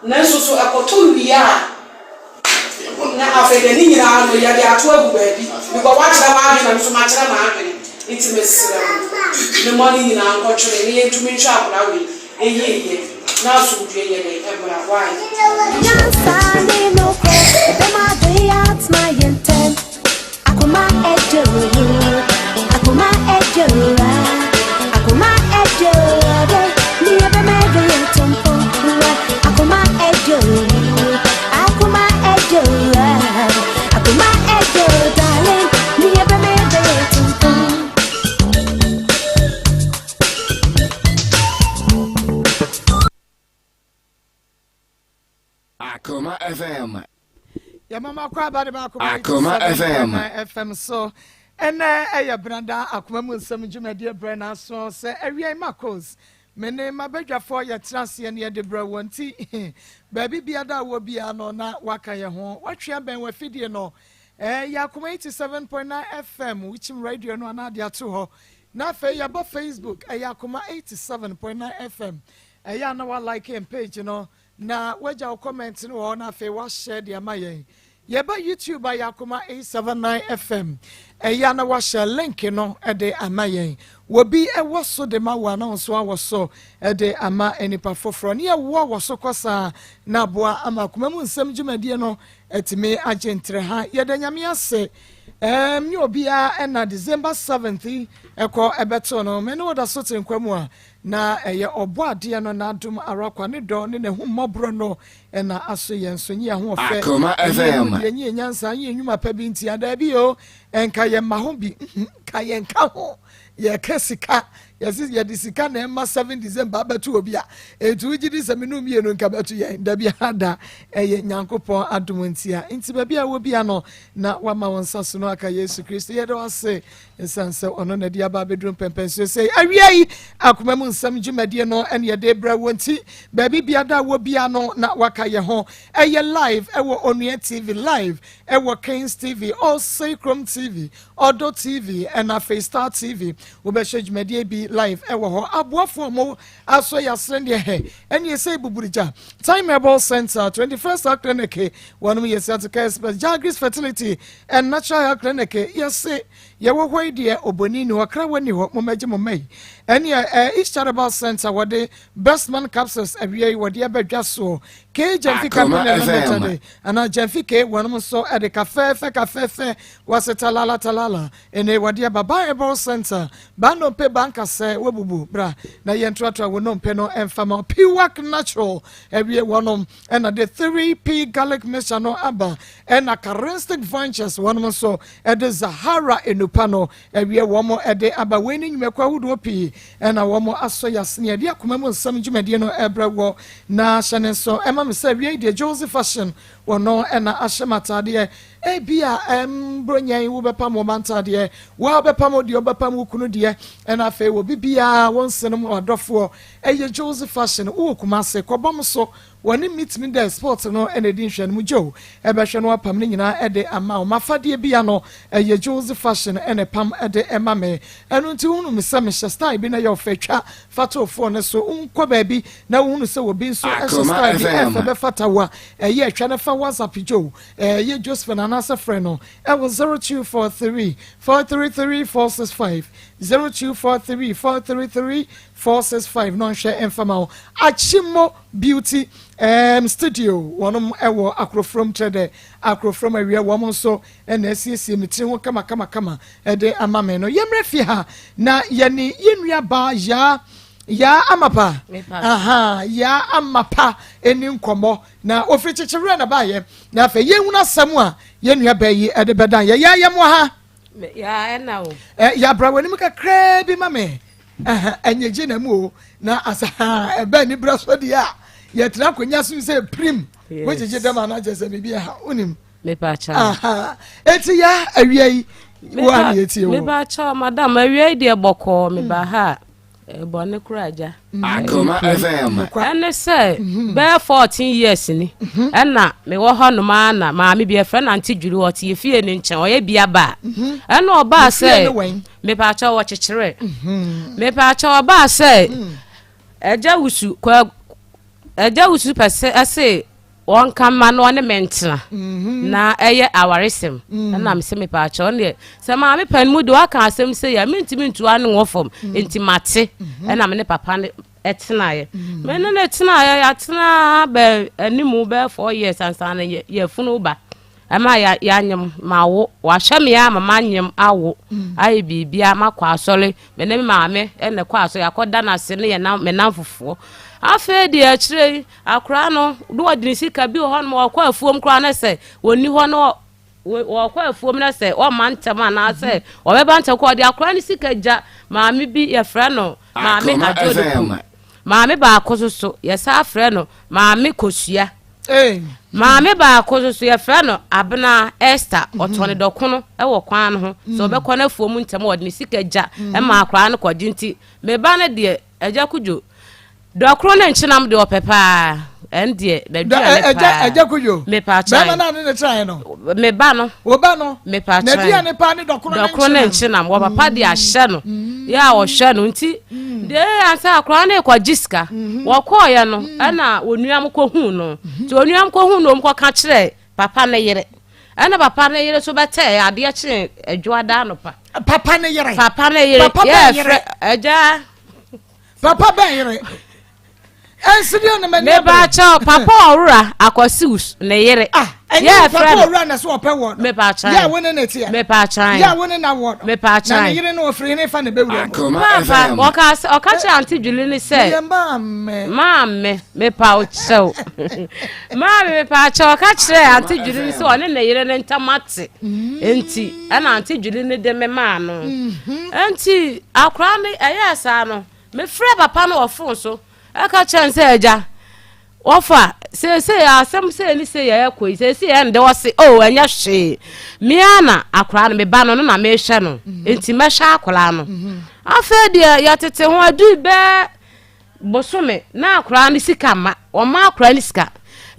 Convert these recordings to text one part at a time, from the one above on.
Nanso so ɛkɔto wie a, na afei deɛ ne nyinaa no yɛde ato agu baabi because woakyerɛ w'adwene na me nso makyerɛ m'adwene nti mesrɛ mo ne mo ne nyinaa nkɔtwene na yɛntumi nhwɛ akwadaa wei ɛyieyɛ na asomdwoeɛ nyɛ dɛn ɛmmra why. Nyansa ne nokorɛ ɛbɛma adɔeɛ atena yɛn ntam. Akoma ɛdwo, akoma ɛdwo, akoma ɛdwo, ne ɛbɛma ɛdwo yɛn tompo. Akoma ɛdwo, akoma ɛdwo, akoma ɛdwo, darling, ne ɛbɛma ɛdwo yɛn tompo. Akoma FM. Yɛmama kɔ aba de ba Akoma Akoma FM. 87.9 FM so. Ɛnɛ ɛyɛ Benada Akoma mu nsɛm dwumadie berɛ no aso sɛ awia Marcos me ne m'abadwafoɔ yɛtena aseɛ ne yɛde brɛ wɔn nti baabi biada a wɔ biara no na waka yɛn ho watwe abɛn w'afidie no ɛyɛ Akoma 87.9 FM wokyim radio no anaa de ato hɔ na afei yɛbɔ Facebook ɛyɛ Akoma 87.9 FM ɛyɛ a na wa like yɛn page no Na wagya wo comment no wɔ hɔ na afei wahyɛ de ama yɛn. Yɛba YouTube a yɛ Akoma 879 FM. Ɛyɛ a na wahyɛ link no de ama yɛn. Wɔbi wɔ so de ma wo a na wo nso awɔ so de ama nnipa foforɔ. Ne yɛwoɔ wɔ so kɔ saa na aboa ama akoma mu nsɛm dwumadie no atumi agye ntrɛha. Yɛda Nyame ase. Ɛɛm nyɛ obiara ɛna December 7th yi ɛkɔ ɛbɛto no. Me ne wo da so te nkwa mu a Na ɛyɛ Ɔbɔadeɛ no n'adom ara kwa, ne dɔ ne n'ahummɔborɔ no na aso yɛn so. Nye yɛn ahoɔfɛ, Akoma nye yɛn FM. nimdeɛ, nye yɛn nyansa, nye yɛn nnwuma pa bi nti a, daabi o, nka yɛmma ho bi, nka yɛnka ho. Yɛka sika, yɛse yɛde sika na ɛma 7 December abɛto obi a, enti wogye di sɛ me ne wo mmienu nka bɛto yɛn? Dabi ara da, ɛyɛ Nyankopɔn adom ntia. Nti baabi a wɔ bia no, na wama wo nsa so no aka Yesu Kristo. Yɛda wo ase. Esiane sɛ ɔno na ɛde aba abɛduru mpɛmpɛnsoɔ sei awia yi akoma mu nsɛm dwumadie no ɛne yɛde brɛ wɔ nti baabi biada wɔ bia no na waka yɛ ho. Ɛyɛ live ɛwɔ Onua TV, live ɛwɔ Kings TV, Ɔsei Krom TV, Ɔdɔ TV ɛna afei Star TV. Wobɛhwɛ dwumadie bi live ɛwɔ hɔ. Aboafoɔ mo asɔ yɛ asene deɛ hɛ ɛne ɛsɛ buburigya Time Herbal Center, 21st Health Clinic, wɔnom yɛ sciatica expert, Jagris Fertility and Natural Health Clinic, yɛse Yɛwɔ hɔ yi deɛ obɔni nni hɔ, krawa nni hɔ, mommɛgye mo mma yi. Ɛneɛ eh, East Charitable Center wɔde Bestman Capsules awia yi wɔde aba dwa soɔ. K Gyamfi Akoma Company FM. Limited anaa Gyamfi K wɔnom nso ɛde kafɛɛfɛ kafɛɛfɛ wɔse talala talala ɛne wɔde aba Bible Center ba nnompe ba nkasɛ wɔbubu bra na yɛntoatoa wo nnompe no ɛmfa ma Piwak Natural awie wɔnom ɛna de 3P Garlic Mixture no aba ɛna Charistic Ventures wɔnom nso de Zahara nnupa no awie wɔn de aba. Wei ne nnwumakuo ahodoɔ pii na wɔn asɔ yɛ asene yɛde akoma mu nsɛm dwumadie no ɛbrɛ wɔ na hyɛ ne nso ɛma me sɛ awie yi deɛ Josie Fashion wɔno na ahyɛ m'ataadeɛ. Ebi a ɛm bronya yi wobɛpam wɔn antaadeɛ, wo a wobɛpam wo deɛ wobɛpam wo kunu deɛ ɛna afei wɔ bibiara wo nsenom wadɔfoɔ ɛyɛ Josie Fashion wowɔ Kumase kɔbɔm so Wɔne Meet Me There Sports no na ɛdi nhwɛanim. Joe bɛhwɛ na wapam ne nyinaa de ama wo. M'afadeɛ bia no, ɛyɛ Joe's Fashion na ɛpam de ma me. Ɛno nti wohunu me sɛ mehyɛ style bi na ɛyɛ ɔfɛ, twa fa to wo phone no so. Wonkɔ baabi na wohunu sɛ obi nso hyɛ Akoma style bi FM. ɛfɛ bɛfata wo a, ɛyɛ twa na fa WhatsApp Joe, ɛyɛ Josephine anaasɛ frɛ no wɔ 0243 433 465, 0243 433 465 na ɔnhwɛ mfa ma wo. Achimmo Beauty um, Studio, wɔnom wɔ Akorofrom kyerɛ dɛ Akorofrom awia wɔn nso na asiesie me tiri ho kama kama kama de ama me no. Yɛmmerɛ fie ha na yɛne yɛn nua baa Yaa Yaa Amapa aha Yaa Amapa ɛni nkɔmmɔ na ofiri kyekyewerɛ na baayɛ na afei yɛnhunu asɛm a yɛn nua baa yi de bɛdan yɛ. Yaa yɛmoa ha. Yaa ɛna o. Yɛabra w'anim kakraa bi ma me. Ɛnyɛ gye na mu o na asa ɛbɛn ne bra so deɛ a yɛtena akonnwa so sɛ pirim wogyegye dɛm anaa kyerɛ sɛ biribi ɛha wonim. Mepa kyɛw. Eti ya awia yi wo a na yɛtie wo. Mepa kyɛw madam awia yi deɛ bɔkɔɔ meba ha a bɔne kora agya. Akoma FM. Ɛne sɛ bɛyɛ 14 years ni ɛna mewɔ hɔ nom a na maame bi ɛfrɛ no Auntie Dwiri ɔte yɛ fie no nkyɛn ɔyɛ bia ba ɛna ɔbaa sɛ mepaakyɛw wɔkyekyerɛ mepaakyɛw ɔbaa sɛ ɛgya wusu kwa. Agya Wusu pɛ sɛ ɛse wɔnka mma na ɔne me ntena mhm. na ɛyɛ awaresɛm mm. ɛna mese mepaakyɛ ɔno deɛ sɛ maame pɛn mu de waka asɛm sɛ yɛ mentumi ntu ano wɔ fam mm. nti mate mhm. ɛna me ne papa no ɛtenaeɛ mm. me ne no tenaeɛ yɛatena bɛ animu bɛyɛ 4 years ansa na yɛfunu ba Ɛma ya yanyem mawo. Wahwɛ me ara ma manyem awo. Ayɛ biribiara makɔ asɔre. Me ne me maame na ɛkɔ asɔre. Yɛakɔda no ase ne yɛn nam me namfofoɔ. Afei deɛ akyire yi akwadaa no na ɔde ne sika bi wɔ hɔnom ɔkɔ afuom koraa na sɛ wɔnni hɔ na wɔkɔ afuom na sɛ ɔmma ntɛm anaasɛ ɔbɛba ntɛm kɔ ɔde akwadaa no sika gya maame bi yɛfrɛ no maame Adwodoku. Maame baako nso so, yɛsan frɛ no Maame Kosua. Maame baako nso so, yɛfrɛ no Abena Esther. Mhm. Ɔtɔn ne dɔkono wɔ kwan no ho. Sɛ mhm. ɔbɛkɔ n'afuo mu ntɛm ɔde ne sika gya mhm. ma akwaraa no kɔgye nti me ba no deɛ Agya Kudwo dɔkono ne nkyenam deɛ ɔpɛ paa. Ɛn deɛ n'aduane paa. Agya Kudwo. Mepa kyɛn. Bɛrima naa ne ne kyerɛ no. Me ba no. Wo ba no. Mepa kyɛn. N'aduane paa ne dɔkono ne nkyenam. Dɔkono ne nkyenam. Wɔ papa de ahyɛ no. Yɛ a ɔhwɛ no nti. Deɛ ɛyɛ ansa akwaraa no rekɔgye sika. Wɔkɔɔyɛ no ɛna onua mo kɔhuu no. Nti onua mo kɔhuu no wɔn kɔka kyerɛ papa ne yere. Ɛna papa ne yere nso bɛtɛɛ adeɛ kyee adwoada anɔpa. Papa ne yere. Papa ne yere. Papa bɛn yere. Agya. Papa bɛn yere. Ɛnsi deɛ na m'ani abere. Mepaakyɛw papa ɔwura akɔsiw ne yere. Ah, ɛnyɛ papa ɔwura na so ɔpɛ wɔ no. Mepaakyɛw. Yɛ a wo ne ne teɛ. Mepaakyɛw. Yɛ a wo ne na wɔ no. Mepaakyɛw. Na ne yere no ɔfiri ne fa na bɛwura mu. Papa ɔka sɛ ɔka kyerɛ ante Julie ne sɛ. Meyɛ maame. Maame mepaakyɛw. Maame mepaakyɛw ɔka kyerɛ ante Julie ne sɛ ɔne ne yere ne ntam ate. Nti ɛna ante Julie ne de me maa no. Nti akora no ɛyɛɛ saa no. Mefrɛɛ papa no wɔ fon so ka kyerɛɛ no sɛ, Agya, wɔfa, seesei asɛm sei ne sei a ɛrekɔ yi, seesei ɛnde ɔse, oh, ɛnyɛ hwee. Me ara na akwaraa no, me ba no, no na mehwɛ no, mhm. nti mɛhwɛ akwaraa no. Mhm. Afei deɛ yɛtete ho adui bɛɛ bosome na akwaraa no sika ma, wɔma akwaraa no sika.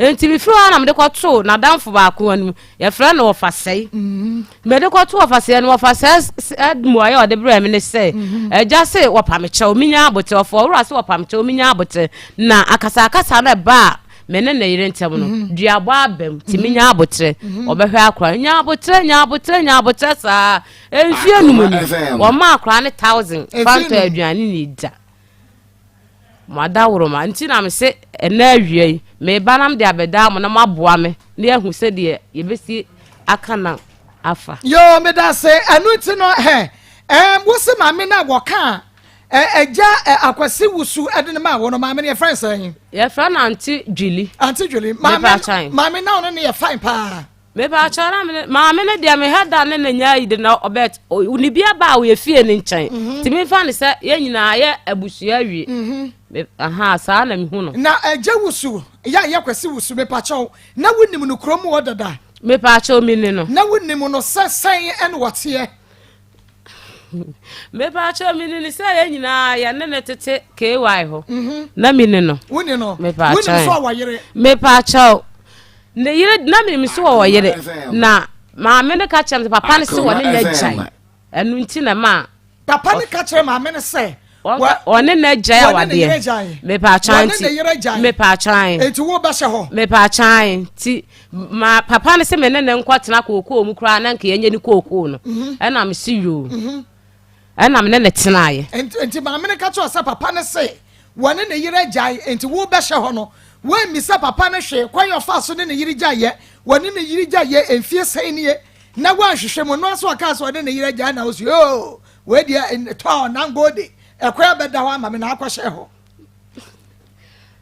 Nti mefiri hɔ na mede kɔtoo n'adamfo baako anim, yɛfrɛ no ɔfasɛe. Mhm. Mede kɔto ɔfasɛɛ no, ɔfasɛɛ mmuaeɛ a ɔde brɛɛ me ne sɛ, Agya se wɔpa me kyɛw, menya aboterɛ. Ɔfɔwura se wɔpa me kyɛw, menya aboterɛ. Na akasakasa no ɛbaa me ne ne yere ntam no, duabɔ aba mu, nti menya aboterɛ. Ɔbɛhwɛ akora no. Nya aboterɛ, nya aboterɛ, nya aboterɛ saa. Mfeɛ num ni, wɔmaa akora no thousand fa ntɔ aduane ne da. Mo adaworoma nti na mese ɛnnɛ awia yi, mereba na mede abɛdaa mo na moaboa me na yɛahu sɛdeɛ yɛbɛsi aka na afa. Yoo medase ɛno nti no hɛ ɛɛm wose maame no a wɔka a ɛgya akwasi wusu ɛde no maa wo no maame no yɛfrɛ no sɛn? Yɛfrɛ no ante Dwili. Ante Dwili maame maame na ɔno ne yɛ fine paa. Mepaakyɛw na me maame no deɛ mehɛ da ne ne nya yi de na ɔbɛt ne bi aba a ɔyɛ fie ne nkyɛn mhm. nti memfa ne sɛ yɛn nyinaa yɛ abusua awie mhm. aha saa na mehu no. Na agya wusu yɛ a yɛ kwasi wusu mepaakyɛw na wonim no kurom wɔ dada. Mepaakyɛw mi ne no. Na wonim no sɛ sɛn ɛna wɔteɛ. Mepaakyɛw mi ne no sɛ yɛn nyinaa yɛ ne ne tete KY hɔ mhm. na mi ne no. Wone no. Mepaakyɛw. Wonim so a wɔyere. Mepaakyɛw. Ne yere na menim so wɔ yere na maame no ka kyerɛ me sɛ papa no se wɔne no agyae ɛno nti na ma papa no ka kyerɛ maame no sɛ ɔne no agyae awadeɛ mepatwan nti mepatwan nti wo bɛhyɛ hɔ mepatwan nti ma papa no se me ne ne nkɔtena kookoo mu koraa na nka yɛnyɛ ne kookoo no mhm. ɛna me se yoo mhm. Ɛnna me ne no tenaeɛ. Enti maame no ka kyerɛɛ sɛ papa no se wɔne ne yere agyae, enti worebɛhyɛ hɔ no, woammisa papa no hwee kwan a ɔfaa so ne ne yere gyaeɛ. Wɔne ne yere gyaeɛ mfie sɛn nie na woanhwehwɛ mu? Ɛno ara nso ɔkaa sɛ ɔne ne yere agyae na wo so yoo, wei deɛ tɔɔ nangode, ɛkwan abɛda hɔ ama me na akɔhyɛ hɔ.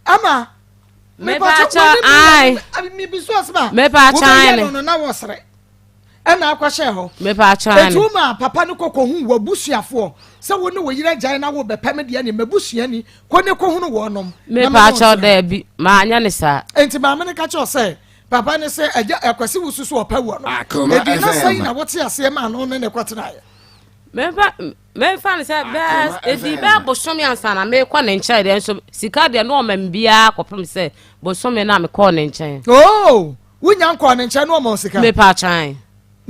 Ama mepatwa ai mepatwa ai no no na wɔsere. ɛna akɔhyɛ hɔ. Mepatwa Eti wo maa papa no kɔ kɔhu w'abusuafoɔ sɛ wo ne wo yere agyae na wo bɛpɛ me deɛ ne m'abusuani kɔ ne kɔhunu wɔnom. Mepatwa daabi maanyɛ ne saa. Enti maame no ka kyerɛ sɛ papa no sɛ agya akwasi wo susu ɔpɛ wɔ no. Edi na sɛn na wote aseɛ maa no ne ne kɔtenaeɛ. Memfa memfa no sɛ bɛɛ edi bɛɛ bosome ansa na mekɔ ne nkyɛn deɛ nso sika deɛ no ɔma me biara kɔpem sɛ bosome na mekɔɔ ne nkyɛn. Oh! Wonya nkɔɔ ne nkyɛn na ɔma wo sika? Mepatwan.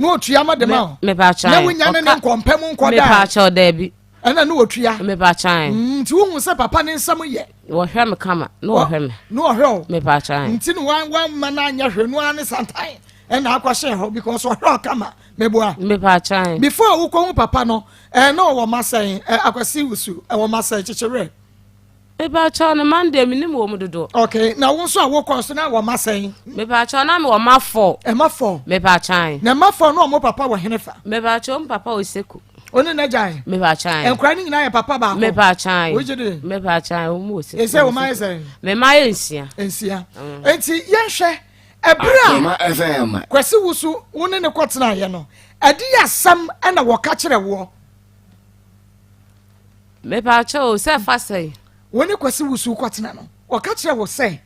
Na otua ma de ma wo? Mepatwan. Na wonya ne ne nkɔ mpɛ mu nkɔ daa? Mepatwan daabi. Ɛna ne wɔtua. Mepatwan. Nti wohu sɛ papa ne nsɛm yɛ. Wɔhwɛ me kama na wɔhwɛ me. Na wɔhwɛ o. Mepatwan. Nti no wan wan ma no anyɛ hwɛ no ara ne santan ɛna akɔhyɛ hɔ because ɔhwɛ ɔkama meboa. Mepatwan. Before wokɔ hu papa no ɛɛ na ɔwɔ ma sɛn ɛ akwasi wusu ɛwɔ ma sɛn kyekyerɛ. Mepatwa no man deɛ menim wɔn dodoɔ. Okay, na wo nso a wokɔ nso na wɔ ma sɛn? Mepatwa na mewɔ ma fɔ. Ɛma fɔ. Mepatwa. Na ɛma fɔ no ɔmo papa wɔ hene fa? Mepatwa ɔmo papa wɔ Seku. Ɔne n'agya yɛ? Mepatwa. Nkora no nyinaa yɛ papa baako? Mepatwa. Wogye de? Mepatwa wɔn wɔ Seku. Ɛsɛ wɔn ayɛ sɛn? Mema yɛ nsia. Nsia. Nti yɛnhwɛ ɛberɛ a Kwasi Wusu wo ne ne kɔtenaeɛ no, ɛde yɛ asɛm ɛna wɔka kyerɛ woɔ? Mepaakyɛw o, sɛ fa sɛn? Wo ne Kwasi Wusu kɔtena no, ɔka kyerɛ wo sɛ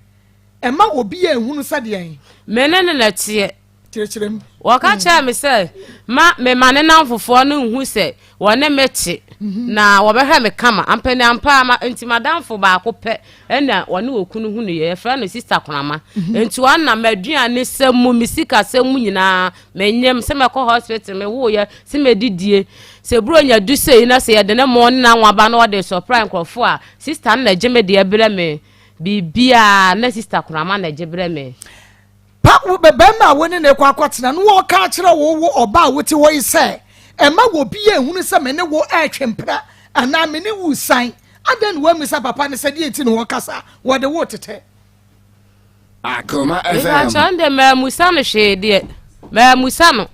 mma obiara nhunu sɛ deɛn? Me ne no na ɛteɛ. Kyerɛkyerɛ mu. Wɔka kyerɛɛ me sɛ ma memma ne nnamfofoɔ no nhu sɛ wɔne me te, na wɔbɛhwɛ me kama. Ampaniampa ara, ma enti m'adamfo baako pɛ na ɔne okunu hunuiɛ. Yɛfrɛ no Sista Korama. Enti ɔno na m'aduanesɛm mu, me sikasɛm mu nyinaa, Menyem, sɛ mɛkɔ hospital, mewoeɛ, sɛ mɛdidie. Sɛ Buronya du sei na sɛ yɛde ne mo ne n'anwa ba na ɔde supply nkurɔfoɔ a, sister no na ɛgye me deɛ brɛ me. Biribiara na sister Korama na ɛgye brɛ me. Pa, wo bɛ barima a wo ne no rekɔ akɔtena no ɔreka akyerɛ wo, wo ɔbaa a wote hɔ yi sɛ, Mma obiara nhunu sɛ me ne wo retwe mpena anaa me ne wo resian. Adɛn na woammisa papa no sɛ deɛn nti na ɔreka saa? Wɔde wo retetɛ. Akoma FM. Mepakyɛw ndɛ mammusa no hwee deɛ mammusa no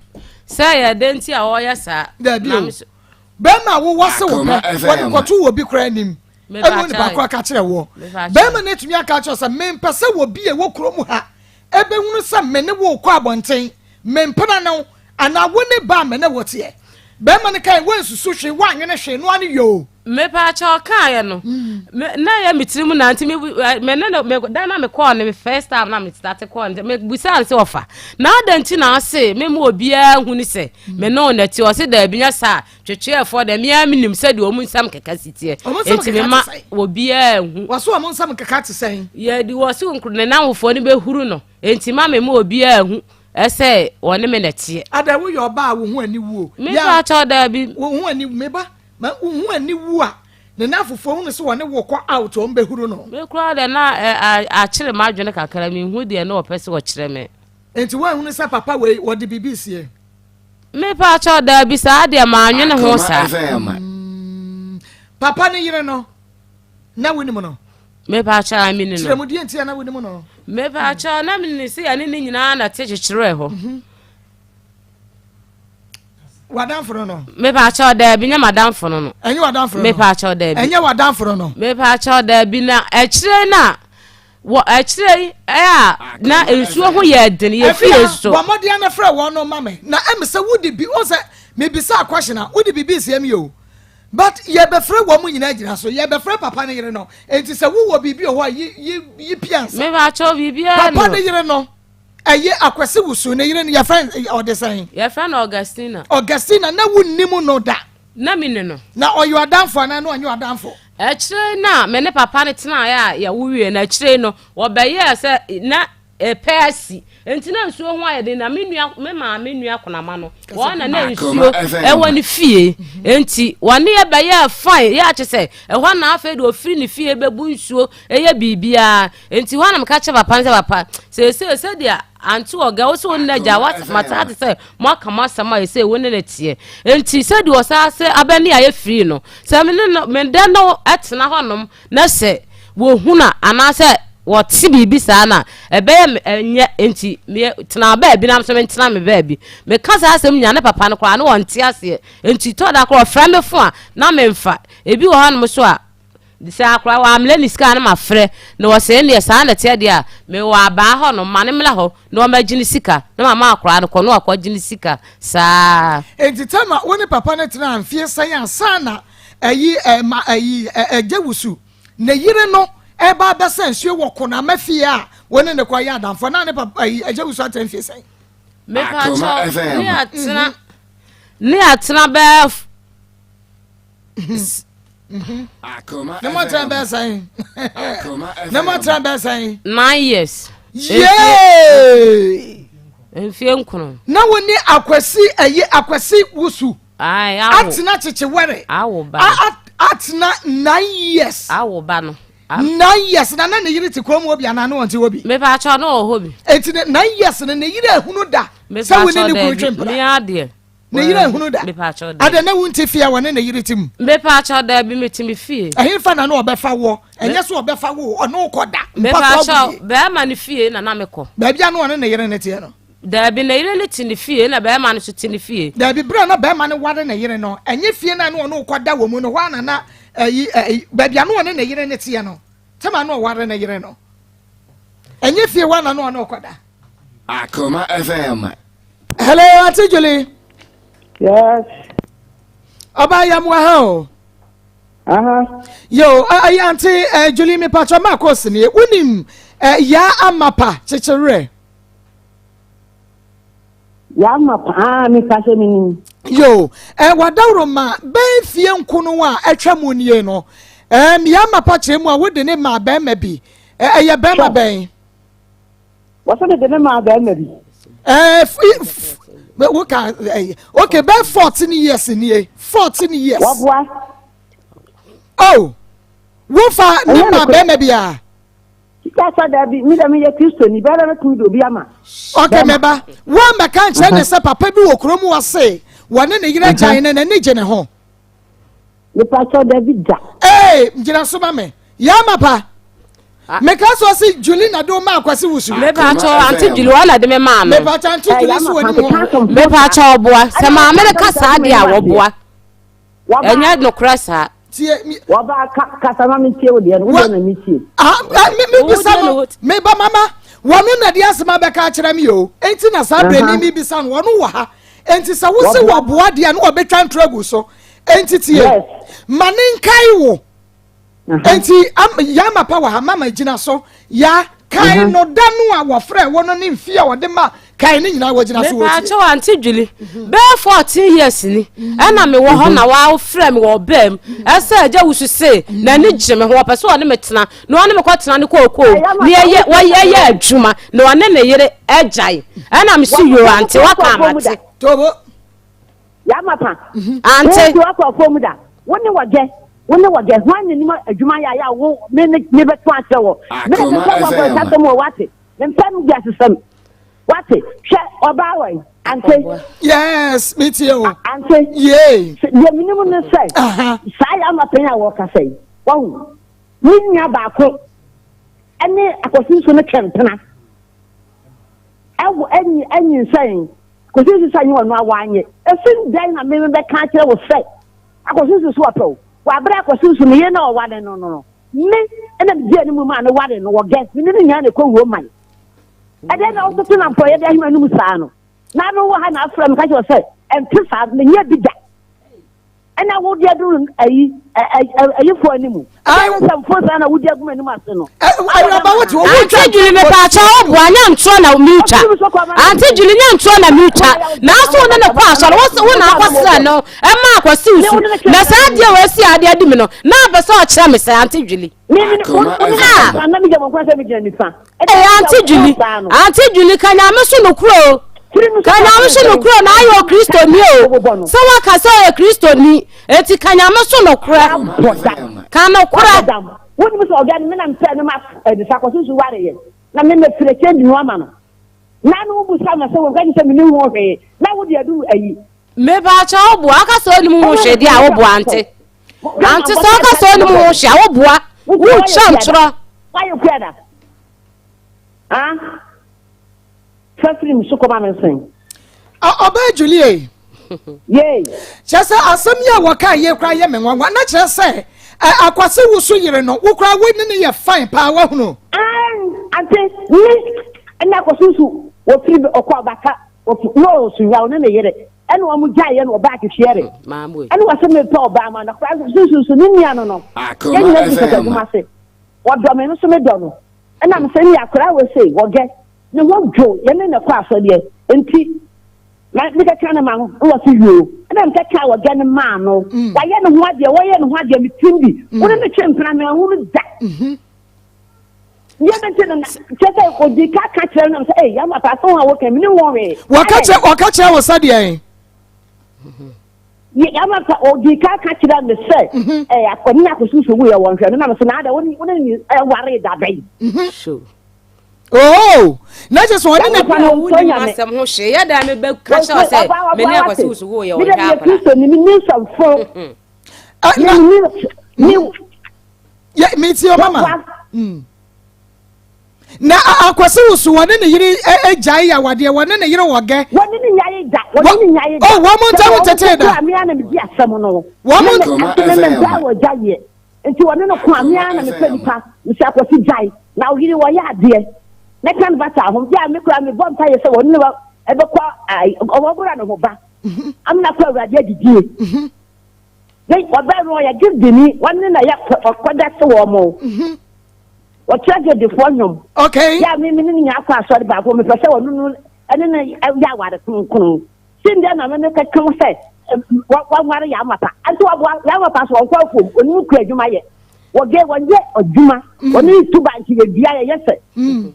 sɛ ɛyɛ dɛn nti a ɔreyɛ saa. Dabi o bɛrima a wowɔ se wo pɛ wɔde kɔto wɔ bi koraa anim ɛna onipa korɔ ka kyerɛ woɔ bɛrima no atumi aka kyerɛ sɛ mempɛ sɛ wɔ bi a ɛwɔ kurom ha ɛbɛhunu sɛ me ne wo kɔ abɔnten mempena no anaa wo ne ba a me ne wo teɛ bɛrima no kae woansusu hwee woanwene hwee no ano yoo Mepaakyɛw ɔkaeɛ no me na ɛyɛ me tirim na nti me me ne no me da na me kɔɔ no me first time na me start kɔɔ no me busaa no sɛ ɔfa na adɛn nti na ase me mu obiara hu ne sɛ me ne wo na ti ɔse daabi nyɛ saa twetweɛfoɔ dɛ me ara menim sɛdeɛ ɔmo nsɛm keka si teɛ nti me ma obiara hu wɔso ɔmo nsɛm keka te sɛn yɛde wɔse ne namfofoɔ no bɛhuru no nti ma me ma obiara hu ɛsɛ wɔne me na teɛ adɛ woyɛ ɔbaa a wo ho ani wuo me pa kyɛw daabi wo ho ani me ba Ma wo ho aniwu a ne nnamfofoɔ hunu sɛ wɔne wo kɔ out wɔn bɛhuru no. Me koraa deɛ na akyere m'adwene kakra, menhu deɛ na ɔpɛ sɛ ɔkyerɛ me. Enti woanhunu sɛ papa wei wɔde biribi resie? Me paakyɛw daabi saa deɛ mannwene ho saa. Papa ne yere no na wonim no? Me paakyɛw mene no. Kyerɛ mu deɛ nti a na wonim no? Me paakyɛw na mene sɛ yɛne ne nyinaa na te kyekyerɛ hɔ. W'adamfo no no. Mepaakyɛw daabi nyɛ m'adamfo no no. Ɛnyɛ w'adamfo no no. Mepaakyɛw daabi. Ɛnyɛ w'adamfo no no. Mepaakyɛw daabi na akyire na wɔ akyire yi a na nsuo ho yɛ den yɛ fie so. Bɔ mmɔden na frɛ wɔn no ma me na ɛmi sɛ wodi bi o sɛ mebisa question a wodi biribi nsia mi o but yɛbɛfrɛ wɔn mu nyinaa gyina so yɛbɛfrɛ papa ne yere no nti sɛ wowɔ biribi wɔ hɔ a yi yi yi pia nsa. Mepaakyɛw biribiara papa ne yere no. Ɛyɛ Akwasi Wusu ne yere no yɛfrɛ no ɔde sɛn? Yɛfrɛ no Augustina. Augustina na wonnim no da? Na menni no. Na ɔyɛ ɔdamfo anaa na ɔnyɛ ɔdamfo? Akyire yi na me ne papa no tenaeɛ a yɛwo wie no akyire yi no wɔbɛyɛɛ sɛ na ɛpɛ asi nti na nsuo ho ayɛ den na me nua me maame nua konama no wɔn na na nsuo ɛwɔ ne fie nti wɔne yɛ bɛyɛɛ fine yɛ akyɛ sɛ ɛhɔ na afei de ofiri ne fie bɛbu nsuo ɛyɛ biribiara Enti hɔ a na meka kyerɛ papa no sɛ, Papa, seesei sɛdeɛ ante ɔga wo sɛ wo ne n'agya mata ate sɛ moaka mo asɛm a ɛsɛ wo ne no teɛ. Enti sɛdeɛ ɔsan sɛ abɛne a yɛfirii no, sɛ me ne no mede no tena hɔnom na sɛ wɔhunu a anaasɛ wɔte biribi saa no a, ɛbɛyɛ me ɛnyɛ. Enti tena baabi na nso mentena me baabi. Meka saa asɛm nyinaa ne papa no koraa ne wɔnte aseɛ. Enti tɔ da koraa ɔfrɛ me fo a na memfa. Ebi wɔ hɔnom so a Sɛ akora wammrɛ ne sika a na mafrɛ na ɔsɛ ɛnneɛ saa na ɛteɛ deɛ a, mewɔ abaa hɔ nom, ma no mmra hɔ na ɔmmɛgye ne sika na mama akora no kɔ na wakɔgye ne sika saa. Enti Tama, wo ne papa no tenaa mfeɛ sɛn ansa na ayi ɛ ma ayi ɛ Agya Wusu ne yere no reba abɛsa nsuo wɔ Konama fie a wo ne no kɔyɛ adamfoɔ? Na ne papa ayi Agya Wusu atena mfeɛ sɛn? Mepakyɛw, ne atena ne atena bɛɛ Ne mo atena bɛɛ sɛn? Ne mo atena bɛɛ sɛn? 9 years. Yee! Mfie 9. Na wo ne Akwasi ɛyi Akwasi Wusu. Atena kyekyewɛre. Awo ba. Atena 9 years. Awo ba no. 9 years na ne yere te kurom hɔ bi anaa ne wɔn te hɔ bi? Mepa kyɛw, ne wɔ hɔ bi. Eti ne 9 years no, ne yere ehunu da sɛ wo ne ne kunu twe mpena? Me adeɛ. Ne yere ehunu da? Mepa kyɛw, daabi. Ada ne wo nte fie a wɔne ne yere te mu? Mepa kyɛw, daabi, me te me fie. Ɛhefa na ne ɔbɛfa wɔ? Ɛnyɛ sɛ ɔbɛfa wo, ɔne wokɔ da. Mepa kyɛw, bɛrima ne fie na na mekɔ. Baabi a na ɔne ne yere ne teɛ no? Daabi, ne yere ne te ne fie na bɛrima no nso te ne fie. Daabi, bere a na bɛrima no ware ne yere no, ɛnyɛ fie no a na ɔne wokɔ da wɔ mu no hɔ a na na ɛyi ɛyi baabi a na ɔne ne yere ne teɛ no, tɛma na ɔware ne yere no, ɛnyɛ fie hɔ a na na ɔne wokɔ da? Akoma FM. Hello, Auntie Julie. Yes. Ọba yam wa ha o. Aha. Yo, ayi Auntie Julie, mi patro ma ko sinie. Wunim ya amapa kyekyere? Ya amapa, ah, mi pa sɛ minim. Yo, wadaworo ma bɛn fie nko no a atwa mu nie no. Ya amapa kyerɛ mu a wode ne ma bɛrima bi. Ɛyɛ bɛrima bɛn? Wɔsɛ de ne maa bɛrima bi. Wo ka okay, bɛɛ 14 years nie, 14 years. Waboa. Oh, wofa ne ma bɛrima bi a? Sika dabi, mi dɛ mi yɛ Kristoni, bɛrɛ bɛ tumi de obi ama. Okay, mɛba wɔn mɛka nkyɛn ne sɛ papa bi wɔ kurom wɔ se wɔne ne yere gyan ne n'ani gye ne ho. Nipa sɔ dabi da. Ee, gyina so ma me yàmà pa meka sọ si Julie na de o ma Akwasi Wusu. Mepa kyɛw, Auntie Julie wɔn na de me maa no. Mepa kyɛw, Auntie Julie so wɔ ni mu hɔ. Mepa kyɛw, ɔboa sɛ maame no ka saa deɛ a, wɔboa, ɛnyɛ nokorɛ saa. Tie mi. Wɔba kasa ma mi tie o deɛ no, wo deɛ na mi tie. Ah, mi mi bisa no, mi ba mama wɔn na de asɛm abɛka akyerɛ mi o, eti na saa abirɛ ni mi bisa no, wɔn wɔ ha, eti sɛ wosi wɔ boa deɛ no, wɔbɛtwa ntoro agu so, eti tie ma ne nkae wo. Eti yama pa wɔ ha, mama gyina so ya kae no da no a wɔfrɛ wɔ no ne mfie a wɔde ma kae ne nyinaa, wɔgyina so wɔ tie. Mepa kyɛw, Auntie Julie, bɛyɛ 14 years ni ɛna mewɔ hɔ na wɔafrɛ me wɔ ɔbaa mu ɛsɛ Agya Wusu se n'ani gye me ho, ɔpɛ sɛ ɔne me tena na ɔne me kɔtena ne kookoo na yɛyɛ wɔyɛyɛ adwuma na ɔne ne yere agyae, ɛna me so yoo, Auntie, waka amate. Tobo. Yama pa. Auntie. Wo wakɔ fam da. Wo ne wɔgɛ. Wo ne wɔgɛ. Hwan ne nim adwuma yɛ ayɛ a wo me ne me bɛto akyerɛ wɔ. Me ne mpɛ wɔ bɔ nsasɛm wɔ wate. Me mpɛ no bi asesɛm. Wate. Hwɛ ɔbaa wɔ yi. Auntie. Yes, me tie o. Auntie. Yay. Deɛ menim ne sɛ. Saa yama pɛn a wɔkasa yi. Wahu. Me nua baako ɛne Akwasi nso no twɛmpena. Ɛwɔ ɛnyi ɛnyinsɛn. Akwasi nso sɛ anyɛ ɔno a wanyɛ. Esi dɛn na me bɛka akyerɛ wo sɛ Akwasi nso so ɔpɛ wo? Wɔ abere Akwasi nso ne yere na ɔware no no, me ɛna megye anim maa no ware no wɔ gɛ me ne no nyinaa na ɛkɔ wuo man. Ɛdɛn na wototo na mporɔyɛ de ahema anom saa no? Na no wɔ ha na afrɛ me ka kyerɛ wo sɛ ɛnte saa, menyɛ bi da. Ɛna wode aduru ayi ayifoɔ anim. Ɛna nsɛmfo saa na wode agu m'anim ase no. Awuraba, wote wo Auntie Julie, mepa kyɛw, ɔboa nya ntorɔ na mitwa. Auntie Julie, nya ntorɔ na mitwa. Nanso wo ne ne kɔ asɔre, wo wo na akɔsrɛ no ɛma Akwasi Wusu. Na saa adeɛ wɔ esi adeɛ adi mi no, na apɛ sɛ ɔkyerɛ me sɛ Auntie Julie. Akoma FM. Ee, Auntie Julie, Auntie Julie, ka Nyame so nokorɛ o. Ka Nyame so nokorɛ na ayɛ Okristoni o. Sɛ waka sɛ ɔyɛ Kristoni, eti ka Nyame so nokorɛ. Ka nokorɛ. Wonim sɛ ɔdwa no me na mepɛ no ma ɛde sa kɔso so ware yɛ na me mefrɛ kyɛn di no ama no na no wobu sa ma sɛ wɔnka sɛ menim ho hwee na wode aduru ayi. Mepa kyɛw, woboa aka sɛ onim ho hwee deɛ a, woboa. Auntie, Auntie, sɛ ɔka sɛ onim ho hwee a, woboa, wotwa ntorɔ. Wayɛ kua da ah fa firi mi so kɔma me nsɛn. Ɔbaa Julie. Yay. Kyerɛ sɛ asɛm yi a wɔka yie koraa yɛ me nwanwa, na kyerɛ sɛ Akwasi Wusu yere no, wo koraa wo ne ne yɛ fine paa, wahunu. Auntie, me ɛna Akwasi Wusu wɔfiri ɔkɔ ɔbata wɔfi na ɔwɔ sunya, ɔne ne yere ɛna wɔn gya yɛ no ɔbaa kehyeɛre ɛna wɔsɛ mepɛ ɔbaa ma no Akwasi Wusu ne nua no yɛn nyinaa fi kata adwuma ase, wɔdɔ me nso medɔ no, ɛna mesɛ ne akwaraa wɔ sei wɔgɛ ne ho dwo yɛne ne kɔ asɔdeɛ nti na mekɛka ne ma no na wɔse yoo, ɛna mekɛka wɔgɛ ne maa no, wayɛ ne ho adeɛ, wɔyɛ ne ho adeɛ me tirim bi wone ne twe mpena me ahu no da deɛ bɛnti no na kyerɛ sɛ ɔdi ka ka kyerɛ no sɛ ei yɛma pa so ho a wɔka mene ho hwee. Wɔka kyerɛ wɔka kyerɛ wo sɛdeɛ? Yɛ ama pa ɔdi ka ka kyerɛ me sɛ ɛɛ akɔne na akɔsusu wu yɛ wɔn hwɛ no na me so na ada wɔne wɔne ne ɛware da bɛn. Sure. Oh, na kyerɛ sɛ ɔne ne pa no wo nim asɛm ho hwee yɛ dan me bɛ ka kyerɛ sɛ me ne akwasi wusu wo yɛ wɔn hwɛ akora. Kristo ni mi ni nsɛmfo. Na mi ni yɛ mi ti o mama. Na akwasi wusu wɔne ne yere agyae yɛ awadeɛ wɔne ne yere wɔ gɛ. Wɔne ne nyae da wɔne ne nyae da. Oh wɔn mo ntam tetee da. Wɔn mo ntam asɛm no. Wɔn mo ntam tetee wɔ gya yɛ. Nti wɔne no ko a me ara na mepɛ nipa mesɛ akwasi gyae na wo yere wɔyɛ adeɛ mɛka no bata ho yɛ a me koraa mebɔ mpaeɛ sɛ wɔne no ɛbɛkɔ ɔbɔbora ne ho ba amena kɔ awurade adidie ne ɔbɛn no ɔyɛ girdini wɔne na yɛ ɔkɔda se wɔn mo wɔkyerɛ girdifoɔ nnwom yɛ a me ne ne nyinaa kɔ asɔre baako mepɛ sɛ wɔne no ɛne no yɛ aware kronkron Sɛndia na me mekɛka wo sɛ wɔnware yɛn amapa. Nti wɔboa yɛn amapa so wɔnkɔ afuom, wɔne mu kura adwuma yɛ. Wɔgɛ wɔnyɛ adwuma, mm. wɔne tu ba nti yɛdua yɛyɛ sɛ. Mm.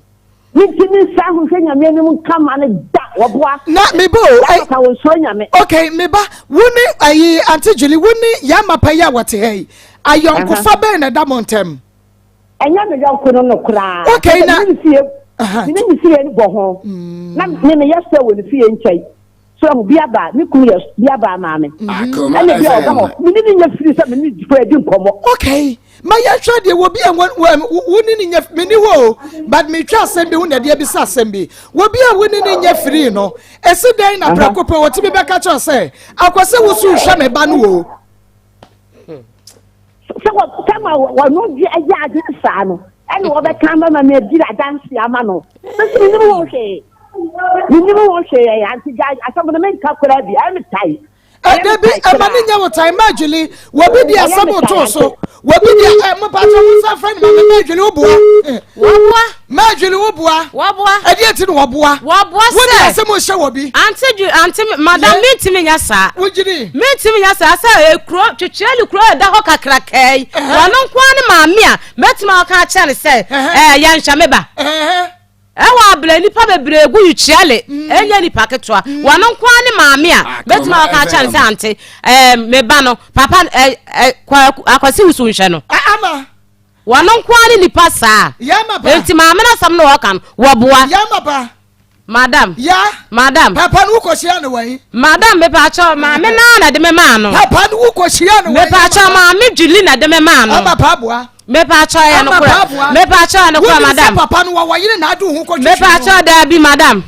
Menti me nsa ho hwɛ nyame anim nka ma no da wɔboa. Na meba o. Yɛn amapa wɔn suro nyame. Okay, meba wo ne ayi Auntie Julie wo ne yɛn amapa yi a wɔte ha yi ayɔnkofa bɛn na ɛda mo ntam? Ɛnyɛ me yɔnko no no koraa. Okay, na. Me ne ne fie no bɔ ho. Mm. Na me meyɛ sɛ wɔ ne fie nkyɛn. So ɛho bi aba me kunu yɛ bi aba maa me. Akoma Ɛna bi a ɔba FM. hɔ. Me ne ne nyɛ firi sɛ me ne fo adi nkɔmmɔ. Okay, ma yɛhwɛ deɛ wɔ bi a wo ne ne nyɛ me ni hɔ o but metwa asɛm bi ho na ɛde abisa asɛm bi wɔ bi a wo ne ne nyɛ firi no ɛsi dɛn na prɛko pɛ wɔtumi bɛka kyerɛ sɛ akwasɛ wo so hwɛ me ba no o. Sɛ wɔ sɛ ma wɔn de ɛyɛ adwene saa no ɛna wɔbɛka ama ma mɛ di adanse ama no sisi mi nim ho hwee mi nim ho hwee ɛyɛ ante gya asɛm no mi nka koraa bi ɛyɛ mi tae. Dabi ɛma ne nyɛ wo tae ma adwene wɔbi di asɛm to so wɔbi di ɛ mo pa kyɛ mo nsa fɛ no ma ma adwene wo boa wɔboa ma adwene wo boa wɔboa ɛdi eti na wɔboa wɔboa sɛ wo di asɛm hyɛ wɔ bi ante dwi ante madam mi ntumi nya saa wogyini mi ntumi nya saa sɛ ekuro twitwiri ne kuro ɛda hɔ kakrakaa yi wɔn nko ara ne maame a mɛtumi aka akyerɛ ne sɛ ɛɛ yɛnhwɛ me ba ɛwɔ abira nipa bebree gu yukyia ɛnyɛ nipa ketewa wɔn nko ara ne maame a mɛtumi aka akyerɛ ne sɛ ante ɛɛ me ba no papa ɛɛ ɛ akwasi wusu nhwɛ no. Ama. Wɔn nko ara ne nipa saa. Yama ba. Nti maame no asɛm no wɔka no wɔboa. Yama ba. Madam. Ya. Madam. Papa no wokɔ hyia no wɔn. Madam mepaakyɛw maame naa na de me maa no. Papa no wokɔ hyia no wɔn. Mepaakyɛw maame Julie na de me maa no. Ama pa aboa. Mepaakyɛw yɛ no kora. Mepaakyɛw yɛ no kora madam. Wonim sɛ papa no wɔwɔ yere na ade ho kɔ twitwi. Mepaakyɛw daabi madam.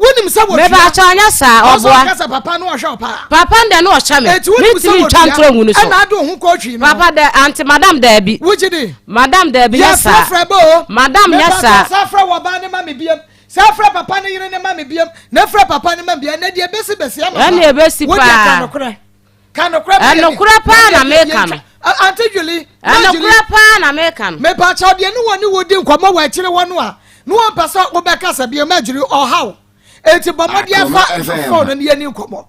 Wonim sɛ wɔtua. Mepaakyɛw nyɛ saa ɔboa. Ɔsɔ kasa papa no ɔhwɛ ɔpaa. Papa ndɛ no ɔhwɛ me. Eti wonim sɛ Mintimi ntwa wɔtua. ntorɔ ngu no so. Ɛna ade ho kɔ twi no. Papa dɛ ante madam daabi. Wogye di. Madam daabi nyɛ saa. Yɛfrɛfrɛ bɛ o. Madam nyɛ saa. Mepaakyɛw saa frɛ wɔ baa ne ma me biam. Saa frɛ papa ne yere ne ma me biam. Na frɛ papa ne ma me biam. Ɛnɛ deɛ ebesi besi ama. Ɛnna ebesi paa. Wodi aka nokorɛ. Ka nokorɛ paa. Ɛnokorɛ paa na meka no. Ante Julie. Ɛnokorɛ paa na meka no. Mepaakyɛw deɛ ne wɔne wo di nkɔmmɔ wɔ akyire hɔ no a ne wɔn pɛ sɛ wobɛkasa bio ma Julie ɔhaw. Eti bɔ mmɔden fa phone no ne yɛni nkɔmmɔ.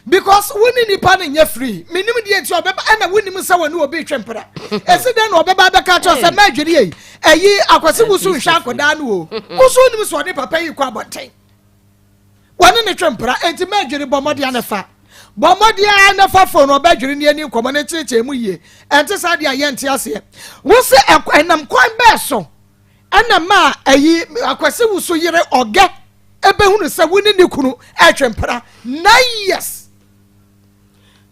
Because wo ne nipa no nyɛ free. Menim deɛ nti ɔbɛba ɛna wonim sɛ wɔne obi retwe mpena. Esi dɛn na ɔbɛba abɛka kyerɛ sɛ ma Julie yi ɛyi akwasi wusu nhwɛ akɔdaa no o. Wusu nim sɛ ɔne papa yi kɔ abɔnten. Wɔne ne twe mpena enti mɛdwene bɔ mmɔden ne fa bɔ mmɔden ara na fa fon ɔbɛdwene ne ani nkɔmmɔ ne kyerɛkyerɛ mu yie ɛnte saa deɛ a yɛnte aseɛ wo se ɛnam kwan bɛɛ so ɛna ma ayi akwasi wo so yere ɔgɛ ɛbɛhunu sɛ wo ne ne kunu ɛtwe mpena 9 years.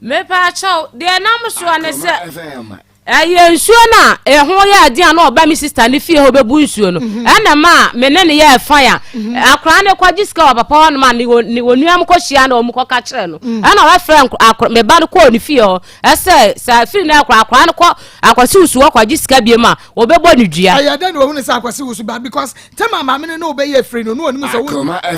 Mepaakyɛw deɛ nam soɔ ne sɛ Ɛyɛ nsuo no a ɛho yɛ den a na ɔba me sista ne fie hɔ bɛbu nsuo no mhm. ɛna ma a me ne ne yɛɛ fan a mhm. akwaraa no kɔgye sika wɔ papa hɔ nom a ne onua mu kɔhyia na wɔn kɔka kyerɛ no mhm. ɛna wɔfrɛ me ba no kɔɔ ne fie hɔ ɛsɛ sɛ afiri no akora akwaraa no kɔ akwasi wusu hɔ kɔgye sika bie mu a wɔbɛbɔ ne dua. Ɛyɛ dɛ na wɔhunu sɛ akwasi wusu ba because tɛma maame no ne wɔbɛyɛ afiri no na wɔnim sɛ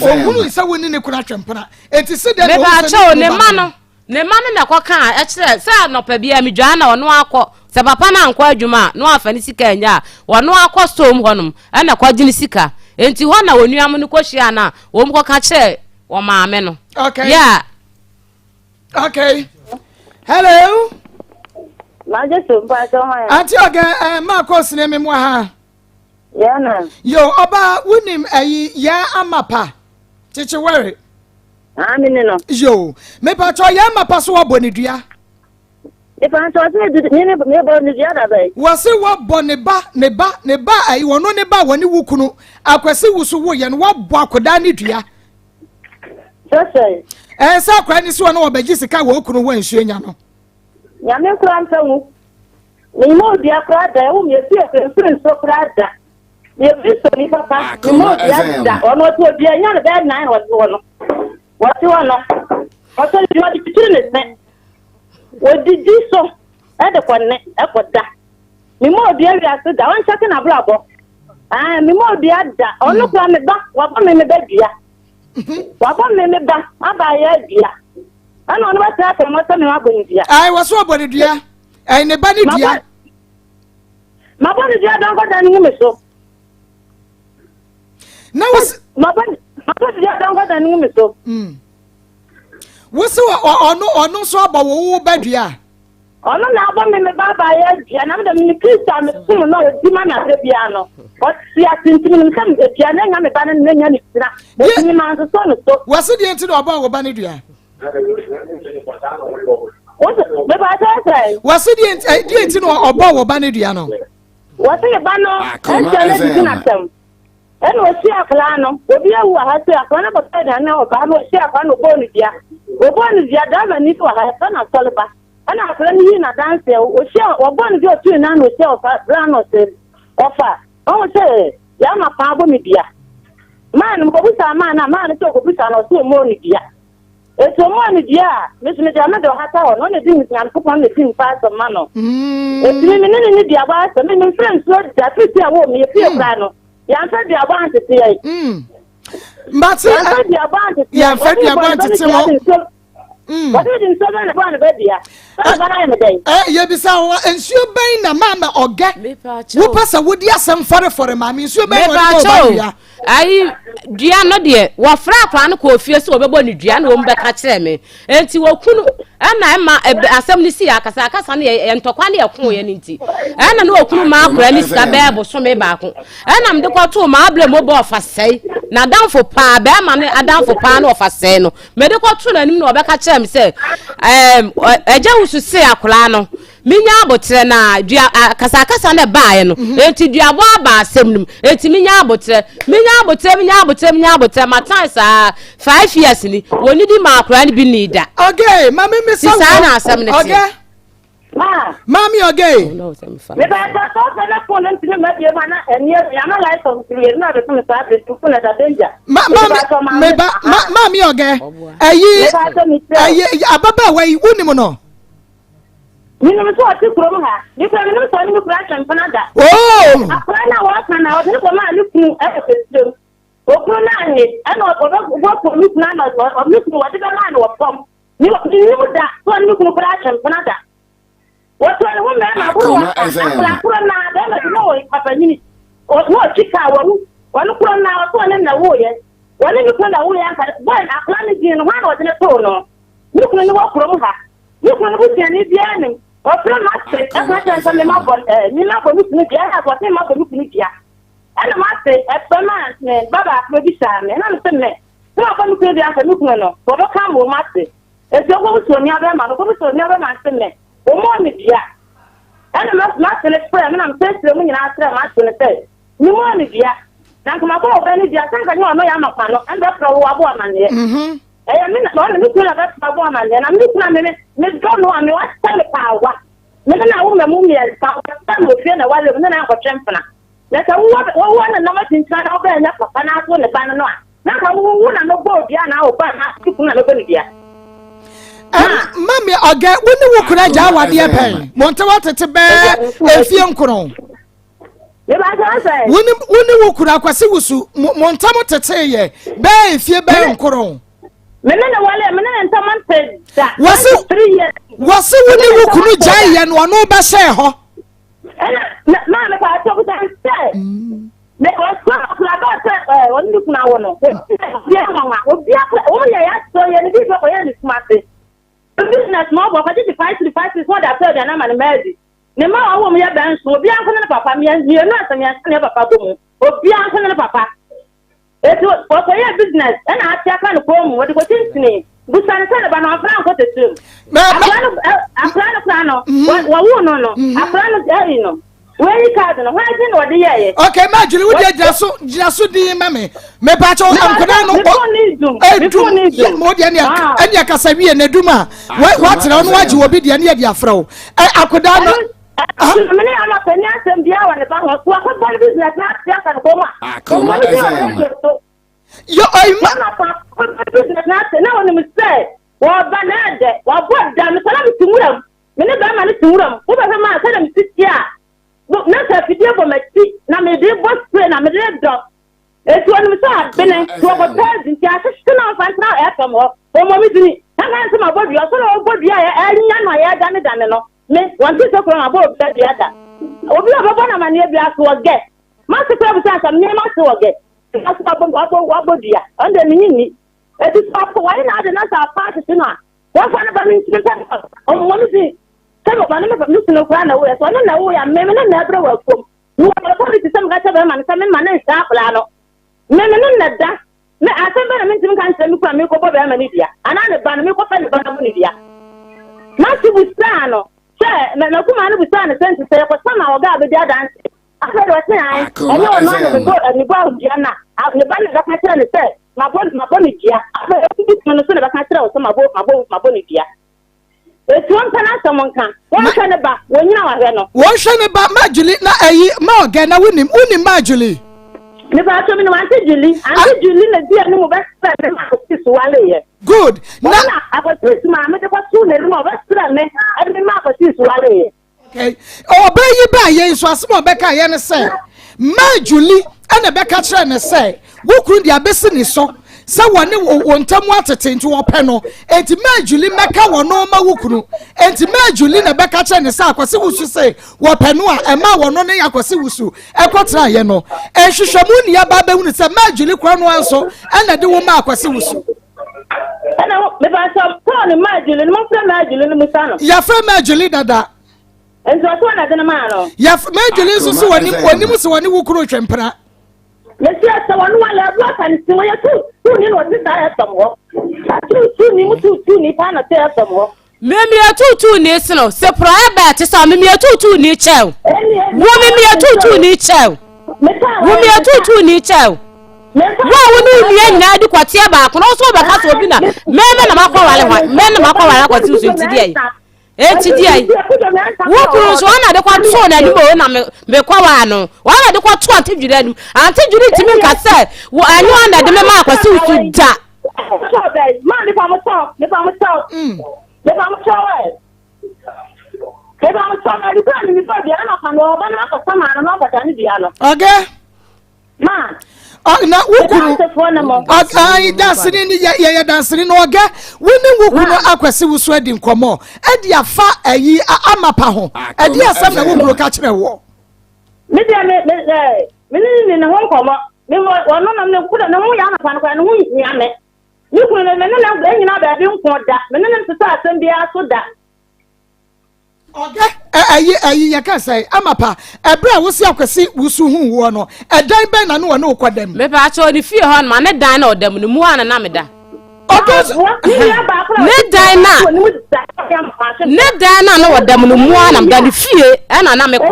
wɔhunu sɛ wo ne ne kunu atwempena eti si dɛ na wɔhunu sɛ ne kunu ba no. Ne mma no na ɛkɔkaa kyerɛɛ sɛ anɔpa biara medwaa na ɔno akɔ. Sɛ papa no ankɔ adwuma a, na wamfa ne sika annya a, ɔno akɔ store mu hɔnom na kɔgye ne sika. Enti hɔ na onuanom no kɔhyiaa no a wɔkɔka kyerɛɛ wɔn maame no. Okay. Yeah. Okay. Hello. Maje so mpa so hwan. Auntie Oge, eh ma ko sine me mo ha. Yeah na. Yo, oba wunim ayi ya amapa. Chichi were. Ah, me ne no. Yo, mepatwɔ yɛn mapa so wɔbɔ ne dua. Mepatwɔ sɛ me me me bɔ ne dua da bɛn. Wɔse wɔbɔ ne ba ne ba ne ba ayi wɔno ne ba wɔne wo kunu akwasi wo so wo yɛ no wɔbɔ akodaa ne dua. Sɛsɛn. Ɛɛ sɛ akora ne si wɔn wɔbɛgye sika wɔ okunu hɔ nsuo nya no. Nyame nkora nka wo. Menyima odua koraa da ɛwo me efie kura mfiri nsuo koraa da. Meyɛ Kristoni papa, memmɔ odua da. Ɔno ɔte odua nya no bɛyɛ nan na ɔte hɔ no. Wɔte hɔ no, ɔsɔ ne dua ɔde kyikyiri ne se. Wɔdidi so de kɔ ne ɛkɔ da. Memmɔ odua wiase da, ɔnkyɛke n'abrabɔ. Ah, memmɔ odua da. Ɔno kura me ba, wabɔ me me ba dua. Wabɔ me me ba, abaayɛ dua. Ɛna ɔno bɛtena afɛn mu sɛ me wabɔ ne dua. Ayi, wɔso ɔbɔ ne dua. Ɛyɛ ne ba ne dua. Mabɔ ne dua dɔnkɔda no hu me so. Na wosi. Mabɔ mabɔ ne dua dɔnkɔda no hu me so. Mm. Wosi ɔno ɔno nso abɔ wo wo ba dua. Ɔno na abɔ me me ba abaayɛ dua na me dɛm me Kristo a me som no a odi ma me abere biara no. Ɔte ase nti menim sɛ dua no anya me ba no na anya ne tira. Eti me ma nsosɔ no so. Wɔsi deɛ nti na ɔbɔ wo ba no dua. Wɔsi deɛ nti eh, deɛ nti na ɔbɔ wɔ ba ne dua no. Wɔsi ne ba no ɛnkyɛn ne didi n'asɛm ɛna osi akwadaa no obi awu wɔ ha sɛ akwadaa no bɔtɔ aduane na ɔbaa no osi akwadaa no ɔbɔɔ ne dua ɔbɔɔ ne dua driver ni wɔ ha ɛfɛ na asɔre ba ɛna akwadaa no yi n'adanseɛ osi ɔbɔɔ ne dua otu ne nan na osi ɔfa bra na ɔsɛ ɔfa ɔho sɛ yɛama paa bɔ me dua maa no mkɔbusa maa no a maa no sɛ ɔkɔbusa no ɔsɛ ɔmɔɔ ne dua. Eti ɔmaa no dua a, me nso mede ama deɛ ɔhata hɔ no, ɔna di Nyankopɔn na di mpa asɛm ma no. Mm. Eti me me ne ne ne duabɔ asɛm, me memfrɛ nsuo da, firi ti a wɔ me yɛfie mm. koraa no, yɛamfa duabɔ antete yɛn. Mm. Mbate yɛamfa duabɔ antete yɛn. Yɛamfa duabɔ antete mo. Wɔde de nsuo bɛn na bɔɔ ne ba dua. Sɛ ba no ayɛ me dɛn? Ɛ yɛbisa wo nsuo bɛn na maama ɔgɛ wopɛ sɛ wode asɛm fɔrefɔre maame nsuo bɛn na ɔde bɔɔ ba dua. Ayi dua no deɛ wɔfrɛ akwadaa no kɔɔ fie sɛ wɔbɛbɔ no dua na wɔn bɛka kyerɛ me nti wɔkunu ɛna ɛma asɛm no si akasa akasa no yɛ ntɔkwa ne ɛko yɛ no nti ɛna ne wɔkunu ma akwadaa no sika bɛɛ bosome baako ɛna mede kɔtoo maa abirɛ mu bɔ ɔfa sɛe na adamfo paa bɛrima no adamfo paa na ɔfa sɛe no mede kɔtoo n'anim na ɔbɛka kyerɛ me sɛ ɛɛm ɛgya wusu se akwadaa no Menya aboterɛ na dua akasakasa na ɛbaeɛ no mhm. enti duabɔ aba asɛm no mu enti menya aboterɛ menya aboterɛ menya aboterɛ menya aboterɛ matan saa 5 years ni wɔn di ma akora no bi ni da. ɔgɛ maame mi sa wɔ saa na asɛm no teɛ. Maame ɔgɛ. Meba sɛ sɛ na fon no ntumi ma bie ma na ɛni ɛmi ama license mmienu na bɛtum saa bɛ tu fon ɛda danger. Ma maame meba ma maame ɔgɛ ɛyi ɛyi ababaawa yi wunim no. Menim sɛ ɔte kurom ha. Me kura menim sɛ ɔne me kura atwe mpena da. Oh! Akora no a wɔka na ɔde no kɔmaa ne kunu ɛwɔ kɛsirem. Okunu no anye ɛna ɔbɛkɔ me kunu ama me kunu wɔde bɛmaa no wɔ fam. Menim da sɛ ɔne me kunu kura atwe mpena da. Wɔtɔ ne ho mmarima aboro wɔ akora koro na bɛrima bi na ɔyɛ papanyini. Na ɔtwi kaa wawu. Wɔn koro na ɔsɛ ɔne na woyɛ. Wɔne me kunu na woyɛ anka bɔn akora no din no hwan na ɔde ne too no. Me kunu no wɔ kurom ha. Me kunu no busuani biara nim. Ɔfrɛ m'ase ɛka kyerɛ no sɛ me mabɔ ɛɛ me mabɔ me kunu dua ɛna ɔsɛ me mabɔ me kunu dua. Ɛna m'ase ɛfrɛ ma me ba baako bɛbisaa me ɛna me sɛ me sɛ mabɔ me kunu dua anka me kunu no wɔbɛka ama wɔn ase. Eti ɔkɔbisa onua bɛrima no ɔkɔbisa onua bɛrima no sɛ me wɔmmɔɔ me dua. Ɛna m'ase no frɛ me na mesrɛsrɛ mu nyinaa kyerɛ m'ase no sɛ memmɔɔ me dua. Na nka mabɔ ɔbaa no dua sɛ anka nyɛ ɔno yɛ ama kwa no ɛna bɛfrɛ wo abɔ amanneɛ. Ɛyɛ me na ɔne me kunu na bɛtra bɔ amanneɛ, na me kunu a me me medɔ no a me wahyɛ me paawa. Me ne no awo mma mu mmiɛnsa, ɔbɛtra me ofie na ware mu ne no ankɔtwe mpena. Na sɛ wowɔ wowɔ ne nam akyinkyina na wobɛn nyɛ papa na ato ne ba no no a, na nka wo wo na mɛbɔ odua anaa wo ba anaa wo kunu na mɛbɔ ne dua. Mami ɔgɛ wo ne wo kunu agya awadeɛ pɛn mo ntam atete bɛɛ mfie nkono. Wo ne wo kunu Akwasi Wusu mo ntam tetee yɛ bɛɛ mfie bɛɛ nkron. Me ne ne wale me ne ne ntam nte da. Wɔsi wɔsi wo ne wo kunu gyae yɛ no ɔno bɛhyɛɛ hɔ. Ɛna maa me paa sɛ ɔbusa sɛ me ɔsɔ akora bɛɛ sɛ ɛɛ ɔne ne kunu awo no obi anwanwa obi akora wɔn yɛ yɛ asɔ yɛ ne bi bɛ kɔyɛ ne kuma ase business na ɔbɔ ɔkɔgye gye 5 cedi 5 cedi sɛ ɔde atɔ aduane ama ne mma adi. Ne mma a wɔwɔ mu yɛ bɛnson, obiara nko ne ne papa, mmienu ansa mmiɛnsa na yɛ papa bɔ mu, obiara nko ne ne papa. Eti ɔkɔyɛɛ business ɛna ate aka no kɔn mu, wɔde kɔkyinkyinii. Busa no sɛ ne ba no ɔmfra nkɔ tɛkyerɛ mu. Akora no akora no koraa no, wɔwoo no no, akora no ɛyi no, wɔayi card no, hwan din na wɔde yɛɛyɛ? Okay, ma Julie, wo deɛ gyina so gyina so din ma me. Mepaakyɛw nkwadaa no edum mo deɛ ne ɛne akasa wie na edum a watena ɔno wagye obi deɛ ne yɛ de afrɛ wo. Ɛ akwadaa no. Mene ama panyin asɛm biara wɔ ne ba ho. So akɔbɔ ne business na ate aka no kɔn mu a. Akoma FM. Yɛ ɔyima. Ama pa akɔbɔ ne business na ate na wɔnim sɛ wɔba na ɛdɛ wɔabɔ da no sɛ na mete nwura mu. Me ne bɛrima no te nwura mu. Wobɛhwɛ maa sɛdeɛ mete tie a na sɛ afidie bɔ m'akyi na mede bɔ spray na mede dɔ. Enti wɔnim sɛ abene nti wɔkɔtɔ adi nti ahyehye na ɔmfa ntena FM hɔ. Wɔmmɔ me dini. Na nka nso mabɔ dua. Ɔsɛ na ɔbɔ dua a ɛnya no a yɛdanedane no. Me, wɔnte sɛ kura mabɔ obi dua da. Obi a ɔbɛbɔ no amanneɛ biara so wɔ gɛ. M'ase koraa bisa sɛ me m'ase wɔ gɛ. Nanso wabɔ wabɔ wabɔ dua. Ɔno deɛ menye nni. Enti sɛ ɔpo wɔyɛ n'ade na sɛ apa ahyehye no a, wɔmfa no ba me nkyiri sɛ ɔmmɔ me din. Sɛ meba no me kunu koraa na ɛwoeɛ. Sɛ ɔno na ɛwoeɛ a, me me ne no na ɛbrɛ wɔ afuom. Mewɔ authority sɛ meka kyerɛ bɛrima no sɛ memma no nhwɛ akwadaa no. Me me ne no na ɛda. Me asɛm bɛn na mentumi nka nkyerɛ me kunu a merekɔbɔ bɛrima no dua anaa ne ba no merekɔfa ne ba no abɔ no dua? M'ase busaa no sɛ, m'akumaa no busaa no sɛ nti sɛ yɛkɔsam a ɔga a bɛdi adanse? Afei de ɔse ae, ɛnyɛ ɔno a na mebɔ mebɔ dua no a ne ba no na bɛka kyerɛ no sɛ mabɔ mabɔ no dua. Afei ɔsi kunu no so na bɛka kyerɛ wo sɛ mabɔ mabɔ mabɔ no dua. Eti wɔmpɛ n'asɛm nka. Wɔnhwɛ ne ba, wɔnyina wahwɛ no. Wɔnhwɛ ne ba, ma Julie na ɛyi ma ɔgɛ na wonim wonim ma Julie. Mepa akyɛw menim Auntie Julie. Auntie Julie na di anim bɛsrɛ me ma Akwasi so wareyɛ. Good. Na Wɔn na Akwasi so maame de kɔtoo n'anim a ɔbɛsrɛ me ɛde me ma Akwasi so wareyɛ. Okay. Ɔbaa yi baa yɛn nso asɛm a ɔbɛka yɛ ne sɛ maa Julie ɛna ɛbɛka kyerɛ ne sɛ wo kunu de abɛsi ne so sɛ wɔne wɔn ntam atete nti wɔpɛ no enti maa Julie mɛka wɔn no ma wo kunu enti maa Julie na ɛbɛka kyerɛ ne sɛ akwasi wusu sɛ wɔpɛ no a ɛma wɔn ne akwasi wusu ɛkɔtena yɛ no nhwehwɛmu nni aba abɛhunu sɛ maa Julie korɔ no nso ɛna de wo ma akwasi wusu. Ɛna mepa sɛ Paul ne maa Julie no mofrɛ maa Julie no musa no. Yɛfrɛ maa Julie dada. Nti ɔsɛ wɔn na de no maa no. Yɛfrɛ maa Julie nso sɛ wɔnim wɔnim sɛ wɔne wo kunu retwe mpena. Mesi sɛ wɔne wɔn lɛ ɛbu aka ne si wɔyɛ tu tu ni na ɔte saa ɛfam hɔ. Tu tu ni mu tu tu ni paa na te ɛfam hɔ. Mimie tuutuuni sene wo, sɛ porɔeɛ bɛɛ te sɛ wo, mimie tuutuuni kyɛn wo. Wo mimie tuutuuni kyɛn wo. Wo mimie tuutuuni kyɛn wo. Wo a wo ne wo nua nyinaa di kɔteɛ baako na wo nso wobɛka sɛ obi na mɛmɛ na makɔware hɔ mɛ na makɔware akɔte wo so nti deɛ yi. Enti deɛ yi. Wo kunu nso wɔn na de kɔtoo n'anim o na mekɔwaa no. Wɔn na de kɔtoo Ante Dwiri anim. Ante Dwiri ntumi nka sɛ wo ɛnyɛ wɔn na de me ma akɔte wo so da. Ɔgɛ. Na wo kunu ayi danseni ni yɛyɛ danseni na ɔgɛ wo ne wo kunu akwasi wo so adi nkɔmɔ ɛdi afa ayi amapa ho ɛdi asɛm na wo kunu ka kyerɛ wɔ. Me deɛ me me ɛɛ me ne ne ne ho nkɔmɔ me wɔ ɔno na ne kura ne ho yɛ anapa no koraa ne ho nhia me me kunu no me ne no nyina baabi nko da me ne no nsesa asɛm biara so da. Ɔdɛ ɛyi ɛyi yɛ ka sɛ amapa ɛbrɛ a wosi akwasi wusu hu woɔ no ɛdan bɛn na ne wɔ ne wokɔ dɛm. Mepa akyɛw ne fie hɔ no ma ne dan na ɔda mu no mu a na na meda. Ne dan na ne dan na na ɔda mu no mu a na meda ne fie ɛna na mekɔ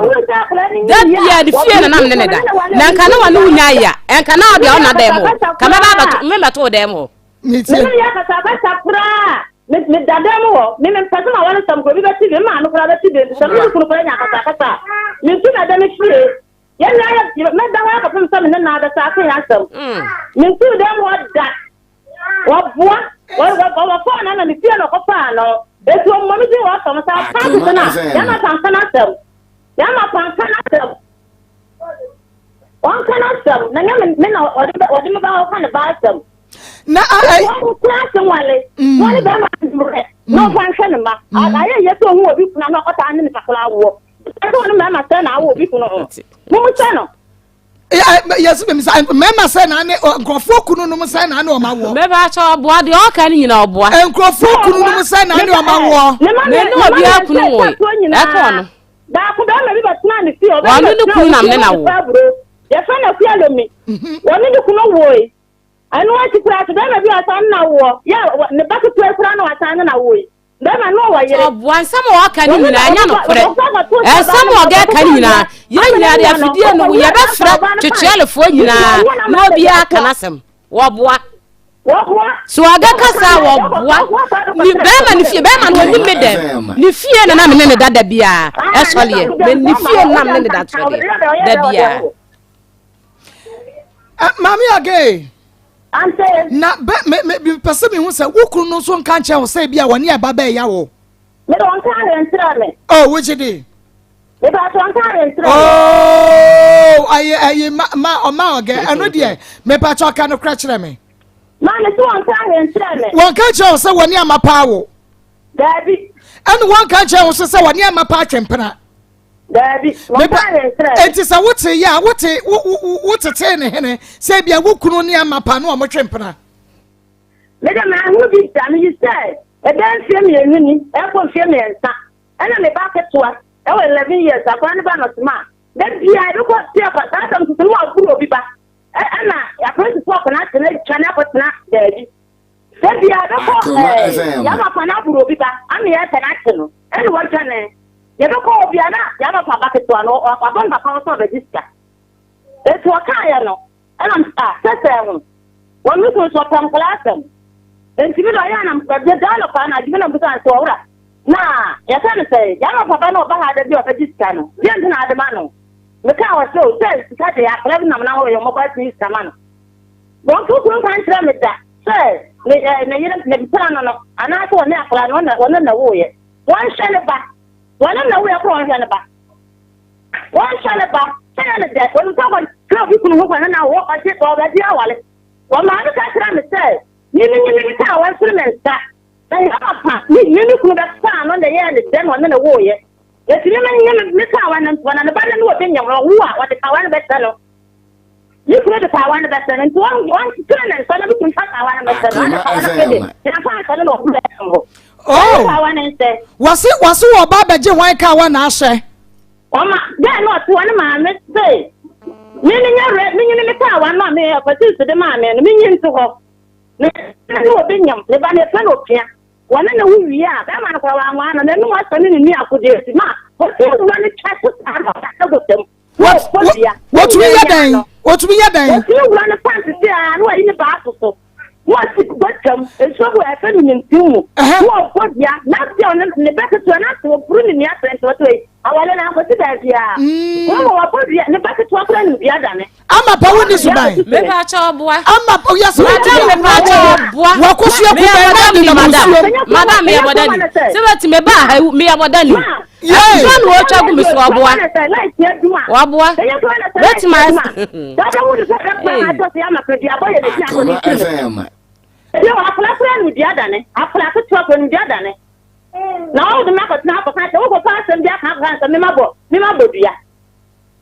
da bia ne fie na na mene ne da na nka ne wɔne wo nya ya nka na ɔde ɔna dan mu hɔ ka mɛba abɛto mɛmɛto dan mu hɔ. Me ne yɛ akasakasa koraa meda dan mu hɔ me mempɛ sɛ ma wɔne nsɛm koro bi bɛte bi me maame koraa bɛte bi nti sɛ me ne kunu koraa nya akasakasa a mentu na ɛda me fie yɛn nyinaa yɛ mɛda hɔ akɔpem sɛ me ne naa bɛsa aka yɛn asɛm mentu dan mu hɔ da Wɔboa, wɔfaa no na ne fie na ɔkɔfaa no. Eti ɔmmɔ no din wɔ asɛm sɛ ɔka tete no a, yɛma panka no asɛm. Yɛma panka no asɛm. Wɔnka no asɛm, na nyɛ me na ɔde ɔde me ba ɔka ne ba asɛm. Na a wɔn kura ase nwale, wɔn ne bɛrima mmerɛ, na ɔfa nhwɛ ne mma. Ayɛ yɛ sɛ ohun obi kuna na ɔkɔtaa ne ne kakra awoɔ. Ɛsɛ wɔn mmarima sɛ na awo obi kunu ho. Mumu sɛ no. Yɛsi bɛmi sɛ mmarima sɛ na ne nkurɔfoɔ kunu nom sɛ na ne ɔma woɔ. Mɛba akyɛ ɔboa deɛ ɔka ne nyina ɔboa. Nkurɔfoɔ kunu nom sɛ na ne ɔma woɔ. Me ne obiara kunu woe ɛka ɔno. Baako bɛrima bi bɛtena ne fie ɔbɛrima bɛtena ne fie na wo. Yɛfrɛ no Akua Lomi. Wɔne ne kunu woe. Ɛno akyi koraa so bɛrima bi a ɔsan ne no awoɔ, yɛ a ne ba ketewa yi koraa na wasan ne no awoɔ yi, bɛrima no ɔwɔ yere. Ɔboa nsɛm a ɔka no nyinaa ɛnyɛ nokorɛ. Nsɛm a ɔga ka no nyinaa yɛn nyinaa de afidie no yɛbɛfrɛ twetwealefoɔ nyinaa na obiara ka n'asɛm. Wɔboa. So ɔga kasa a wɔboa ne bɛrima ne fie bɛrima no ɔnim me dɛm ne fie na na me ne ne da da biara ɛsɔleɛ me ne fie na me ne ne da sɔleɛ da biara. Maame Age. Na bɛ me me pɛ sɛ mehu sɛ wo kunu no nso nka nkyɛn wo sɛ bi a wɔne ɛba bɛɛya wo. Mede wɔn ka ahwɛ me. Oh, wogye di. Mepatɔ nka ahwɛ me. Oh, ayi ayi ma ma ɔma ɔgɛ ɛno deɛ mepatɔ ɔka no korɛ kyerɛ me. Maame so wɔn ka ahwɛ nkyerɛ me. Wɔn ka kyerɛ wo sɛ wɔne ama paa wo. Daabi. Ɛne wɔn ka kyerɛ wo so sɛ wɔne ama paa twempena. Daabi, wɔnka hwee nkyerɛɛ me. Enti sɛ wote yɛ a, wote wo wo wotetee ne hene sɛ ebia wo kunu ne amapa ne wɔn twe mpena? Me de manhunu bi da, miyi sɛ ɛbɛyɛ mfeɛ mmienu ni, ɛrekɔ mfeɛ mmiɛnsa, ɛna me ba ketewa, ɛwɔ 11 years, akwadaa no ba no ɔsoma a, da biara yɛbɛkɔ fie akɔ, saa asɛm nso so na waboro obi ba, ɛna apolisifoɔ akɔ n'atena atwa no akɔtena baabi. Da biara bɛkɔ ɛɛ yaba fa no aboro obi ba ama yɛpɛ no akye no ɛna wɔdwane yɛbɛkɔ hɔ bia na yaba fa ba ketewa no wabɔ no papa hɔ sɛ ɔbɛgye sika eti ɔkaeɛ no ɛna a sɛsɛɛ ho wɔn no kunu so ɔpɛ nkɔla asɛm nti mi na ɔyɛ anam bɛbɛ da anɔpa na adwuma na mbusa nso ɔwura na yɛfɛ no sɛ yaba fa ba no ɔba ha da bi ɔbɛgye sika no deɛ nti na ade ma no meka wɔ sɛ o sɛ sika de akɔla bi nam na hɔ yɛ ɔmɔkɔ atumi sika ma no Wɔn kunu nka nkyerɛ me da sɛ ne ɛ ne yere ne mpena no no anaasɛ ɔne akwadaa no ɔne ɔne na woeɛ. Wɔnhwɛ ne ba. Wɔne na woeɛ koraa wɔnhwɛ ne ba. Wɔnhwɛ ne ba. Sɛ yɛ ne dɛ wɔnim sɛ ɔkɔkyerɛ obi kunu ho kwan na wɔ ɔgye ɔbɛgye awale. Wɔn maame ka kyerɛ me sɛ me me nye me ka a wɔmfiri me nsa. Na yɛ papa me me me kunu bɛfaa no na ɛyɛɛ ne dɛ na ɔne ne woeɛ. Eti me me nye me me ka a wɔne ntoa na ne ba no ne obi nyɛ wɔn wo a wɔde kawa no bɛkyɛ no. Ne kunu de paawa no bɛsɛ no nti wɔntene ne nsa na ne kunu fa paawa no bɛsɛ no ana paawa no pɛ de yɛmfa ansa no na ɔkuru ɛsom hɔ. Oh. Paawa no nsɛ. Wɔse wɔse wɔ ɔba abɛgye hwan kawa na ahyɛ. Ɔma dɛn na ɔte hɔ ne maame se me menyɛ rɛ menyini me kaawa no a me ɔkwasi nso de maa me no menyi nto hɔ. Ne ne obi nyam ne ba no yɛfrɛ no opia. Wɔne ne wo wie a bɛrima no koraa wanwaa no n'anum asɔ ne ne nua akodeɛ si ma wɔte wura no twa so saa na ɔda no gosɛm. Wɔtumi yɛ dɛn? Wɔtumi yɛ dɛn? Wɔtumi wura ne pant se a na wɔyi ne baaso so. Na wɔsi bɔtwam nsuo bi wɔ ɛfɛ no nintin mu. Na wɔbɔ dua na afei ɔne ne bɛ ketewa na afei wɔburu ne nua sɛ nti wɔte wei awale na akɔsi baabi a. Wɔn ma wɔbɔ dua ne ba ketewa kora ne dua dane. Ama pa wo ni suban. Mepa kyɛ ɔboa. Ama pa yɛ sɛ Madam mepa kyɛ ɔboa. Wakosua kubɛn na de nam nsuo. Madam meyɛ bɔdani. Sɛ bɛti me ba ha meyɛ bɔdani. Ɛnso na wɔtwa gu me so ɔboa. Wɔboa. Bɛtumi ayɛ. Akoma FM. Na wɔn de me akɔtena akɔka sɛ wokɔfa asɛm bi aka akɔka sɛ mema bɔ mema bɔ dua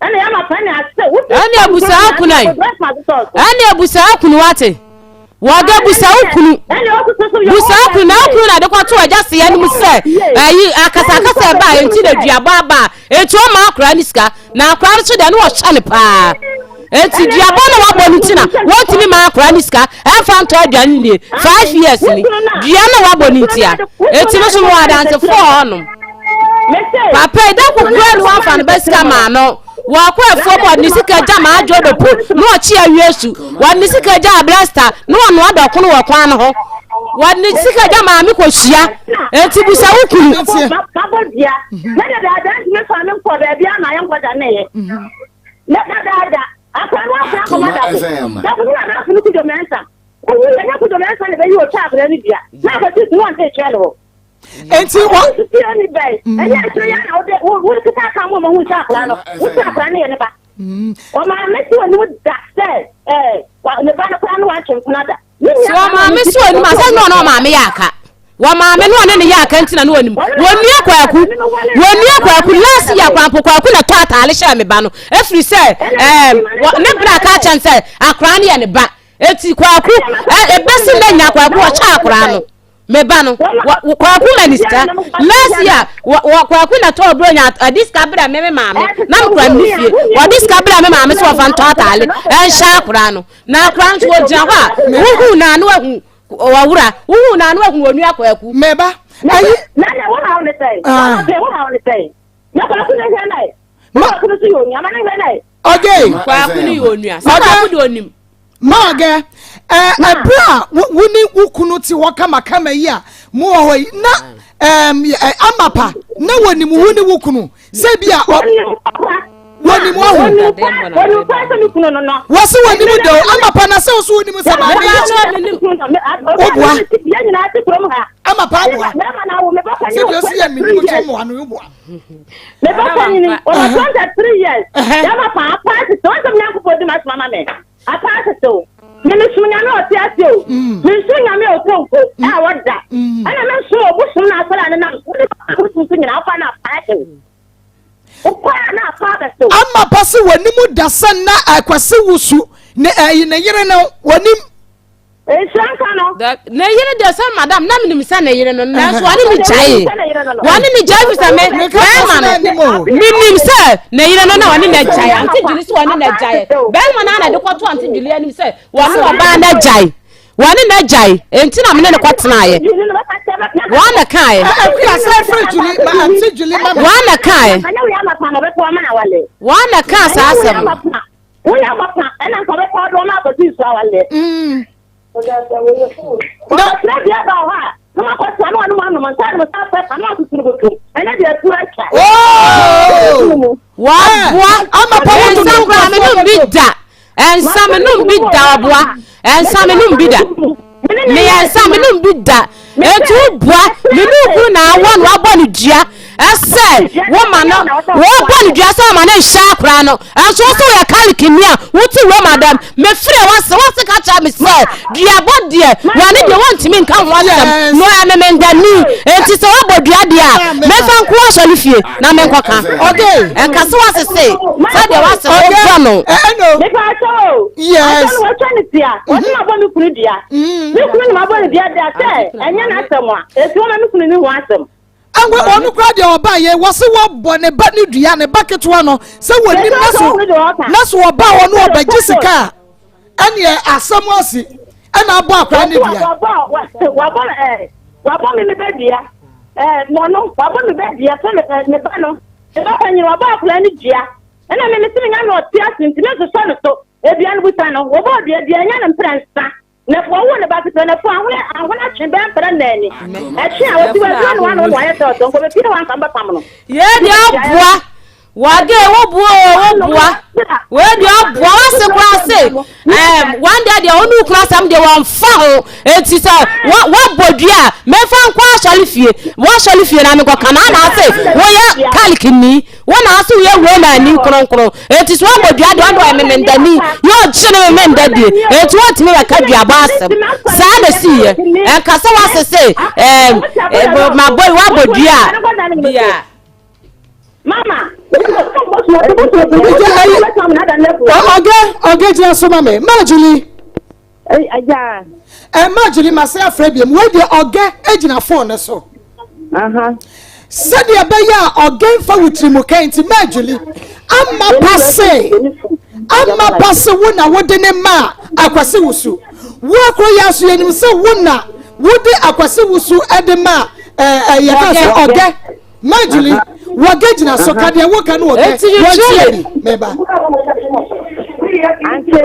ɛna yɛama pa ne asɛ ɛne abusa akunu ayi ɛne abusa akunu wate wɔde busa wo kunu busa kunu na kunu na de kɔto agya seɛ no mu sɛ ayi akasakasa ɛba a enti na duabɔ aba a enti ɔma akora ne sika na akora no so deɛ ne wɔhyɛ no paa enti duabɔ na wabɔ no ti na wɔntumi ma akora ne sika ɛmfa ntɔ aduane nie 5 years ni dua na wabɔ no ntia enti no so mo adansefoɔ hɔnom papa yi da kokora ne wɔmfa no bɛ sika maa no Wɔkɔ afuom wɔde ne sika gya ma adwo dopo na ɔkye awie su. Wɔde ne sika gya ablasta na ɔnoa dɔkono wɔ kwan no ho. Wɔde ne sika gya maame kɔhyia. Enti busa wo kunu. Mabɔ dua. Na dadaada ntumi fa me nkɔ baabi a ma yɛnkɔ da ne yɛ. Na dadaada akora no akora akɔma dako. Dako no na dako no kudwo mɛnsa. Owu yɛ nyɛ kudwo mɛnsa na bɛyi otwa akora no dua. Na akɔsi so wɔn nte kyerɛ no hɔ. Enti wɔ. Wosusu ɛni bɛn? Ɛnyɛ akyire yɛ na wode wo wo keka aka mu ɔmo hu sɛ akwadaa no wo sɛ akwadaa no yɛ ne ba. Ɔmaame si wɔ anim da sɛ ɛɛ ne ba no koraa no wantwe mpena da. So ɔmaame si wɔ anim asɛ ne ɔne ɔmaame yɛ aka. Wɔmaame no ɔne ne yɛ aka nti na ne ɔnim. Wɔnua kwaku wɔnua kwaku last year koraa mpo kwaku na tɔ ataale hyɛɛ me ba no efiri sɛ ɛɛ ne bra ka kyɛn sɛ akwadaa no yɛ ne ba. Eti kwaku ɛbɛsi nɛ nya kwaku ɔkyɛ akwadaa no. Me ba no, Kwaku ma ne sika. Last year, Kwaku na tɔɔ bronya, ɔde sika brɛ me me maame. Na me kura me fie. Ɔde sika brɛ me maame sɛ ɔfa ntɔ ataale ɛnhyɛ akora no. Na akora nso ɔgyina hɔ a, wohu na ano ahu ɔwura, wohu na ano ahu onua Kwaku. Me ba, ayi. Na na wo haw ne sɛn? Wo haw ne sɛn? Na Kwaku ne hwɛ na. Kwaku no so yɛ onua, ma ne hwɛ na. Ɔgye. Kwaku no yɛ onua. Sɛ Kwaku de onim. Maagɛ, ɛberɛ a wo ne wo kunu te hɔ kamakama yi a mowɔ hɔ yi na amapa na wɔnim wo ne wo kunu sɛ bi a wɔnim wahu wɔse wɔnim de o amapa na sɛ wo so wonim sɛ maame yi woboa amapa aboa sɛ deɛ ɔsi yɛ menim kyɛ mmoa no woboa mebɛkɔ nyini ɔwɔ 23 years yɛma paa paa tete wɔnsɛm nyankopɔn di ma soma ma me Apaa tete o, me mesom Nyame a ɔte ase o, mm. mensom Nyame a ɔkɔ nko mm. a ɔda, mm. ɛna mensom ɔbosom no asɔre a ne nam so, wode abosom so nyinaa wofa no apaa hyew. Wokɔ a na apaa bɛhyew. Ama pa se w'anim da sɛ na akwasi wusu ne ɛyi ne yere no w'anim. Nhyira nka no. Ne yere deɛ sɛ madam na menim sɛ ne yere no nanso wɔne ne gyae wɔne ne gyae fi sɛ me bɛrima no menim sɛ ne yere no na wɔne ne gyae ante dwuli sɛ wɔne ne gyae bɛrima no ana de kɔto ante dwuli anim sɛ wɔne ɔbaa no gyae wɔne ne gyae enti na mene ne kɔtenaeɛ wɔn na kaeɛ wɔn na kaeɛ wɔn na kaa saa asɛm no Woyɛ papa ɛna nka ɔbɛkɔ ɔde wɔn akɔsi nsu awaleɛ. Na ɔsrɛ deɛ ba hɔ a na makɔsra na ɔne mo anom nsa anom nsa afɛ pa na watoto no bɔtom ɛnɛ deɛ atu atwa. Waboa ama pa wo nsa koraa me nom bi da nsa me nom bi da waboa nsa me nom bi da meyɛ nsa me nom bi da Enti wobua me ne wo kunu na awɔ no wabɔ no dua ɛsɛ woma no wɔbɔ no dua sɛ ɔma no nhyɛ akora no ɛnso wo sɛ woyɛ kalikini a wote Roma dɛm mefrɛ wase wase ka kyerɛ me sɛ duabɔ deɛ wɔne deɛ wɔntumi nka ho asɛm no ɛmemendani enti sɛ woabɔ dua deɛ a memfa nko asɔre fie na menkɔka ɛnka sɛ wasese sɛdeɛ wase wobɔ no. Yes. Me kunu na mabɔ no dua da sɛ ɛnyɛ n'asɛm a, enti wɔma me kunu ne ho asɛm. Ɛnwe ɔno koraa deɛ ɔba yɛ wɔse wɔbɔ ne ba ne dua ne ba ketewa no sɛ wɔnim na so na so ɔba hɔ no ɔbɛgye sika a ɛneɛ asɛm asi ɛna abɔ akora ne dua. Wabɔ ɛɛ wabɔ me me ba dua ɛɛ mɔno wabɔ me ba dua sɛ me ba no me ba panyin wabɔ akora ne dua ɛna me me se me nya na ɔte ase nti me nsosɔ ne so. Edua no busa no, wɔbɔɔ dua dua nya no mprɛnsa, na wɔwoo ne ba ketewa no afua ahono ahono atwe bɛyɛ mprɛ nnan ni. Ɛtwe a wɔsi wɔaduro no ano na wɔayɛ sɛ ɔtɔ nkɔbɛpie hɔ anka mbɛpam no. Yei deɛ ɔboa wade wo boa o wo boa wei deɛ ɔboa wase koraa se ɛɛm one day deɛ ɔne okunu asɛm deɛ wɔnfa ho eti sɛ wa wabɔ dua a mɛfa nkɔ asɔre fie wɔasɔre fie na mekɔ ka na ana ase woyɛ kalikini. Wo na ase woyɛ Romani kronkron, enti so woabɔ dua deɛ ɔno ɔyɛ memendani, yɛ ɔgye ne memenda die, enti wontumi bɛka duabɔ asɛm. Saa na ɛsiiɛ. Ɛnka sɛ woasese ɛɛm mabɔ woabɔ dua a bia. Mama. Ɔgɛ ɔgɛ gyina so ma me ma Julie. Agya. Ɛma Julie ma sɛ afrɛ biam wei deɛ ɔgɛ gyina phone ne so. Sɛdeɛ ɛbɛyɛ a ɔgɛ nfa wo tiri mu kɛn nti ma Julie ama pase ama pase wo na wode ne ma akwasi wusu wo akoro yɛ aso yɛnim sɛ wo na wode akwasi wusu de ma ɛɛ yɛka sɛ ɔgɛ. Marjorie, wɔgɛ gyina so ka deɛ woka no wɔgɛ wɔntie bi meba. Ante,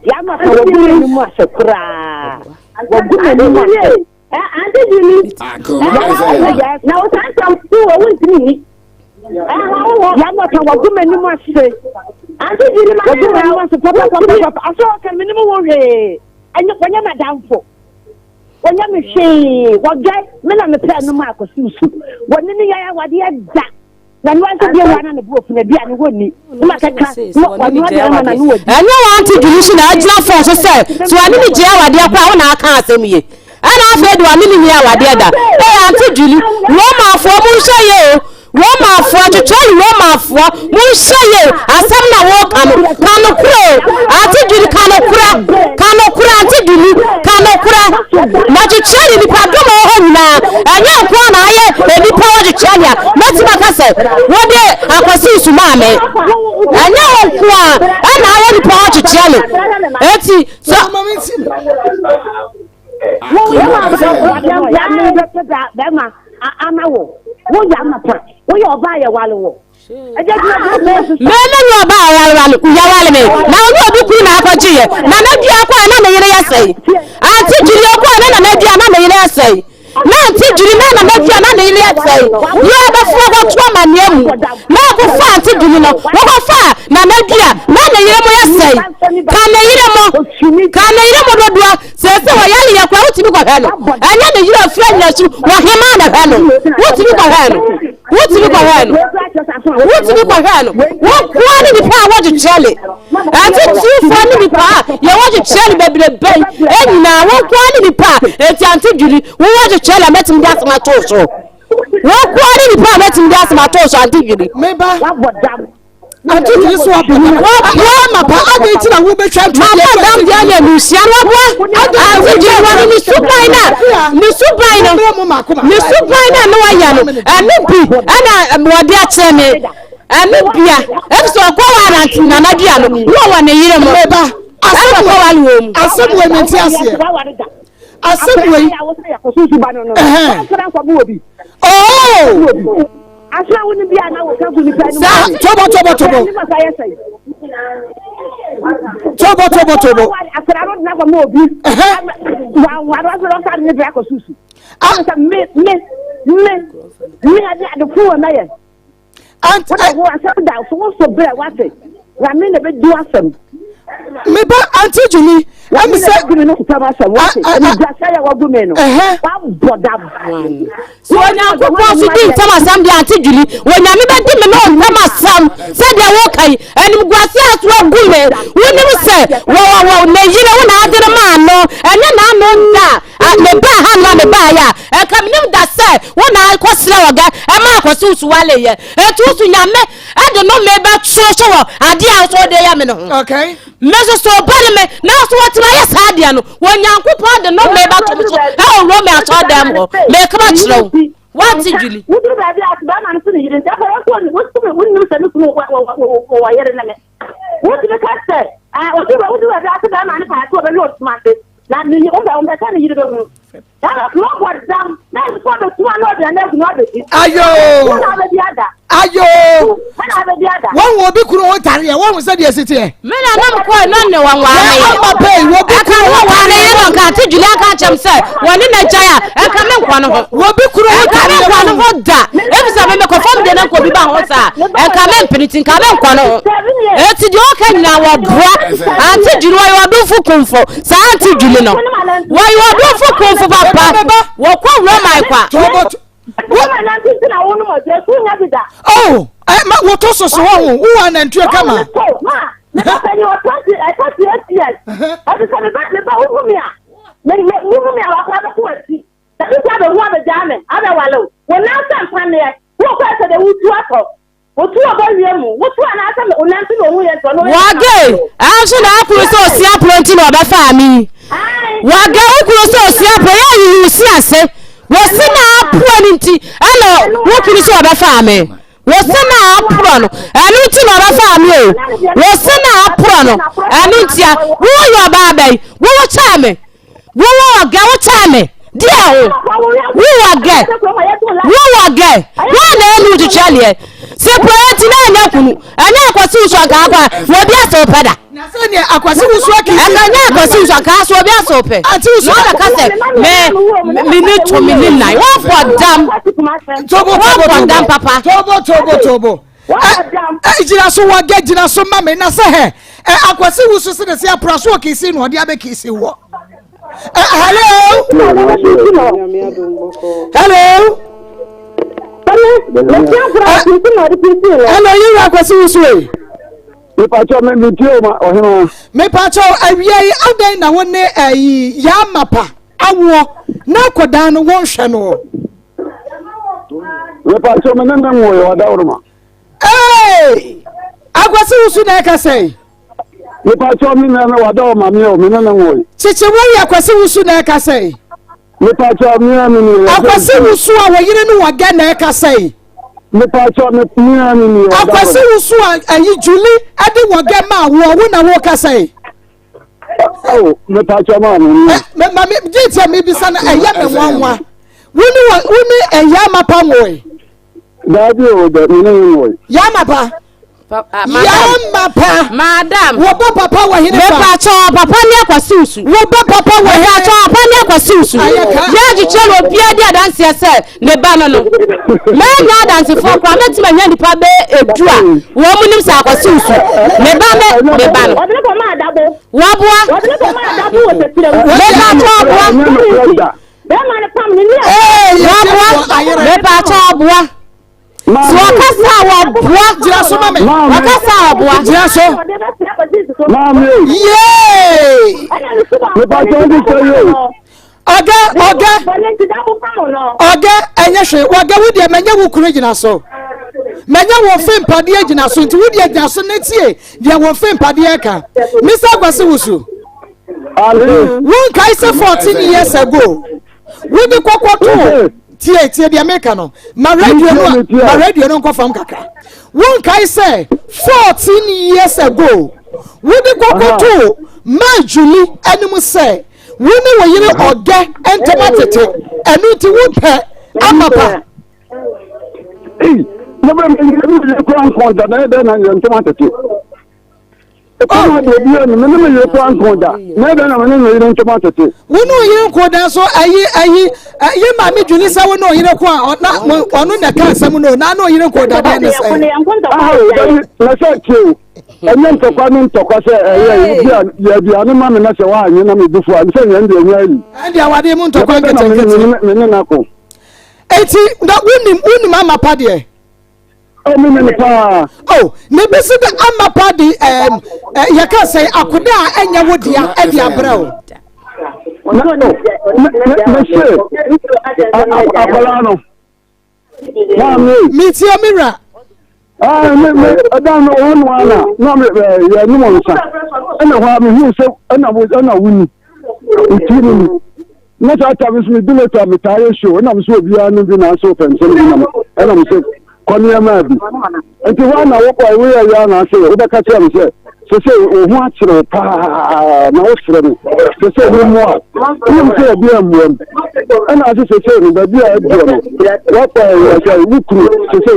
yɛama pa wɔgu n'anim ase koraa. Wɔgu n'anim ase. Ante Julie, na wo saa nsɛm so wɔ wontumi nni. Yɛama pa wɔgu m'anim ase. Ante Julie, ma wɔgu m'anim ase papapapapa. Asɛ ɔka menim wo hwee. Ɛnyɛ wɔnyɛ m'adamfo. Wɔnyɛ me hwee, wɔdwɛn me na mepɛɛ no maa kɔsiw so. Wɔne ne yɛn awadeɛ da. Na noa nso deɛ wɔn na ne bo afu na aduane wɔnni. Ne ma kɛka na wɔnoa deɛ wɔma na no wɔdi. Ɛnyɛ wɔn ante dwene so na agyina fon so sɛ sɛ wɔne ne gye awadeɛ koraa wo na aka asɛm yie. Ɛna afei de wɔne ne nni awadeɛ da. Ee ante dwene, Romanfoɔ monhwɛ yie o. Romanfoɔ, twetwɛre Romanfoɔ, monhwɛ yie, asɛm na wɔka no, ka nokorɛ o, Auntie Julie, ka nokorɛ, ka nokorɛ, Auntie Julie, ka no. nokorɛ. Na kyekyerɛ ne nipa dɔm a ɛwɔ hɔ nyinaa, ɛnyɛ nko ara na ayɛ nnipa wɔ kyekyerɛ nea mɛtumi aka sɛ wode akwasi nsu maa me. Ɛnyɛ wo nko ara ɛna ayɛ nipa wɔ kyekyerɛ no. Eti sɛ. Ama wo, woyɛ amapa, woyɛ ɔbaa yɛ wale wo. Mɛmɛ nyɛ ɔbaa a yawale me na ɔne obi kunu na akɔgye yɛ nana dua kɔ a na ne yere yɛ sɛe ante dwiri ɔkɔ a na nana dua na ne yere yɛ sɛe na ante dwiri na nana dua na ne yere yɛ sɛe yɛ ɔbɛfo akɔto amanneɛ mu na ɔkɔfa ante dwiri no wɔkɔfa nana dua na ne yere mo yɛ sɛe ka ne yere mo ka ne yere mo dodoɔ Seesei ɔyare yɛ koraa wotumi kɔhwɛ no. Ɛnyɛ ne yere ofiri anyinasu wɔ hemaa na hwɛ no. Wotumi kɔhwɛ no. Wotumi kɔhwɛ no. Wotumi kɔhwɛ no. Wɔn nkoa ne nipa a wɔgye kyerɛle. Atitirifoɔ ne nipa a yɛwɔ gye kyerɛle bebrebe yi nyinaa wɔn nkoa ne nipa a eti ante dwiri wɔwɔ gye kyerɛle a mɛtumi de asɛm ato so. Wɔn nkoa ne nipa a mɛtumi de asɛm ato so ante dwiri. Meba. Ante dwiri so abɔ dam. Waboa ma pa adɛn nti na wobɛtwa ntodeɛ Mabɔ dam deɛ ne abusua no waboa. Ante dwiri wɔn ne suban na ne suban no ne suban na ne wayɛ no ɛno bi ɛna wɔde akyerɛ me ɛno bia efisɛ ɔkɔ wɔ anante nana dua no na ɔwɔ ne yere mo meba ɛna ɔkɔ wale wɔ mu. Asɛm wei mente aseɛ. Asɛm wei. Ɛhɛn. Oh! Saa tobo tobo tobo. Tobo tobo tobo. Ɛhɛn. Ant Wode wo asɛm da so wo so brɛ wate. Nyame na bɛdi w'asɛm. Me ba Auntie Julie, ɛmi sɛ. Nyame na bɛdi me no kutam asɛm wate. Ɛmi gya sɛ yɛ wagu me no. Wabɔ dam. So Onyankopɔn so di ntam asɛm deɛ Auntie Julie, Onyame bɛdi me no ntam asɛm sɛdeɛ woka yi, animguase a so agu me, wonim sɛ wɔwɔwɔ ne yere wo na ade no maa no, ɛnyɛ n'ano nda a mebaa ha no a mebaeɛ a, ɛnka menim da sɛ wo na akɔsrɛ ɔga ɛma akɔse wo so waleyɛ, ɛnti wo so Nyame ɛde no me bɛto so wɔ adeɛ a wo so wode yɛ me no ho. Okay. Me nso so ɔba ne me nanso wɔtumi ayɛ saa adeɛ no wɔ Nyankopɔn de no me bɛto me so ɛwɔ Rome asɔredan mu hɔ meka makyerɛ wo wate Julie. Woduru baabi a bɛrima no so ne yere nti afei wɔso wotumi wonim sɛ ne kunu wɔ yere ne me wotumi ka sɛ woduru baabi a sɛ bɛrima no paa sɛ ɔbɛyɛ ɔtuma ase na ne wɔmpɛ wɔmpɛ sɛ ne yere bɛhu Ayo! Ayo! Wɔn wɔ obi kunu ho ntareɛ, wɔn ho sɛdeɛ ɛsi teɛ. Me na nam kɔɛ na ne wɔn wɔn Yɛ ama pɛi, wɔ obi kunu ho ntareɛ. Ɛka wɔn yɛ no nka ate Julia ka kyɛm sɛ wɔn ne n'agya a ɛka me nkwa no ho. Wɔ obi kunu ho ntareɛ. Ɛka me nkwa no ho da. Efisɛ me mekɔ fam deɛ na nkɔ bi ba ho saa. Ɛka me mpene ti nka me nkwa no ho. Eti deɛ ɔka nyinaa wɔ boa. Ante Julia wɔyɛ ɔdomfo kumfo. Saa Ante Julie no. Wɔyɛ ɔdomfo kumfo papa. Wɔkɔ Roma kwa. Oh, eh, ma woto so so hɔ ho wowɔ anantwie kama. Wage, ɛnso na akuru sɛ osi aporo nti na ɔbɛfaa me yi. Wage, wo kuru sɛ osi aporo yɛ yiyi wo si ase. Wosi na aporo no nti ɛna wo kuru sɛ ɔbɛfaa me. Wosi na aporo no ɛno nti na ɔbɛfaa me o. Wosi na aporo no ɛno nti a woyɛ ɔbaa bɛyi wowo kyɛɛ me. Wowɔ ɔgɛ wo kyɛn me deɛ ho wowɔ gɛ wowɔ gɛ wɔn na ɛnu twitwa leɛ sɛ pɔyɛ ti na ɛnyɛ kunu ɛnyɛ akwasi wusu anka akɔ a wɔbi asɛ ɔpɛ da na sɛ neɛ akwasi wusu akisi ɛka nyɛ akwasi wusu anka aso obi asɛ ɔpɛ Ante wusu na ɔbɛka sɛ me me ne to me ne nan wɔbɔ dam tobo tobo wɔbɔ dam papa tobo tobo tobo ɛ gyina so wɔ gɛ gyina so ma me na sɛ hɛ ɛ akwasi wusu se ne se apra so wɔ kisi na ɔde abɛ kisi wɔ ɛ hello hello hello yɛwura akwasi wusu yi. Mepatwa me me tie o ma ɔhema. Mepatwa awia yi adɛn na wo ne ɛyi yaa mapa awoɔ na akɔdaa no wɔnhwɛ no. Mepatwa me ne ne nwo yɛ ɔdawuruma. Ee akwasi wusu na ɛka sɛn. Mepakyɛw me nua no wada ɔma me o me ne no nwoe. Kyekye wo yɛ Kwasi Wusu na ɛkasa yi. Mepakyɛw me a me nie. Akwasi Wusu a wɔ yere no wɔ gɛ na ɛkasa yi. Mepakyɛw me me a me nie. Akwasi Wusu a ayi Julie ɛde wɔ gɛ ma woɔ wo na wo kasa yi. Oh, mepakyɛw maa me nie. Me ma me gye tia me bisa na ɛyɛ me nwanwa. Wo ne wɔ wo ne ɛyɛ amapa nwoe. Daabi o dɛ me ne no nwoe. Yɛ amapa. Yama pa. Madam. Wo ba papa wɔ hene fa. Mepakyɛ papa ne akwasi nsu. Wo ba papa wɔ hene. Mepakyɛ papa ne akwasi nsu. Yɛ akyekyere na obiara di adanseɛ sɛ ne ba no no. Mɛnya adansefoɔ koraa mɛtumi anya nipa bɛ edu a wɔn mu nim sɛ akwasi nsu. Ne ba ne ne ba no. Waboa. Mepakyɛ ɔboa. Waboa. Mepakyɛ ɔboa. So ɔkasa a wɔboa. Gyina so ma me. Ɔkasa a ɔboa. Gyina so. Maame. Yee. Nipa tó ń sọ yóò. Ɔgɛ ɔgɛ ɔgɛ ɛnyɛ hwee ɔgɛ wo deɛ mɛnyɛ wo kunu gyina so mɛnyɛ wo fe mpadeɛ gyina so nti wo deɛ gyina so ne tie deɛ wo fe mpadeɛ ka Mr. Akwasi Wusu. Wonkae sɛ 14 years ago. Wode kɔkɔ to tie tie deɛ meka no ma radio no ma radio no nkɔ fam kakra wonkae sɛ 14 years ago wode kɔkɔ to ma Julie anim sɛ wo ne wo yere ɔgɛ ntɛm atete ɛno nti wopɛ amapa. Ne bɛ mi yɛ kura nkɔnta na yɛ dɛ na yɛ ntɛm atete. Ɛkwan a deɛ obiara nim, me ne me yere koraa nko da. Na ɛdɛn na me ne me yere ntam atete? Wo ne wo yere nko da nso ayi ayi yi maame dwene sɛ wo ne wo yere ko a na ɔno na ɛka asɛm no na ne wo yere nko da deɛ ne sɛ. Aha o, dabi, na sɛ tie o, ɛnyɛ ntɔkwa ne ntɔkwa sɛ ɛyɛ obi a yɛ aduane ma me na sɛ woanyɛ na me bu fu a, sɛ yɛn deɛ ɛnyɛ ayi. Ɛnde awadeɛ mu ntɔkwa nketenkete. Me ne no ako. Eti na wonim wonim amapa deɛ. Oh, me me paa. Oh, ne besi de ama pa de ɛɛm ɛ yɛka sɛ akoda a ɛnyɛ wo dea ɛde abrɛ o. Na o me me me se akwadaa no. Maame. Mi tie mi wura. Ah, me me ɛdan no ɔwɔ no ana na me ɛ yɛ nom nsa ɛna hɔ a me hu sɛ ɛna wo ɛna wo ni wo ti ni ni. Na saa tam nso medu late a metaa yɛ show ɛna me sɛ obiara no bi na asɛ ɔpɛ nsɛm bi na me ɛna me sɛ kɔ nneɛma bi nti hɔ na wokɔ woyɛ yɛ na asɛ wobɛka kyerɛ me sɛ sɛ sɛ wo ho akyerɛ wo paa na wofrɛ me sɛ sɛ wo mmoa wonim sɛ obi ammoa mu ɛna ase sɛ sɛ no baabi a aduɔ no woakɔ sɛ wo kunu sɛ sɛ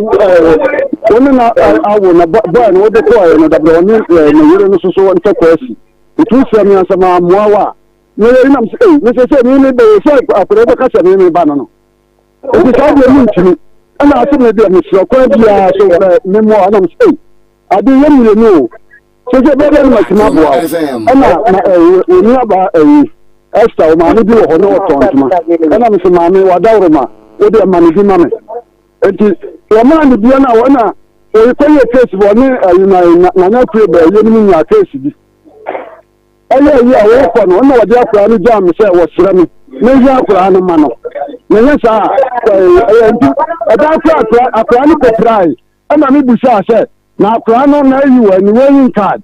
wo ne na awo na bɔɛ no wode kɔɛ no dabrɛ ɔne ne yere no soso ntɔkwa asi nti wofrɛ me ansa ma ammoa wo a Na yei nam sɛ, ei, mesɛ sɛ me me bɛyɛ sɛ akwadaa bɛka sɛ me me ba no no. Nti saa deɛ mentumi. Ɛna ase me deɛ mesrɛ kwan biara so ɛ me mmoa ɛna mesɛ ei, ade yɛ mmienu o. Sɛ sɛ bɛyɛ no matumi aboa wo. Ɛna na ɛyi onua ba ɛyi Esther wo maame bi wɔ hɔ na ɔtɔn ntoma. Ɛna mesɛ maame wadaworoma wo deɛ ma ne bi ma me. Nti wɔmaa ne bia na wɔna ɔkɔyɛ case bi ɔne ɛyi na nana akue bɛyɛ no mu nyaa case bi. Ɛyɛ ayi a wɔrekɔ no, ɛna wɔde akwadaa no gyaa me sɛ wɔsrɛ me menhwɛ akwadaa no ma no. Menyɛ saa a, ɛyɛ nti ɛda akora akora akwadaa no kɔpirae. Ɛna mebusaa sɛ, na akwadaa no na ayi wɔ ani wɔyi card.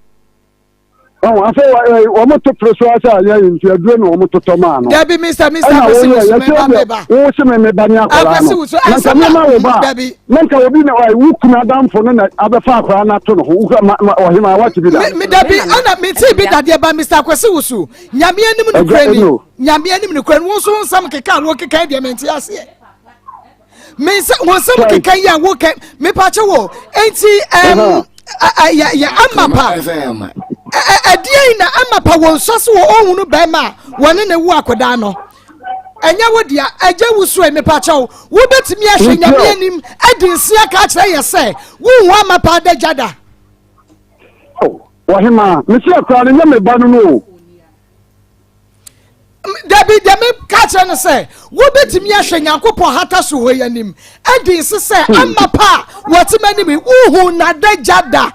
Ɔn afei wɔn to pere so asa ayɛ yi nti aduro na wɔn totɔ maa no. Dabi Mr. Mr. Akwasi Wusu meba meba. Wo se me meba ne akwadaa no. Na nka mema wo ba. Dabi. Na nka obi na wo kunu adamfo no na abɛfa akwadaa no ato ne ho wokura ma ma ɔhema wate bi da. Me dabi ɛna me ti bi dadeɛ ba Mr. Akwasi Wusu nyame anim nokura ni nyame anim nokura ni wo nso nsɛm keka a wokeka deɛ mente aseɛ me nsɛ wo nsɛm keka yi a wokɛ mepakyɛ wɔ enti ɛm yɛ yɛ ama pa ɛdeɛn na ama pa wɔn nsɔ so wɔ ɔhunu bɛrima a wɔne ne wo akwadaa no ɛnyɛ wo dea agya wusu mepakyɛw wobɛtumi ahwɛ nyame anim adi nse aka akyerɛ yɛ sɛ wonhu amapa adagya da ɔhema mesi akora no nyɛ me ba no no o dabi deɛ meka kyerɛ no sɛ wobɛtumi ahwɛ nyankopɔn hata so hɔ yi anim adi nse sɛ hmm. amapa a wɔte m'anim wohu n'adagya da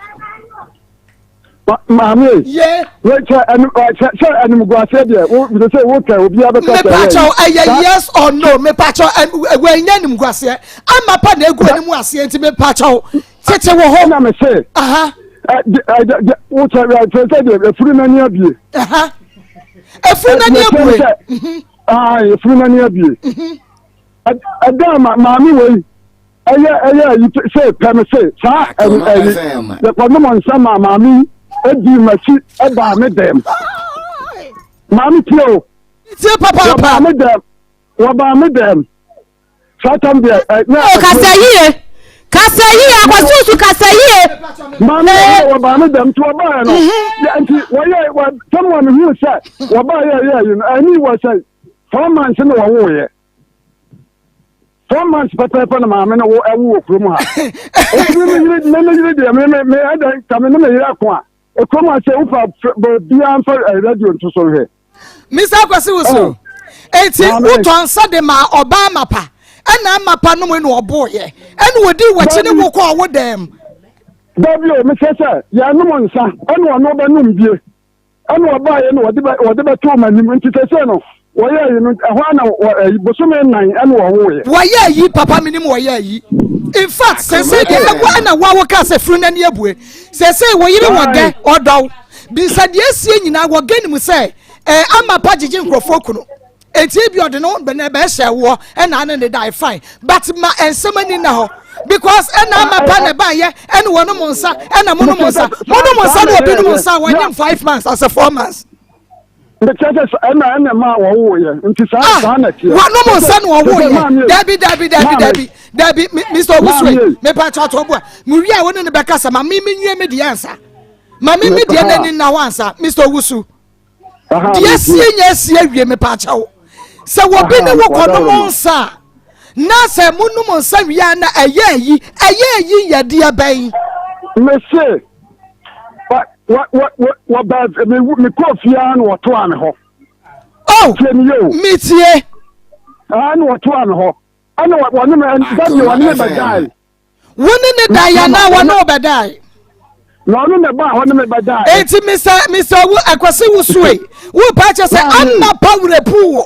Maame. Ye. Sɛ ɛnu sɛ sɛ animguaseɛ deɛ wo sɛ wo kɛ obiara bɛka sɛ ɛyɛ. Mepakyɛw ɛyɛ yes or no mepakyɛw ɛwɔ ɛnyɛ animguaseɛ ama pa na egu anim aseɛ nti mepakyɛw tete wɔ hɔ. Ɛna me se. Wokyɛ kyerɛ sɛ deɛ efuru n'ani abie. Efuru n'ani abue. Efuru n'ani abie. Ɛda ma maame wei ɛyɛ ɛyɛ ayi sɛ pɛm se saa ɛyi ɛyi yɛkɔ nom nsa ma maame yi edi m'akyi ɛbaa me dɛm. Maame tie o. Tie papaapa. Wɔbaa me dɛm. Wɔbaa me dɛm. Saa tam deɛ ɛ na. O kasa yie. Kasa yie akɔsusu kasa yie. Maame yɛ wɔbaa me dɛm nti wɔbaa yɛ no. Nti wɔyɛ wɔ tam wɔn hu sɛ wɔbaa yɛ yɛ yi no ɛni wɔ sɛ 4 months na wɔwo yɛ. 4 months pɛpɛɛpɛ na maame no wo ɛwo wɔ kurom ha. Eti mi mi yiri mi mi yiri deɛ mi mi mi ɛdɛ ka mi ne mi yiri ako a. Ekurom ha sɛ wofa baabiara nfa radio nto so nhwɛ. Mr. Akwasi Wusu, oh. eti wotɔ nsa de ma ɔbaa mapa ɛna amapa nom ɛna ɔbooyɛ ɛna ɔdi wɔkyi ne wo kɔ ɔwo dɛm. Dabi o mesɛ sɛ yɛnom nsa ɛna ɔno ɔbɛnom bie ɛna ɔbaeɛ na ɔde bɛ ɔde bɛtoo m'anim nti sɛsɛ no wɔyɛ yi no ɛhɔ ana wɔ bosome nnan ɛna ɔwoeɛ. Wɔyɛ yi papa menim wɔyɛ yi in fact sɛsɛ deɛ ɛwɔ ɛna wawo kaa sɛ funu n'ani abue sɛsɛ wɔ yere wɔ gɛ ɔdɔw bisa deɛ esie nyinaa wɔ gɛ nim sɛ ɛɛ ama pa gyegye nkurɔfoɔ kunu eti ebi ɔde no na ɛbɛhyɛ woɔ ɛna ane ne die fine but ma nsɛm ani na hɔ because ɛna ama pa na ɛbaayɛ ɛna wɔn nom nsa ɛna mo nom nsa mo nom nsa na obi nom nsa wɔnyɛ 5 months asɛ 4 months. Mekyerɛ sɛ ɛna ɛna maa wɔwoeɛ nti saa ah, saa na teɛ. Wɔnom nsa na wɔwoeɛ. Dabi dabi dabi dabi dabi Mr. Owusu mepa kyɛ ɔtɔ bu a mewie a wo ne ne bɛkasa ma me menwie me deɛ ansa ma me me deɛ n'ani nna hɔ ansa Mr. Owusu deɛ sie nyɛ asie awie mepa kyɛw sɛ wɔbi ne wo kɔ nom nsa a na sɛ monom nsa wie a na ɛyɛ ayi ɛyɛ ayi yɛ deɛ bɛn. Mese wɔbaa mekɔɔ fie ara na wɔtoaa me hɔ. Oh, tie me yie o. Metie. Ɛɛ na wɔtoaa me hɔ. Ɛna wɔne me dabi wɔne me bɛdae. Wo ne ne dae anaa wɔne wo bɛdae? Na ɔno na ɛbaa hɔ ne me bɛdae. Eti Mr. Mr. Wu Akwasi Wusue, wo pa kyɛ sɛ Anna pa werɛ puu wo.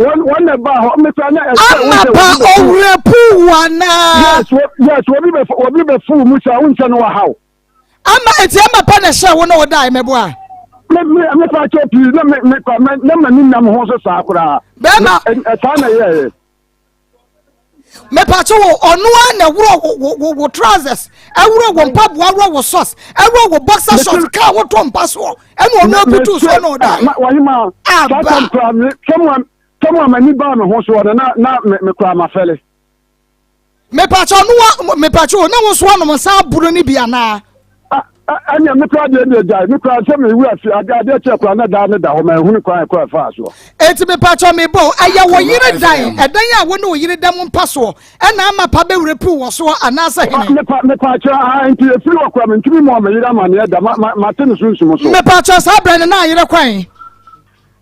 Wɔn wɔn na ɛbaa hɔ mmekura na ɛsɛ Ama pa owurɛ puu wo anaa? Yes yes obi bɛ obi bɛ fuu mu sɛ wonkyɛ no wɔ haw. Ama eti ama pa na ɛhyɛ wo na ɔda mɛboa. Me me me fa kyɛ pii na me me kwa me na ma ni nam ho so saa koraa. Bɛɛma. Saa na yɛɛ. Mepatse wo ɔno ara na ɛworɔ wo wo wo trousers ɛworɔ wo mpaboa worɔ wo socks ɛworɔ wo boxer shorts kaa wo to mpa soɔ ɛna ɔno abutu soɔ na ɔda. Wɔhema saa tam kura me tɛmu a tɛmu a m'ani baa me ho soɔ no na na me me kura mafɛle. Mepatse ɔno wa mepatse wo na wo nso anom nsa aburo ne bi anaa. Ɛnna me kura deɛ deɛ gyae me kura sɛ me wura fi ade adeɛ kyɛ kura na daa ne da hɔ ma ehunu kwan ɛkɔ ɛfa soɔ. Eti mepatwɔ me bɔ ɛyɛ wo yere dan ɛdan a wo ne wo yere da mu mpa soɔ ɛna ama pa bɛ wura piw wɔ soɔ anaasɛ hene. Mepa mepatwɔ aha nti efiri wɔ kura me ntumi mɔ me yere amaneɛ da ma ma ma te ne sunsum so. Mepatwɔ saa brɛ no na ayere kwan.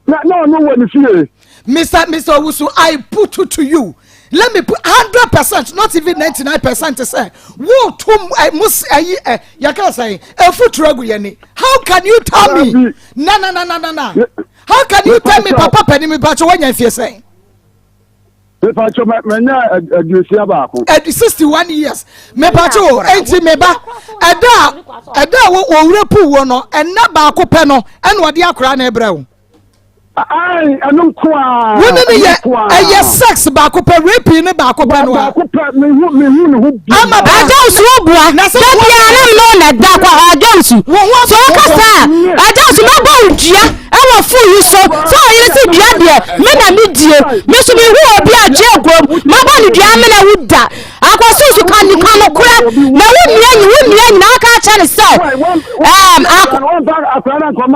Na na ɔno wɔ ne fie. Mr. Mr. Owusu, I put it to you. Let me put 100%, not even 99% sɛ wo to eh, mus ayi eh, yɛka sɛ efuturo agu yɛn ni. How can you tell me? Na na na na na na. How can you tell me papa panin mi pacho wanya mfie sɛn? Mepacho manya 61. Adi 61 years. Mepacho enti meba ɛda a ɛda a wɔwura puu wɔ no ɛnna baako pɛ no ɛna ɔde akora na ɛbrɛ wo. Ayi ɛno nko ara. Wo ne ne yɛ ɛyɛ sex baako pɛ rape ne baako pɛ no a. Baako pɛ mehu mehu ne ho bi. Ama ba. Ɛgya nsu obua. Da biara na me ne na da kɔ ɛgya nsu. So ɔkasa a ɛgya nsu mɛbɔ wo dua ɛwɔ fon yi so sɛ ɔyere se dua deɛ me na me die me so mehu obi a gye kurom mabɔ ne dua me na wo da akɔso nso ka ne ka nokorɛ na wo nua nyi wo nua nyinaa aka akyerɛ ne sɛ ɛɛm ako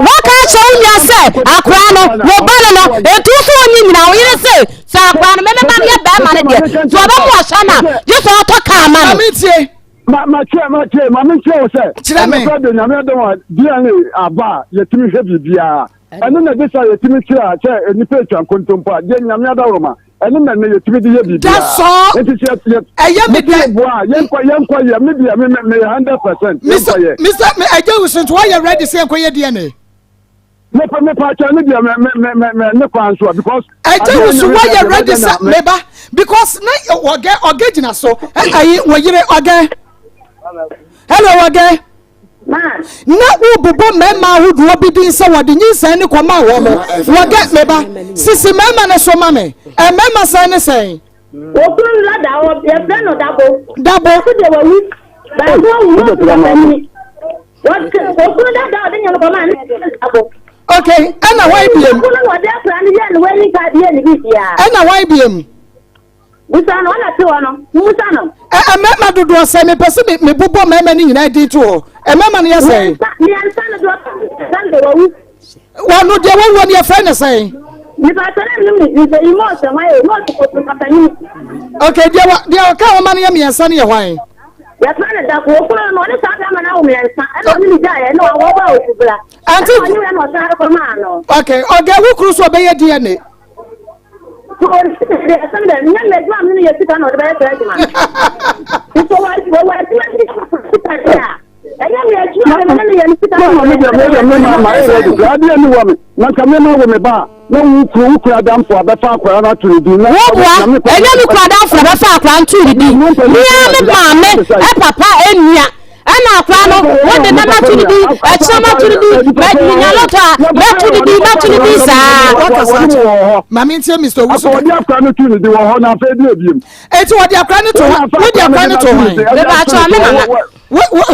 waka akyerɛ wo nua sɛ akora no wo ba no no etu so onyi nyinaa wo yere se sɛ akora no mɛmɛma no yɛ bɛrima no deɛ sɛ ɔbɛmo ɔhyɛ no a gye sɛ ɔtɔ kaa ma no. Ma ma kyerɛ ma kyerɛ ma me kyerɛ wo sɛ kyerɛ me ɛno de nyame adom a DNA aba a yɛtumi hwɛ biribiara ɛno na de sɛ yɛtumi kyerɛ a sɛ nnipa atwa nkontompo a deɛ nyame adaworoma ɛno na nnɛ yɛtumi de yɛ biribiara dasɔ nti sɛ yɛ ɛyɛ me dɛ boa a yɛnkɔ yɛnkɔ yɛ me deɛ me me yɛ 100% yɛnkɔ yɛ Mr. Me ɛgya wusu nti wɔyɛ ready sɛ yɛnkɔ yɛ DNA. Mepa mepa kyɛ ne deɛ me me me me ne kwan so a because. Ɛgya wusu wɔyɛ ready sɛ meba because na ɔgɛ ɔgɛ gyina so ɛyi wɔ yere ɔgɛ. Hello, Ɔgɛ. Na wobobɔ mmarima ahodoɔ bi din sɛ wɔde nyinsɛn ne kɔma wɔ mo. Wɔgɛ, meba. Sisi mmarima no so ma me. Mmarima sɛn ne sɛn? Okunu no dada hɔ, yɛfrɛ no Dabo. Dabo. Baako deɛ wawu. Baako awu, na ɔte papa ni. Wɔte okunu dada a ɔde nyɛ no kɔmaa ne Dabo. Okay, ɛna hwan biem? Baako no na ɔde akora no yɛɛ ne wedding card yɛɛ ne biribiara. Ɛna hwan biem? Busa no, ɔna te hɔ no, musa no. Ɛ mmarima dodoɔ sɛ mepɛ sɛ mebobɔ mmarima no nyinaa din to hɔ. Mmarima no yɛ sɛn? Mmiɛnsa no deɛ ɔtɔ mmiɛnsa no deɛ wawu. Wɔno deɛ wawuo no yɛfrɛ no sɛn? Nipa sɛ ne nim ne nsɛ yi mɔɔsɛ hwan yɛ mɔɔsɛ kɔtu papa Ok, deɛ wa deɛ ɔka wɔma no yɛ mmiɛnsa no yɛ hwan? Yɛfrɛ no dako okunu no ɔne saa bɛrima no awo mmiɛnsa ɛna ɔne ne gyaeɛ ɛna wɔwɔ ba okubra. Ante ɛna ɔne wɛ na ɔsan kɔ maa no. Ok, ɔgɛ wo kuru so ɔbɛyɛ DNA. Woboa, ɛnyɛ me kura adamfo na bɛfa akora nto ne din. Mea me maame, papa, nua. Ɛna akora no, wode na mato ne din, ɛkyerɛ mato ne din, menya lɔtɔ a, mɛto ne din, mɛto ne din saa. Wakasa akyɛ. Maame ntie Mr. Owusu. Wɔde akora no to ne din wɔ hɔ na afei di ebiem. Eti wɔde akora no to hɔ, wode akora no to hwan? Bɛbɛ akyɛ me nana.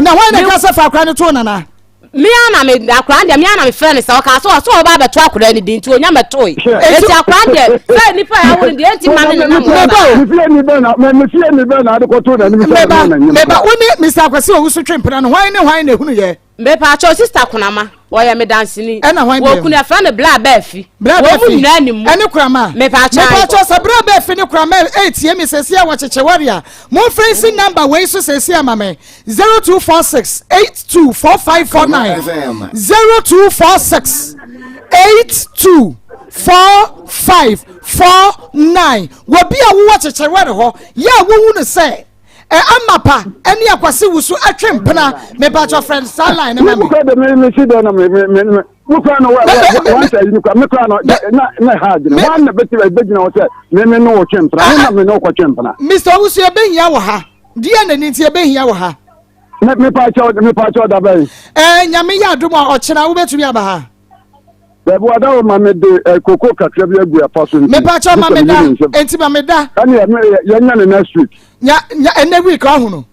Na hwan na ɛka sɛ fa akora no to nana? Me ara na me akwadaa deɛ me ara na me frɛ no sɛ ɔka sɛ ɔsɛ ɔba abɛto akwadaa no din nti onya mɛtoe eti akwadaa deɛ sɛ nipa a awo no deɛ enti ma ne nenam hɔ saa. Me fie ni bɛn na me fie ni bɛn na ade kɔto n'anim sɛ meba meba wo ne Mr. Akwasi Owusu twe mpena no hwan ne hwan na ehunu yɛ. Mepa akyɛw sister Kunama wɔyɛ me danseni. Ɛna hwan bio? Wɔkunu yɛfrɛ no Bla Baafi. Bla Wɔn mu Baafi. nyinaa nim mu. Ɛne Kurama. Mepa akyɛw. Mepa akyɛw sɛ Bla Baafi ne Kurama ɛretie me sɛsi a wɔkyekyɛ wari a momfrɛ nsi number wei so sɛsi ama me 0246 824549 0246 824549 wɔbi a wowɔ kyekyɛ wari hɔ yɛ a wohu no sɛ Ɛ amapa ɛne akwasi wusu ɛtwe mpena mepakyɛ frɛ saa line no ma me. Mekura de me me si dɛ na me me me me kura no wa wa wa sɛ yi kura me kura no na na ha adwene wa na bɛti bɛ gyina hɔ sɛ me me no twe mpena me na me no kɔ twe mpena. Mr. Owusu ɛbɛhia wɔ ha deɛ na ni nti ɛbɛhia wɔ ha. Me me pa kyɛw me pa kyɛw da bɛn. Ɛɛ nyame yɛ adom a ɔkyena wobɛtumi aba ha. Dabi wada hɔ ma me de eh, koko kakra bi agu ɛfa so nti. Mepa kyɛw ma me da nti ma me da. Ɛne yɛnya ne next week. Nya nya ɛnɛ week ɔho no.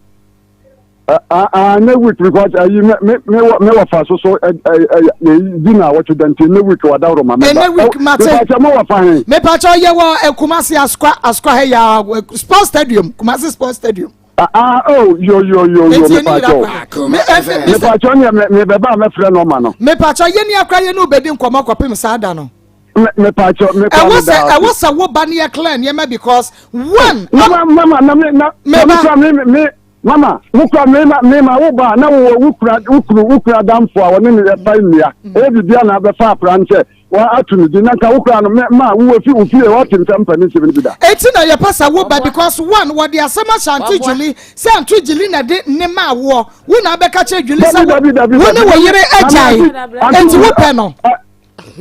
Ah ah ne week because ayi me me me wɔ me wɔ fa so so ɛ ɛ ɛ di na awɔtwe da nti ne week wada hɔ ma me ba. Ɛnɛ week mate. Mepa kyɛw mo wɔ fa he. Mepa kyɛw yɛ wɔ Kumasi Asukwa Asukwa ha ya sports stadium Kumasi sports stadium. Ah, ah, oh, yo, yo, yo, yo, mepakyɛw. Mepakyɛw ne me bɛba a mɛfrɛ no ma no. Mepakyɛw yɛ ni akora yɛ ne obedi nkɔmɔ kɔpem saa da no. Mepakyɛw mekɔ ɛwɔ sɛ ɛwɔ sɛ wo ba ne yɛ clear nneɛma because one. Mama, mama, na me na na me kura me me mama, wo kura me ma me ma wo ba na wo wo kura wo kuru wo kura damfo a wɔne ne ɛfa nnua. Ɛyɛ biribi a na abɛfa akora nkyɛ. Wa ato ne din na nka wo koraa no me ma wo fi wo fie ɔte nsɛm mpa ne nsɛm no bi da. Eti na yɛpɛ sɛ wo ba because one wɔde asɛm ahyɛ Auntie Julie sɛ Auntie Julie na de ne maa woɔ wo na abɛka kyerɛ Julie sɛ wo ne wo yere agyae enti wo pɛ no.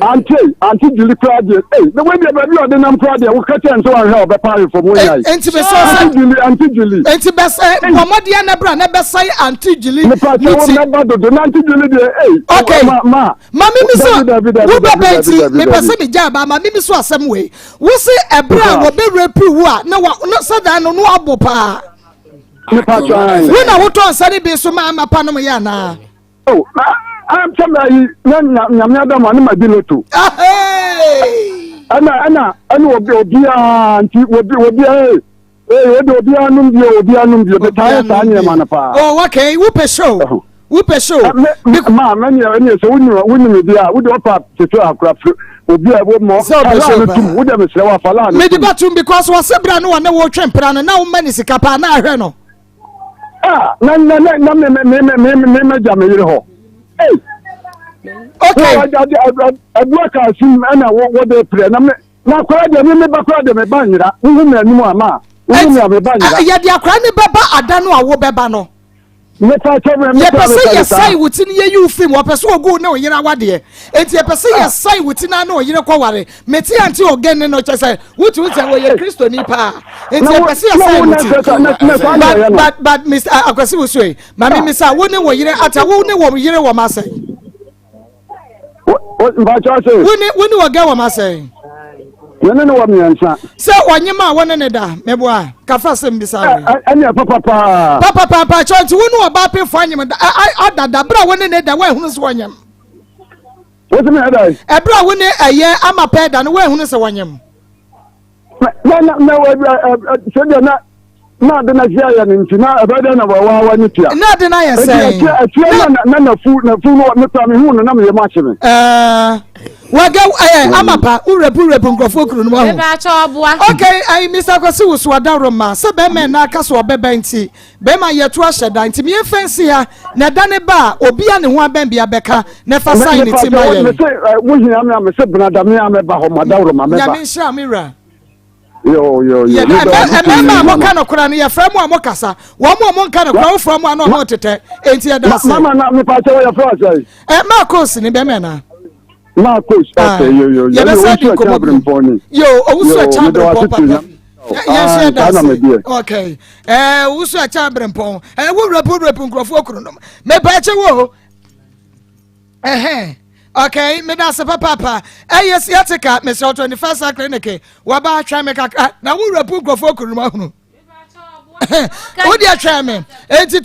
Auntie Auntie Julie koraa deɛ ei na wei deɛ baabi a ɔde nam koraa deɛ woka kyerɛ no sɛ wanhwɛ a ɔbɛpa ahwefo mu nyae. Enti mesɛ sɛ Auntie Julie Auntie Julie. Enti bɛsɛ bɔ mmɔden na bra na bɛsɛe Auntie Julie ne ti. Mepa kyɛ wo mɛba dodo na Auntie Julie deɛ ei. Okay. Ma ma. Ma mimi so wo bɛbɛ nti mepɛ sɛ megya aba ma mimi so asɛm wei wo se ɛberɛ a wɔbɛ rape wo a na wa na sɛ dan no no abo paa wo na wotɔ nsa no bi so ma ama pa nom yɛ anaa Oh, sɛ mayi na nyame adam a ne ma di loto ɛna ɛna ɛna obiara nti obi obiara Ee, wo de obiara nom bio, obiara nom bio. Metaa yɛ saa nneɛma no paa. Oh, okay. Wopɛ show. Wopɛ show. Me, ma, me ne ɛne sɛ wonim wonim bi a, wode ɔpa tete akora firi obi a wo mɔ. Sɛ ɔpɛ show paa. Tum, wode mesrɛ wo afa laa no. Mede bɛtum because wɔse bra no wɔne wo twe mpena no na woma ne sika paa na ahwɛ no. Ah, na na na na me me me me me me gya me yere hɔ. Hey. Okay. Adua ka asim ɛna wɔde prɛ na me Na akwadaa deɛ me me ba koraa deɛ me ba nyera wohu me anim a ma wohu me a me ba nyera. Yɛde akwadaa no bɛba ada no a wobɛba no. Yɛpɛ sɛ yɛsan wo ti no yɛyi wo firi mu. Wɔpɛ sɛ wɔgu wo ne wo yere awadeɛ. Enti yɛpɛ sɛ yɛsan wo ti no ne wo yere kɔware. Mete ante oge ne no kyɛ sɛ wotu sɛ wɔyɛ Kristoni paa. Enti yɛpɛ sɛ yɛsan wo ti. But but but Mr. Akwasi Wusu, maame misa wo ne wo yere ata wo ne wo yere wɔ ma sɛn? Mpakyɛ se. Wo ne wo ne ɔgɛ wɔ ma sɛn? Me ne no wɔ mmiɛnsa. Sɛ ɔnye ma wo ne ne da meboa kafa sɛ mbisa we. Ɛne papa paa. Papa paa mpakyɛ nti wo ne ɔbaa pefo anyem da adada bere a wo ne ne da woahunu sɛ ɔnyem. Wosi me ɛda yi. Ɛbere a wo ne ɛyɛ ama pɛ da no woahunu sɛ ɔnyem. Na na na sɛdeɛ na na ade na hyia yɛ no nti na ɛbɛyɛ dɛ na wɔawa ne tua. Na ade na yɛ sɛn. Atua na na nafu nafu no me kura me hu no na me yɛ mu ahye me. Ɛɛ waga ɛɛ amapa wurepu wurepu nkurɔfoɔ kuru no wahu. Ebe akyɛ ɔboa. Okay ayi Mr. Kwasi wusu adaworo ma sɛ bɛrima ɛna aka so ɔbɛba nti bɛrima yɛ to ahyɛ da nti mìíràn fɛn si ha na ɛda ne ba a obi a ne ho abɛn bi abɛka na ɛfa san ne ti ma yɛn. Mese wo hia me a mese benada me a mɛba hɔ ma daworo ma mɛba. Nyame nhyira me wura. Yo, yo, yo. Mmarima a moka no kora no yɛfrɛ mo a mokasa wɔn mo a monka no kora wofrɛ mo a na ɔmo tetɛ enti yɛda ase. Mama na mepa kyɛ wɔyɛ frɛ sɛ. Ɛ Marcos ni bɛmɛ na. Marcos okay yo yo yo. Yɛbɛsɛ di nkɔmɔ bi. Yo owusu ɛkyɛ abirempɔn papa. Yɛn nso yɛda ase. Okay ɛɛ owusu ɛkyɛ abirempɔn ɛɛ wo rapu rapu nkurɔfoɔ kuro nom mepa kyɛ wo. Ɛhɛn. Okay, meda ase papaapa. Ɛyɛ sciatica, mesrɛ 21st Century Clinic. Waba atwɛn me kakra. Na wo wura pu nkurɔfoɔ kuru no ahunu. Wo deɛ twɛn me. Enti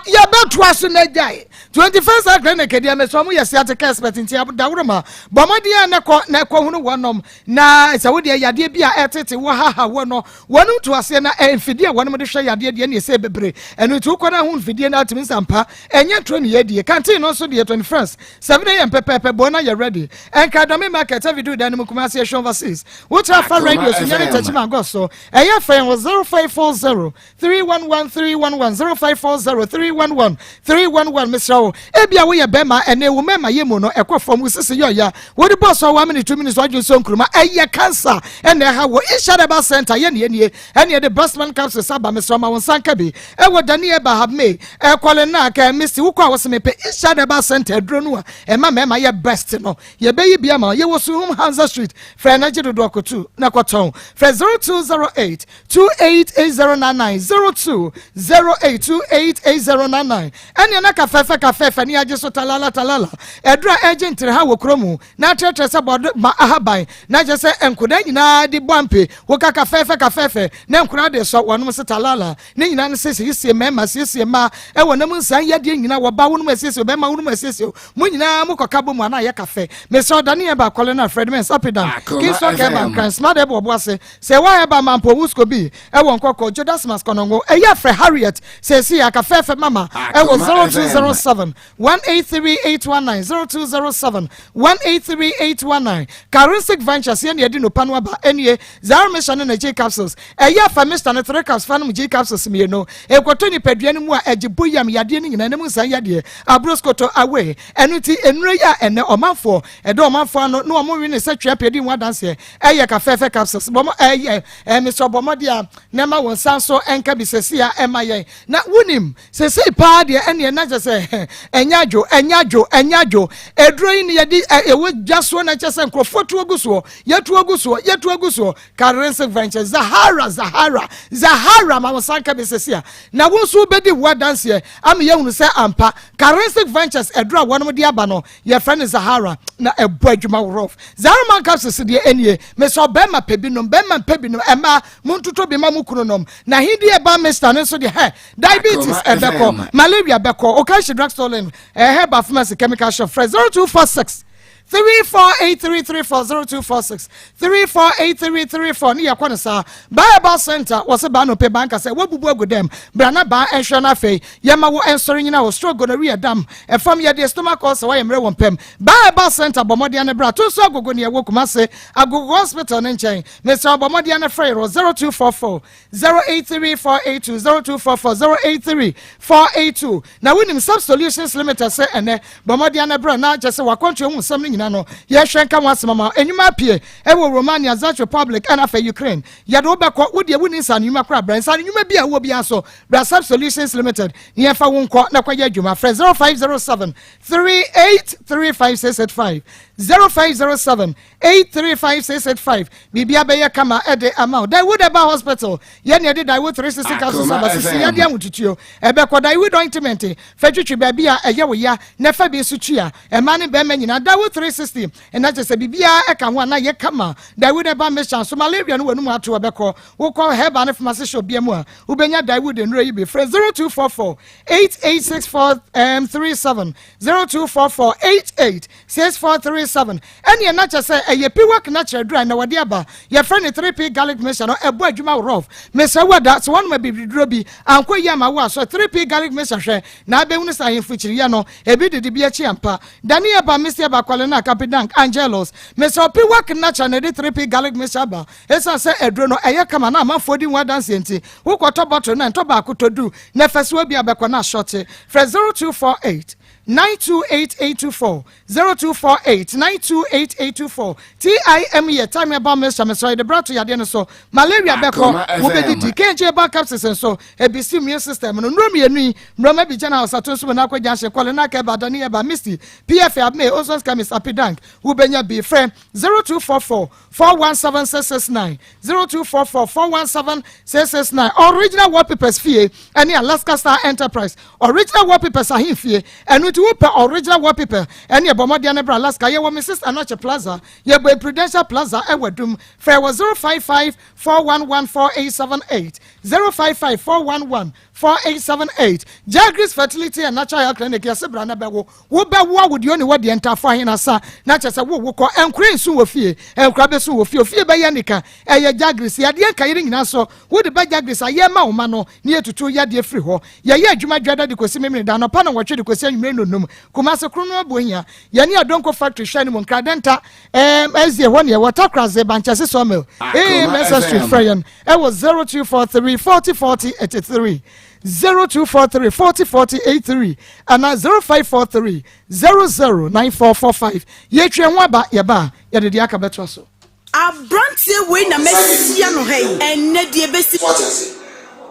yɛbɛtoa so na gyae. 21st Century Clinic deɛ mesrɛ mo yɛ sciatica expert nti daworo ma. Bɔ mmɔden a na kɔ na kɔ hunu wɔnom. Na sɛ wo deɛ yadeɛ bi a ɛtete wo haha wo no, wɔnom to aseɛ na mfidie a wɔnom de hwɛ yadeɛ deɛ ne ɛsɛ bebree. Ɛno nti wokɔ no ahu mfidie no atumi nsampa. Ɛnyɛ ntoro ne yɛdie. Canteen no nso deɛ 21st, 7am pɛpɛɛpɛ bɔ na yɛ ready. Ɛnka Dɔme market Avidu dan no mu Kumasi Ehwɛ Overseas. Wotra fa radio so nyane Techiman Gɔ so. Ɛyɛ fɛ wɔ 0540 311 311 0540 311 311 Mesrɛ wo, ebia woyɛ bɛrima ɛne wo mmarima yɛ mu no ɛkɔ fam, wo sisi yɛ ɔya, wode bɔ so 1 minute 2 minutes wadwene so nkuruma, ɛyɛ cancer ɛna ɛha wɔ Isha Herbal Center yɛ ne yɛ nie. Ɛne ɛde Breastman capsules aba mesrɛ ma wo nsa nka bi ɛwɔ Dani Ɛba Hab May ɛkɔle na kɛ mesi wokɔ a wɔsɛ mepɛ Isha Herbal Center aduro no a ɛma mmarima yɛ best no yɛbɛyi bi ama yɛwɔ Suhum Hansa Street frɛ na gye dodoɔ kotu na kɔtɔn frɛ 0208 288099 0208 288099 ɛne na kafɛfɛ kafɛfɛ ne agye so talala talala ɛduro a ɛgye ntere ha wɔ kuro mu na akyerɛkyerɛ sɛ bɔde ma ahaban na kyerɛ sɛ nkodaa nyinaa de bɔ ampe woka kafɛɛfɛ kafɛɛfɛ na nkoraa de sɔ wɔnom se talala ne nyinaa no sɛ siesie mmarima siesie mmaa ɛwɔ nam nsan yadeɛ nyinaa wɔba wonom asiesie bɛrima wonom asiesie mo nyinaa mo kɔka bɔ mu ana ayɛ kafɛ mesɛ ɔdane yɛn ba kɔle na Fred Mens Apidam Kingston Kɛba Nkran Smart ɛbɔ ɔbo ase sɛ wa ɛba mampo wusko bi ɛwɔ nkɔkɔ Jodasmas Kɔnɔngo ɛyɛ frɛ Harriet sɛsi akafɛɛfɛ mama ɛwɔ 0207 183 819 0207 183 819 Karinsic Ventures yɛn na yɛde nnopa no aba ɛnie Zara Mixture ne ne G capsules ɛyɛ fa mixture no 3 caps fa nom G capsules mmienu ɛkɔtɔ nipadua no mu a ɛgye bo yam yadeɛ no nyinaa ɛnam nsan yadeɛ abroskoto away ɛno nti nnuro yi a ɛnɛ ɔmanfoɔ ɛdɔ ɔmanfoɔ ano na wɔn wene sɛ twea pɛ di ho adanseɛ ɛyɛ kafɛɛfɛ capsules bɔmɔ ɛyɛ ɛmesɔ bɔmɔde a na ɛma wɔn nsa nso ɛnka bi sɛsi a ɛma yɛn na wonim Sesei paa deɛ ɛneɛ na kyɛ sɛ ɛnyɛ adwo, ɛnyɛ adwo, ɛnyɛ adwo. Aduro yi ne yɛde ɛwɔ dwa soɔ na kyɛ sɛ nkurɔfoɔ tu agu soɔ, yɛtu agu soɔ, yɛtu agu soɔ. Karense Ventures, Zahara, Zahara, Zahara ma wo nsa nka bi sese a. Na wo nso wobɛdi wo adanseɛ ama yɛahunu sɛ ampa Karense Ventures aduro a wɔnom de aba no yɛfrɛ no Zahara na ɛbɔ adwuma worɔf. Zahara man capsules deɛ ɛnie, mesɛ ɔbɛrima pɛ bi nom, bɛrima mpɛ bi nom, ɛmaa montotɔ bi ma mo kunu nom. Na hindi ɛba mista no nso deɛ hɛ, Diabetes ɛbɛkɔ, malaria bɛkɔ. Okashi drugstore lane, ɛyɛ herbal pharmacy chemical shop. Frɛ 0246 348334 0246 348334 ne yɛkɔ no saa. Baa herbal center wɔ se baa no pe baa nkasa wabubu agu dɛm. Bra na baa ɛnhwɛ no afei yɛma wo ɛnsɔre nyina wɔ stroke gonorrhea dam ɛfam yɛdeɛ stomach ulcer wayɛ mmerɛ wɔ mpam. Baa herbal center bɔ mmɔden ne bra to nso agogo ne ɛwɔ Kumase Agogo hospital ne nkyɛn. Mesrɛ bɔ mmɔden ne frɛ yɛrɔ 0244 083 482 0244 083 482 Na wonim Sub Solutions Limited sɛ ɛnɛ, bɔ mmɔden na bra na kyɛ sɛ w'akwantuo ho nsɛm no nyinaa. nyina no yɛhwɛ nka ho asɛm ama Nnwuma apue wɔ Romania, Czech Republic ɛna afei Ukraine. Yɛde wo bɛkɔ, wo deɛ wonni nsaano nnwuma koraa bra nsaano nnwuma bi a wowɔ biara so bra Sub Solutions Limited na yɛmfa wo nkɔ na kɔyɛ adwuma. Frɛ 0507 3835685, 0507 835685. Biribia bɛyɛ kama ɛde ama wo. Daewood Herbal Hospital, yɛne yɛde Daewood 360 capsules aba sisi yadeɛ ahotutuo ɛbɛkɔ. Daewood ointment fa twitwi baabi a ɛyɛ wo ya na fa bi nso tua mmaa ne bɛrima nyinaa. Daewood 360 ɛna kyerɛ sɛ biribiara ɛka ho a na yɛ kama. Daewood Herbal mixture nso, malaria no w'anum ato ɛbɛkɔ. Wokɔ herbal ne pharmacy shop bia mu a, wobɛnya Daewood nnuro yi bi. Frɛ 0244 8864 37, 0244 88 6437. Ɛne ɛna kyɛ sɛ ɛyɛ piwak na kyerɛ dura na wɔde aba, yɛfrɛ ne 3P garlic mixture no. Ɛbɔ adwuma rough. Mesrɛ wo da sɛ wɔnom abibiduro bi ankɔ yi ama wo a, so 3P garlic mixture hwɛ na abɛhunu sɛ ahemfo kyiriyɛ no ebi didi bi akyi ampa. Dani ɛba mesi ɛba kwale na kapidank angelos. Mesrɛ piwak na kyerɛ na ɛde 3P garlic mixture aba. Ɛsiane sɛ aduro no ɛyɛ kama na amanfoɔ di ho adanseɛ nti, wokɔtɔ bottle na ntɔ baako, tɔ du na ɛfɛ so bi abɛkɔ na asɔte. Frɛ 0248 928824, 0248 928824. Time yɛ time ɛba mixture. Mesrɛ, yɛde brato yadeɛ no so, malaria bɛkɔ, wobɛdidi. Kɛnkyɛ ɛba capsules nso ebisi immune system no. Nnuro mmienu yi, mmrɔma bi gyina ɔsato nso mu n'akɔ gyanhyɛ kɔle n'aka ɛba dani ɛba misty pfa abme Ozons Chemist Apidank, wobɛnya bi. Frɛ 0244 417669, 0244 417669. Original Wallpapers fie ɛne Alaska Star Enterprise. Original Wallpapers ahemfie ɛno nti wopɛ original wallpaper ɛne ɛbɔ mmɔdeɛ no bra Alaska. Yɛwɔ Mrs Anoche Plaza, yɛbɔ Prudential Plaza ɛwɔ Dum. Frɛ wɔ 055 411 4878, 055 411 4878. Jagris Fertility and Natural Health Clinic, yɛsɛ bra na bɛwo. Wobɛwo awodeɛ ne wɔdeɛ ntafo ahena sa na kyerɛ sɛ wo wokɔ ɛnkora nsu wɔ fie, ɛnkora bɛsu wɔ fie, ofie bɛyɛ nika. Ɛyɛ Jagris yadeɛ nkayere nyinaa so wode bɛ Jagris ayɛ ma wo ma no ne yɛtutu yadeɛ firi hɔ. Yɛyɛ adwuma dwada de kɔsi memene da anɔpa na wɔtwe de kɔsi anwummerɛ nonum. Kumase koro no abohia yɛne Adonko Factory hwɛ no mu Nkradɛnta ɛzie hɔ ne yɛwɔ Takraze Bankyɛse Sawmill AMSS Street. Frɛ yɛn ɛwɔ 0243 40 40 83, 0243 40 40 83 ana 0543 009445. Yɛtwe ho aba, yɛba a yɛde deɛ aka bɛtoa so. Aberanteɛ wei na mɛsia no ha yi ɛnnɛ deɛ bɛsi. Wate ase?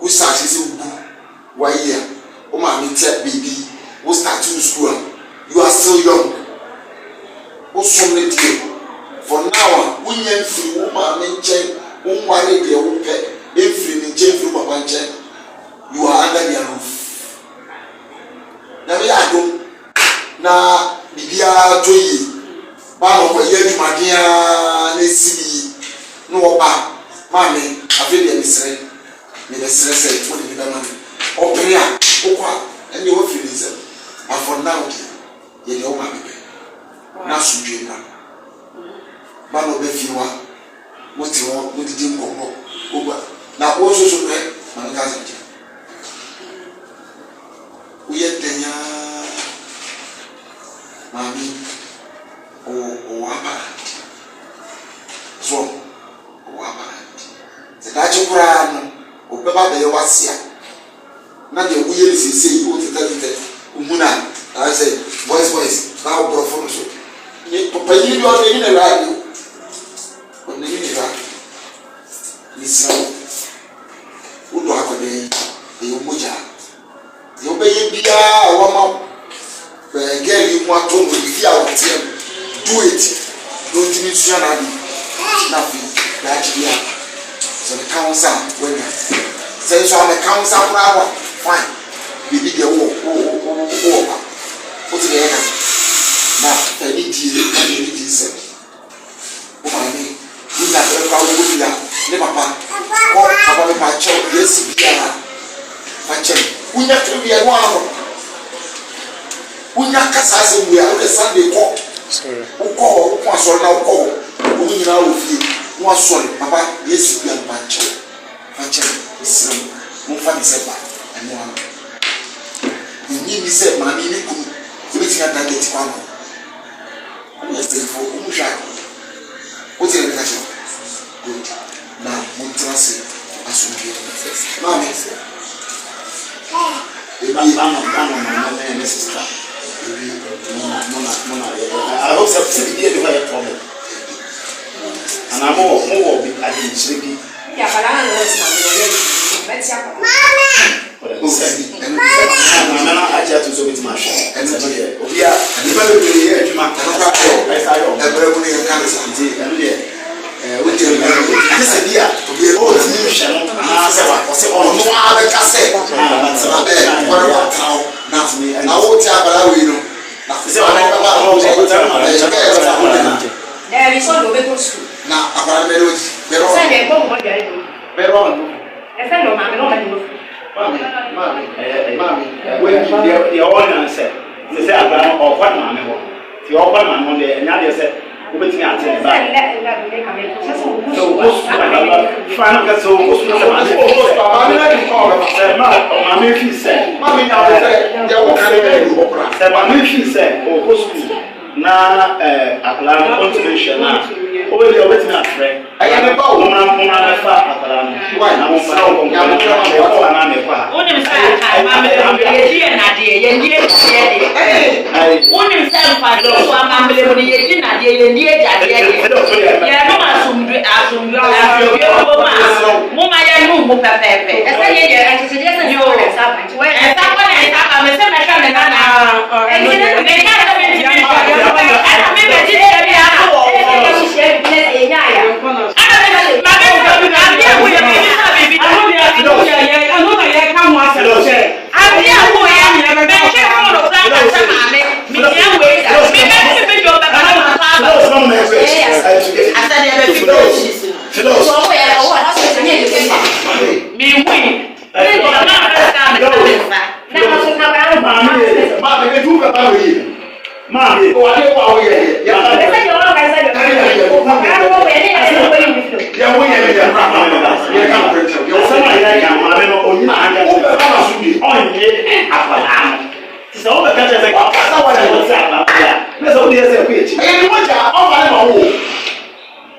Wo start sɛ wobu wayi a wo maame tɛ biribi, wo start wo school a, you are still young. Wo som no deɛ, for now a wonya mfiri wo maame nkyɛn, wonware deɛ wopɛ mfiri ne nkyɛn, mfiri wo papa nkyɛn, you are under their roof. Nyame yɛ adom na biribiara tɔ yie ba na ɔkɔyɛ adwumaden a na esi ne yi na ɔba, maame, afei deɛ mesrɛ, mebɛsrɛ sɛ wode ne bɛma me. Ɔpere a wokɔ a, ɛnneɛ wafiri ne nsam. But for now deɛ, yɛ deɛ wo maame pɛ na asomdwe mmra. Ba na ɔbɛ fie hɔ a, mote hɔ, modidi nkɔmmɔ ogua na wo nso so hwɛ maame ka asɛm kyerɛ woyɛ dɛn aa maame ɔwɔ upper hand so, ɔwɔ upper hand sɛ daakye koraa no ɔbɛba abɛyɛ wase a, na deɛ woyɛ no seesei wotetɛtetɛ wohu no a ayɛ sɛ boys boys na woborɔfo no so ne panyin bi ɔde n'ani na ɛwura ade o, ɔde n'ani na ɛwura ade. Mesrɛ wo, wodɔ akwadaa yi, ɛyɛ wo mogya. Deɛ wobɛyɛ biara a wama ɛɛ girl yi ho atɔ no fi a ɔteɛ no, do it na ɔntumi nsua n'ade na afei daakye bi a sɛ meka wo nsa a woanya, sɛ nso a meka wo nsa koraa no a, fine, biribi deɛ wowɔ wowɔ pa wote deɛ yɛka na ɛne die na deɛ ne die nsɛm. Wo maame wonya berɛ koraa wowɔ bi a ne papa kɔ, papa mepa kyɛw, deɛ asi biara fa kyɛ me. Wonya twerɛ bi a ɛno ano no wonya ka saa asɛm wei a, wode Sunday kɔ, wokɔ hɔ, wokɔ asɔre na wokɔ hɔ, wɔn nyinaa wɔ fie na wasɔre, papa, deɛ asi biara mepa kyɛw, fa kyɛ me, mesrɛ mo, momfa me sɛ ba. Ɛno ano ɛnyi ni sɛ maame ne kunu ɛbɛtumi adan n'akyi kɔ ama wɔn yɛ mpanyinfoɔ, wɔn hwɛ adeɛ. Wote deɛ meka kyerɛ wo? Good. Na montena ase asomdwoeɛ mu. Maame, ewie. Bano, bano, maame ne ne sister. Ewie. Mona, mona, mona. I hope so. Sɛ biribi ani hɔ a ɛyɛ problem. Anaa mowɔ mowɔ bi adwenkyerɛ bi. Maame no agye ato sɛ obetumi ahwɛ. Ɛno deɛ obia nnipa bebree yɛ adwuma ɛno koraa deɛ ɛsa yɛ ɔmo. Ɛbrɛ mu no yɛn ka ne saa. Nti ɛno deɛ ɛɛ wotumi gye sɛ bi a ɔntumi nhwɛ no anaasɛ wa ɔsɛ ɔno. Ɔno ara bɛka sɛ ɛɛ wɔde watena hɔ na na wote akwadaa wei no. Na ɔno bɛba no ɛyɛ bɛyɛ sɛ ɔno na. Daabi sɛ ɔde ɔbɛkɔ sukuu. Na akwadaa no bɛyɛ dɛ ɔdi. Sɛ deɛ ɛkɔ wɔn dware do. Bɛyɛ dɛ ɔma no. Ɛsɛ deɛ ɔmaame na ɔma ne nufu. Maame, maame, maame, wei deɛ deɛ ɔnya ne sɛ, sɛ sɛ akwadaa no ɔkɔ ne maame hɔ. Nti ɔkɔ ne maame hɔ deɛ ɛnyɛ adeɛ sɛ wobɛtumi ate ne ba. Sɛ ɔkɔ sukuu a ba fa no kɛ sɛ ɔkɔ sukuu sɛ maame fi sɛ. Maame na di kɔ ɔbɛfa. Sɛ ma maame fi sɛ. Maame nya wo sɛ deɛ woka no bɛyɛ wɔ kora. Sɛ maame fi sɛ ɔkɔ sukuu na akwadaa no ɔntumi nhwɛ no a, ɔbɛbi a ɔbɛtumi afrɛ. Ɛyɛ me ba o. Mommra mommra mmɛfa akwadaa no. Na momfa no nkɔ nkɔla no ha. Mekɔ hɔ anaa mekɔ ha. Wonim sɛ amammerɛ mu no yɛdi yɛn adeɛ, yɛnni agyadeɛ deɛ. Wonim sɛ mfasoɔ so amammerɛ mu no yɛdi nadeɛ, yɛnni agyadeɛ deɛ. Yɛnom asomdwe asomdwe asomdwe wɔ mu a, momma yɛnom mu pɛpɛɛpɛ. Yoo, nsa kɔ na nsa ba, mese mɛhwɛ me nana. Meka sɛ mentumi nhwɛ no, ɛna me bɛgye sika bi ato wɔ wo hɔ.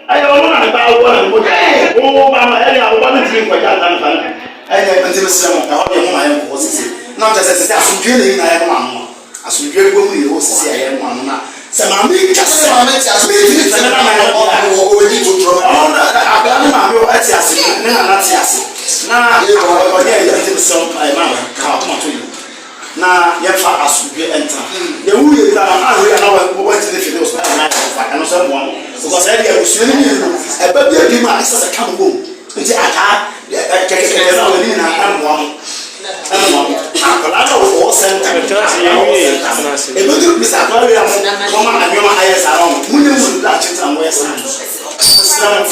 Ɛyɛ ɔno na ne ba awoɔ na ne mogya wo ba no ɛne a wo ba no ntumi nkɔgya nsa no fa no. Ɛnyɛ nti mesrɛ mo ɛhɔ deɛ moma yɛnkɔ hɔ sese na kyɛ sɛ sese asomdwoeɛ na yɛn nyinaa yɛnom ano a asomdwoeɛ guo mu na yɛwɔ sese a yɛnom ano na sɛ maame yi ka sɛ maame te ase mentumi sɛ ne nana yɛ ɔdi totorɔ ɔno na akwadaa ne maame wɔ ɛte ase ne nana te ase na ɔnyɛ ɛyɛ nti mesrɛ mo maame ka wakoma to yi na yɛmfa asomdwoeɛ ntena. Deɛ woyɛ yi na ahwɛ yɛ na wɔatumi fi ne so na ayɛ fa ɛno nso ɛmmoa mo because ɛdeɛ abusua no mmienu no ɛba bi adi mu a ɛsɛ sɛ ka mo bom nti ataa kɛkɛkɛkɛ na wɔn nyinaa ɛmmoa mo ɛmmoa mo akwadaa na wɔwɔ sɛnta akwadaa wɔ sɛnta no ebeduru bi sɛ akwadaa wei a mo mo ma nneɛma ayɛ saa no mo nyɛ mo ndu akyetena mo yɛ saa mesrɛ mo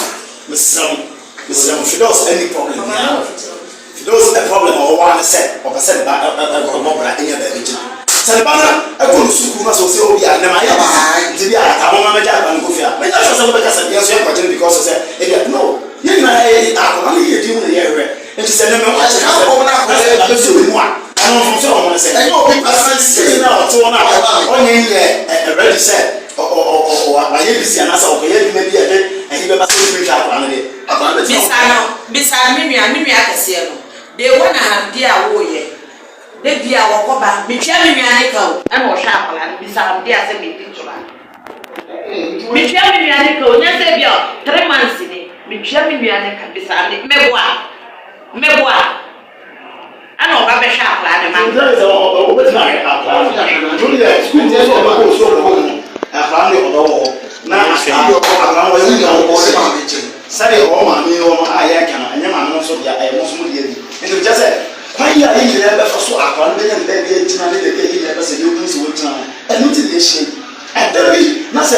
mesrɛ mo mesrɛ mo Fidos any problem biara. Those a problem a ɔwɔ ara ne sɛ ɔpɛ sɛ ne ba bɔ bra nya baabi gyina. Sɛ ne ba no kɔ ne sukuu na sɛ ɔsɛ obi a nnɛ mayɛ busy nti bi a ataa momma mɛgya akwadaa no nkɔ fie a, mɛnya sure sɛ mobɛka sɛ yɛn nso yɛnkɔgye no because sɛ ebia no yɛn nyinaa yɛyɛ akwadaa no yiyedi ho na yɛhwehwɛ nti sɛ nnɛ mɛwɔ akyɛ sɛ na sɛ ɛba bɛsi me mu a ɛno mfomso a ɛwɔ ho ne sɛ seesei no a ɔte hɔ no a ɔnyɛ nyɛ ready sɛ wayɛ busy anaasɛ ɔkɔyɛ adwuma bi a ɛde ɛhe bɛba sɛ ɔtumi hwɛ akwadaa no deɛ. Bisa no, bisa me nua, me nua kɛseɛ no, day one a Hamdi a woyɛ, da bi a wɔkɔ ba, metua me nua ne ka o, ɛna ɔhwɛ akwadaa no, bisa Hamdi a sɛ medi tora. Metua me nua ne ka o, nyɛ sɛ bi a 3 months ni, metua me nua ne ka, bisa Hamdi, meboa, meboa. Ɛna ɔba bɛhwɛ akwadaa no ma. Nti sɛ ɔbɛtumi ahwɛ akwadaa no nti wo deɛ sukuu mu sɛ ɔbɛkɔ osuo ɔbɛkɔ mu no akwadaa no deɛ ɔbɛwɔ hɔ na akwadaa no akwadaa no ɔyɛ wo nua ɔwɔ ne maame nkyɛn sɛdeɛ ɔwɔ maame yi hɔ no a yɛreka no ɛnyɛ maame no nso dea ɛyɛ mo nso mo dea bi nti mekyɛ sɛ kwan yi a yɛn nyinaa bɛfa so akwadaa no bɛnya ne baabi agyina ne baabi a yɛn nyinaa pɛ sɛ yɛhu sɛ wɔgyina no ɛno nti na yɛahyia yi. Ɛda bi na sɛ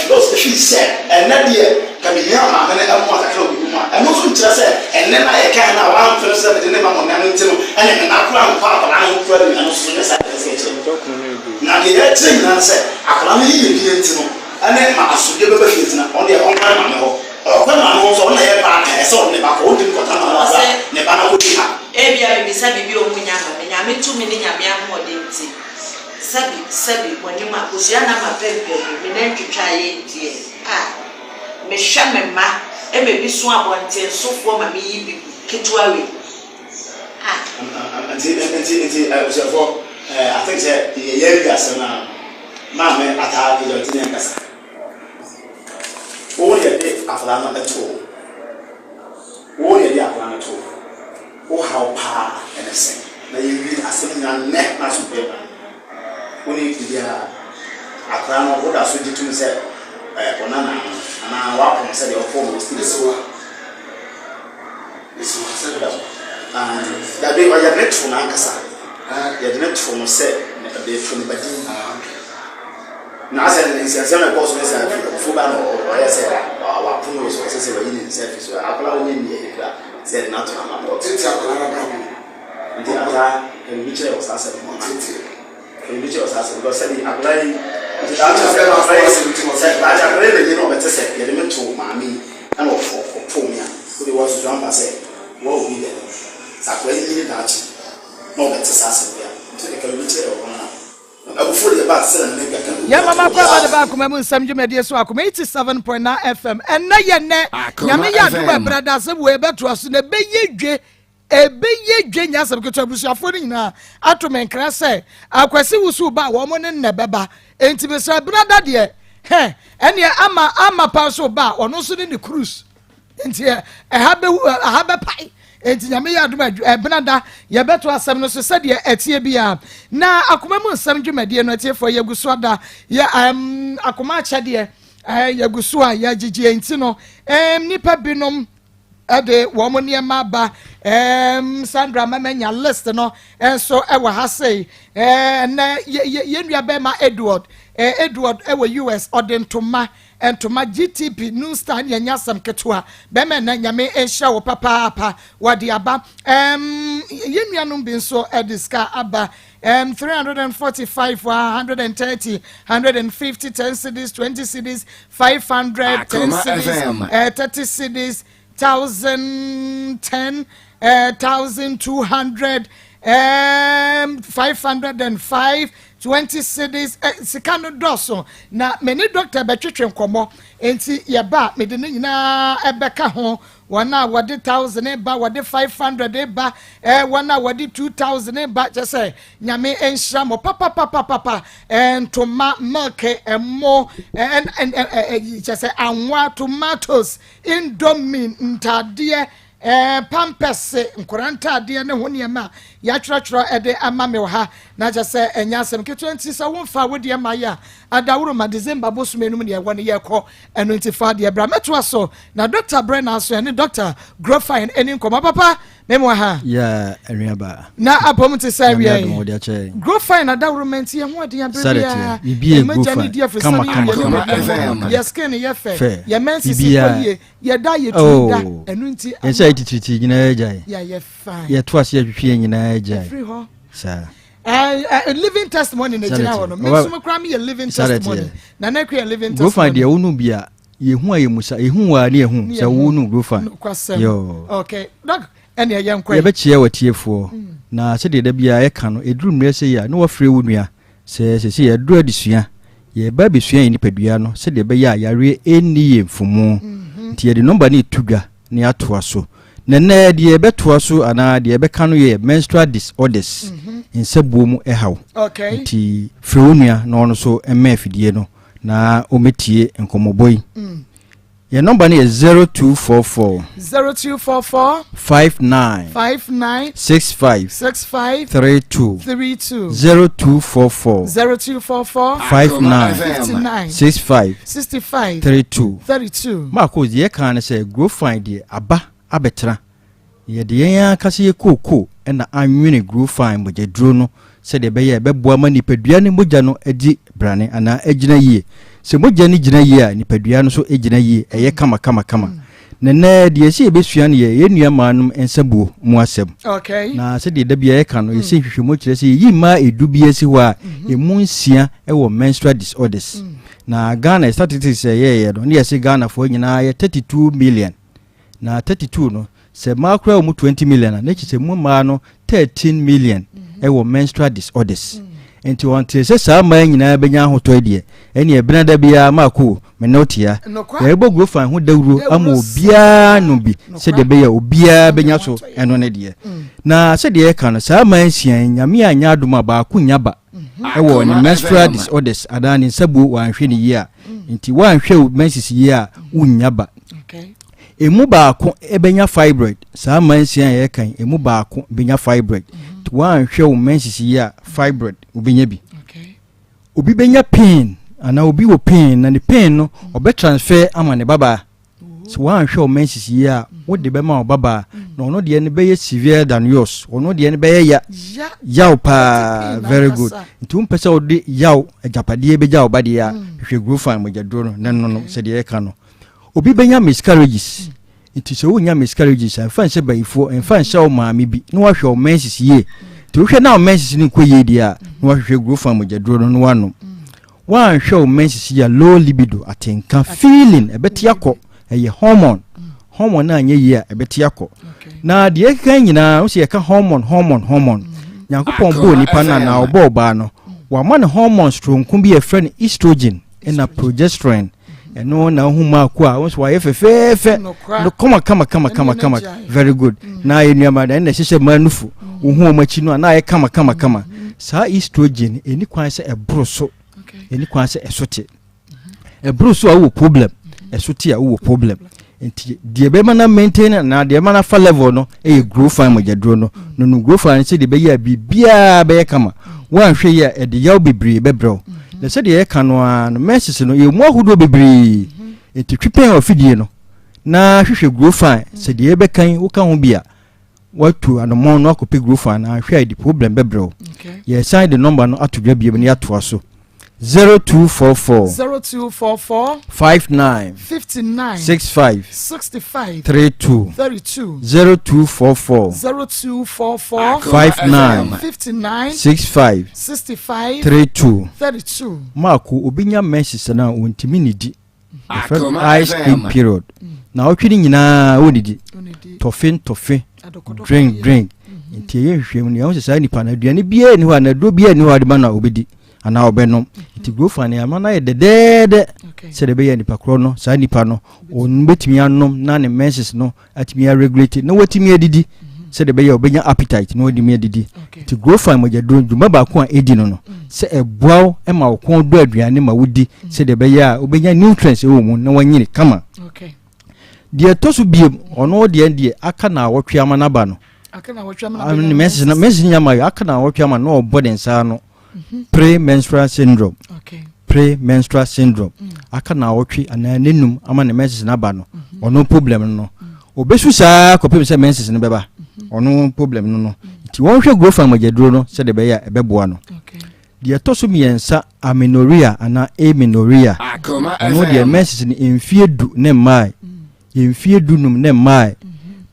Filos fii sɛ ɛnnɛ deɛ nka mehia maame no mmoa kakra wɔ biribi mu a, ɛno nso nkyerɛ sɛ ɛnnɛ no a yɛkae no a wampene sɛ mede no rema mo nnɛ no nti no ɛne me nna koraa nkɔ akwadaa no ho koraa bio. Ɛno nso so nyɛ saa na yɛpɛ sɛ yɛkyerɛ. Na deɛ yɛrekyerɛ nyinaa ne sɛ akwadaa no yiyedie nti no ɛne ma asomdwoeɛ bɛba fie nti no ɔno deɛ ɔnkɔ ne maame hɔ. Ɔkɔ ne maame hɔ nso a ɔno na ɛyɛ baatan, ɛsɛ sɛ ɔde ne ba kɔ. Ɔntumi nkɔtena maame hɔ berɛ a ne ba no akɔdi ha. Ebia mebisa biribi a ɔmo nnya mma me, Nyame tumi ne Nyame ahoɔden nti. Sɛbi, sɛbi, w'anim a, kosua na m'apampam yi, me nan twitwa yɛ deɛ a, mehwɛ me mma ma ebi so abɔntensofoɔ ma meyi bi gu, ketewa wei, ah. Nti, nti, nti abusuafoɔ, eh, I think sɛ yɛ yɛ awie asɛm no a, maame ataa yɛ ɔte ne nkasa. Wo na yɛde akwadaa no too wo. Wo na yɛde akwadaa no too wo. Wo haw paa ne sɛn? Na yɛnwie asɛm nyinaa nnɛ na asomdwoeɛ ba. Wonni biribiara. Akwadaa no woda so gye tom sɛ ɛɛ wo nana no anaa woapo no sɛdeɛ wopoo no wɔ sukuu no? Mesewa. Mesewa sɛ woda so. Ah, dabi, ɔyɛde ne too no ankasa. Yɛde ne too no sɛ de to ne ba din. Ah, okay. Na asɛ nsɛnsɛm na ɛkɔɔ so ne sɛ afuo ba no ɔyɛ sɛ wapo no so ɔsɛ sɛ wayi ne nsa afi so. Akwadaa ɔnyɛ nni ayi kura sɛ yɛde no ato no ama no. Ɔtete akwadaa no abrabɔ mu. Nti ataa ka biribi kyerɛ wɔ saa asɛm no ho. Ɔtete. Ka biribi kyerɛ wɔ saa asɛm because sɛbi akwadaa yi nti daakye sɛ akwadaa yi sɛ daakye akwadaa yi bɛnyin na ɔbɛte sɛ yɛde me too maame yi ɛna ɔfɔ ɔpoo me a wode wɔasusu ampa sɛ wɔn obi dɛ sɛ akwadaa yi nyini daakye na ɔbɛte saa asɛm yi a nti de ka biribi kyerɛ wɔ ho na Yɛn mama kɔ aba de ba akoma mu nsɛm dwumadie so akoma 87.9 FM ɛnɛ yɛ nnɛ nyame yɛ adom ɛbrɛ da asɛm wei ɛbɛtoa so na ɛbɛyɛ dwe ɛbɛyɛ dwe nyɛ asɛm ketewa abusuafoɔ no nyinaa ato me nkra sɛ akwasi wusu ba a wɔn ne nnɛ bɛba enti mesrɛ benada deɛ hɛ ɛneɛ ama ama pa nso ba a ɔno nso ne ne cruise nti ɛha bɛwu ɛha bɛpae nti nyame yɛ adom ɛbena da yɛbɛto asɛm no so sɛdeɛ ɛteɛ biara na akoma mu nsɛm dwumadie no atiefoɔ yɛgu so ada yɛ um, akoma akyɛdeɛ eh, yɛgu so a yɛgyegyeɛ nti no um, nnipa binom ɛde wɔn nneɛma aba um, Sandra mɛmɛnya list no nso ɛwɔ ha sei ɛnɛ yɛn nua bɛrima Edward Edward ɛwɔ US ɔde ntoma Ntoma GTP new star ne ɛnyɛ asɛm ketewa bɛma ɛnɛ nyame nhyira wo papaapa wɔde aba um, yɛn nuanom bi nso de sika aba um, 345 130 150 10 cedis 20 cedis 500 10 cedis uh, 30 cedis 1010 uh, 1200 um, 505 20 cedis eh, sika no dɔɔso na me ne dɔkta bɛtwetwe nkɔmmɔ nti yɛba a mede ne nyinaa ɛbɛka ho wɔn a wɔde thousand ba wɔde 500 ba eh, wɔn a wɔde 2000 ba kyɛ sɛ nyame nhyira mo papapapapa eh, ntoma milk ɛmo eh, eh, eh, eh, kyɛ sɛ anwa tomatoes indomie ntaadeɛ Ɛɛ, pampɛse, nkwadaa ntaadeɛ ne ho nneɛma a yɛatwerɛtwerɛ de ama me wɔ ha. Na kyerɛ sɛ ɛnyɛ asɛm ketewa nti sɛ womfa wo deɛ mmaeɛ a, adaworoma December bosome no mu deɛ ɛwɔ no yɛkɔ. Ɛno nti fa deɛ bra. Mɛtoa so na Dɔkta Brɛ Naaso ɛne Dɔkta Grofine ɛni nkɔmmɔ. Papa, me mu ha. Yeah, anuaba. Na apɔm te sɛ Nyame awia adom yi. wɔde akyɛ yɛn. Grofine adaworoma nti yɛn ho aden abere Sɛdeɛ biara. teɛ. Biribi yɛ Yɛn mogya ne di Grofine. Kama afisane kama yɛn kama nipadua kama mu. kama. Yɛn skin yɛ fɛ. Fɛ. Yɛn menses kɔ Biribiara. yie. Yɛda yɛtumi da. Oh. Ɛno nti Yɛn sɛ yɛtitiritii nyinaa agyae. Yɛayɛ fine. Yɛto ase yɛtwetwe yɛn nyinaa agyae. Ɛfiri hɔ. Saa. Eh, eh, living testimony na gyina hɔ no. Me nso me koraa meyɛ living testimony. Na na kura living testimony. Grofan deɛ wo no bi a yɛhu a yɛmusa yɛhu wɔ a ne yɛhu sɛ wo no grofan. Nokwasɛm. Okay. Doc, ɛne ɛyɛ nkɔ. Yɛbɛkyia w'atiefoɔ. Na sɛdeɛ da biara yɛka no ɛduru mmerɛ sɛ yi a na wafrɛ wo nua Sɛ seesei yɛaduru adesua, yɛreba abɛsua yɛn nipadua no sɛdeɛ ɛbɛyɛ a yareɛ nni yɛn mfumu. Nti yɛde nɔmba no reto dwa na yɛatoa so. Na nnɛ deɛ yɛbɛtoa so anaa deɛ yɛbɛka no yɛ menstrual disorders, nsabuo mu ɛhaw. Nti frɛ wo nua na ɔno nso mmɛn afidie no na ɔmmɛtie nkɔmmɔbɔ yi. Yɛn nɔmba no yɛ 0244. 0244. 59. 59. 65. 65. 32. 32. 0244. 0244. 59. 59. 65. 65. 32. 32. Marcos deɛ ɛka ne sɛ Growfine deɛ aba abɛtena. Yɛde yɛn ankasa yɛn kookoo na anwene Growfine mogyaduro no sɛdeɛ ɛbɛyɛ a ɛbɛboa ma nipadua no mogya no adi brane anaa agyina yie. Sɛ mogya no gyina yie a, nipadua no nso gyina yie, ɛyɛ kamakamakama. Na nnɛ deɛ ɛsɛ yɛbɛsua no yɛ yɛn nua mmaanom nsabuo mu asɛm. Na sɛdeɛ da biara yɛka no, yɛsɛ nhwehwɛmu kyerɛ sɛ yɛyi mmaa edu bi asi hɔ a, ɛmu nsia wɔ menstrual disorders. Na Ghana statistics a yɛyɛeɛ no, ne yɛse Ghanafoɔ nyinaa yɛ 32 million. Na 32 no, sɛ mmaa koraa wɔ mu 20 million a, na kyerɛ sɛ mu mmaa no 13 million wɔ menstrual disorders. Nti ɔntee sɛ saa mmaa nyinaa bɛnya ahotɔ yi deɛ, ɛneɛ benada biara maako me ne wo tea. Yɛrebɔ Grofan ho dawuro ama obiara nom bi sɛdeɛ ɛbɛyɛ a obiara bɛnya so ɛno ne deɛ. Na sɛdeɛ yɛka no, saa mmaa nsia yi, Nyame anyɛ adom a baako nnya ba wɔ ne menstrual disorders anaa ne nsabuo wanhwɛ ne yie a. Nti woanhwɛ wo menses yie a, wonnya ba. Emu baako bɛnya fibroid. Saa mmaa nsia a yɛreka yi, emu baako bɛnya fibroid. Nti woanhwɛ wo menses yie a, fibroid wobɛnya bi. Obi bɛnya pain anaa obi wɔ pain na ne pain no ɔbɛ transfer ama ne babaa. Sɛ woanhwɛ wo menses yie a, wode bɛma wo babaa na ɔno deɛ no bɛyɛ severe than yours. Ɔno deɛ no bɛyɛ ya yaw paa. Very good. Nti wompɛ sɛ wode yaw agyapadeɛ bɛgya wo ba deɛ a, hwehwɛ Grofan mogyaduro no na nonom sɛdeɛ yɛka no. Obi bɛnya miscarriages. Nti sɛ wonya miscarriages a, mfa nhyɛ bayifoɔ, mfa nhyɛ wo maame bi na wahwɛ wo menses yie. Nti wohwɛ na wo menses no nkɔ yie deɛ a, na wahwehwɛ Grofan mogyaduro no na wanom. Woanhwɛ wo menses yie a, low libido, atenka, feeling, ɛbɛte akɔ. Ɛyɛ hormone. Hormone no anyɛ yie a, ɛbɛte akɔ. Na deɛ ɛkeka nyinaa, wo sɛ yɛka hormone, hormone, hormone. Nyankopɔn bɔɔ nipa no anaa ɔbɔɔ ɔbaa no, wama no hormone soronko bi a yɛfrɛ no estrogen ɛna progesterone. Ɛno na wohu maako a, wo nso wayɛ fɛfɛɛfɛ, no kama kama kama kama kama, very good. Na ayɛ nnuama na ɛna ɛhyehyɛ mmaa nufu. Wohu wɔn akyi no a, na ayɛ kama kama kama. Saa estrogen ɛni kwan sɛ ɛboro so, ɛni kwan sɛ ɛso te. Ɛboro so a wowɔ problem, ɛso te a wowɔ problem. Nti deɛ ɛbɛma na maintain na deɛ ɛbɛma na fa level no ɛyɛ Grofan mogyaduro no. No no Grofan sɛdeɛ ɛbɛyɛ a biribiara bɛyɛ kama. Woanhwɛ yie a ɛde yaw bebree bɛbrɛ wo. Na sɛdeɛ yɛka no ara no, menses no yɛwɔ mu ahodoɔ bebree. Nti twe pɛn w'afidie no na hwehwɛ Grofan sɛ deɛ yɛbɛka yi woka ho bi a, watu anamɔn no akɔpɛ Grofan na anhwɛ a ɛde problem bɛbrɛ wo. Yɛsan de nɔmba no ato dwa bio na yɛatoa so. 0244 0244 59 59 65 65 32 32 0244 0244 59 59 65 65 32 32. Maako obi nya menses no a ɔntumi nnidi. Yɛfrɛ no ice cream period. Na ɔtwe no nyinaa ɔnnidi. Tɔfe ntɔfe, drink drink. Nti ɛyɛ nhwehwɛmu no yɛahu sɛ saa nipa no aduane biara nni hɔ anaa aduro biara nni hɔ a wɔde ma no a ɔbɛdi anaa ɔbɛnom. Nti Grofan no yɛama no ayɛ dɛdɛɛdɛ sɛdeɛ ɛbɛyɛ a nipa korɔ no saa nipa no ɔbɛtumi anom na ne menses no atumi aregulate na watumi adidi sɛdeɛ ɛbɛyɛ a ɔbɛnya appetite na watumi adidi. Nti Grofan mogyaduro dwuma baako a ɛdi no no sɛ ɛboa wo ma wo kɔn dɔ aduane ma wodi sɛdeɛ ɛbɛyɛ a wobɛnya nutrients ɛwɔ mu na wanyini kama. Deɛ ɛtɔ so biem ɔno deɛ deɛ aka na awɔtwe ama no aba no. Menses no menses nya ma yɛ aka na awɔtwe ama no na ɔbɔ ne nsa ano. Pre-menstrual syndrome. Pre-menstrual syndrome. Aka na awɔtwe anaa n'enum ama ne menses no aba no. Ɔno problem no no. Obesu saa kɔpem sɛ menses no bɛba. Ɔno problem no no. Nti wɔnhwɛ Grofan mogyaduro no sɛdeɛ ɛbɛyɛ a ɛbɛboa no. Deɛ ɛtɔ so mmiɛnsa amenorrhea anaa amenorrhea. Ɔno deɛ menses no mfie du ne mmae. Mfie du num ne mmae.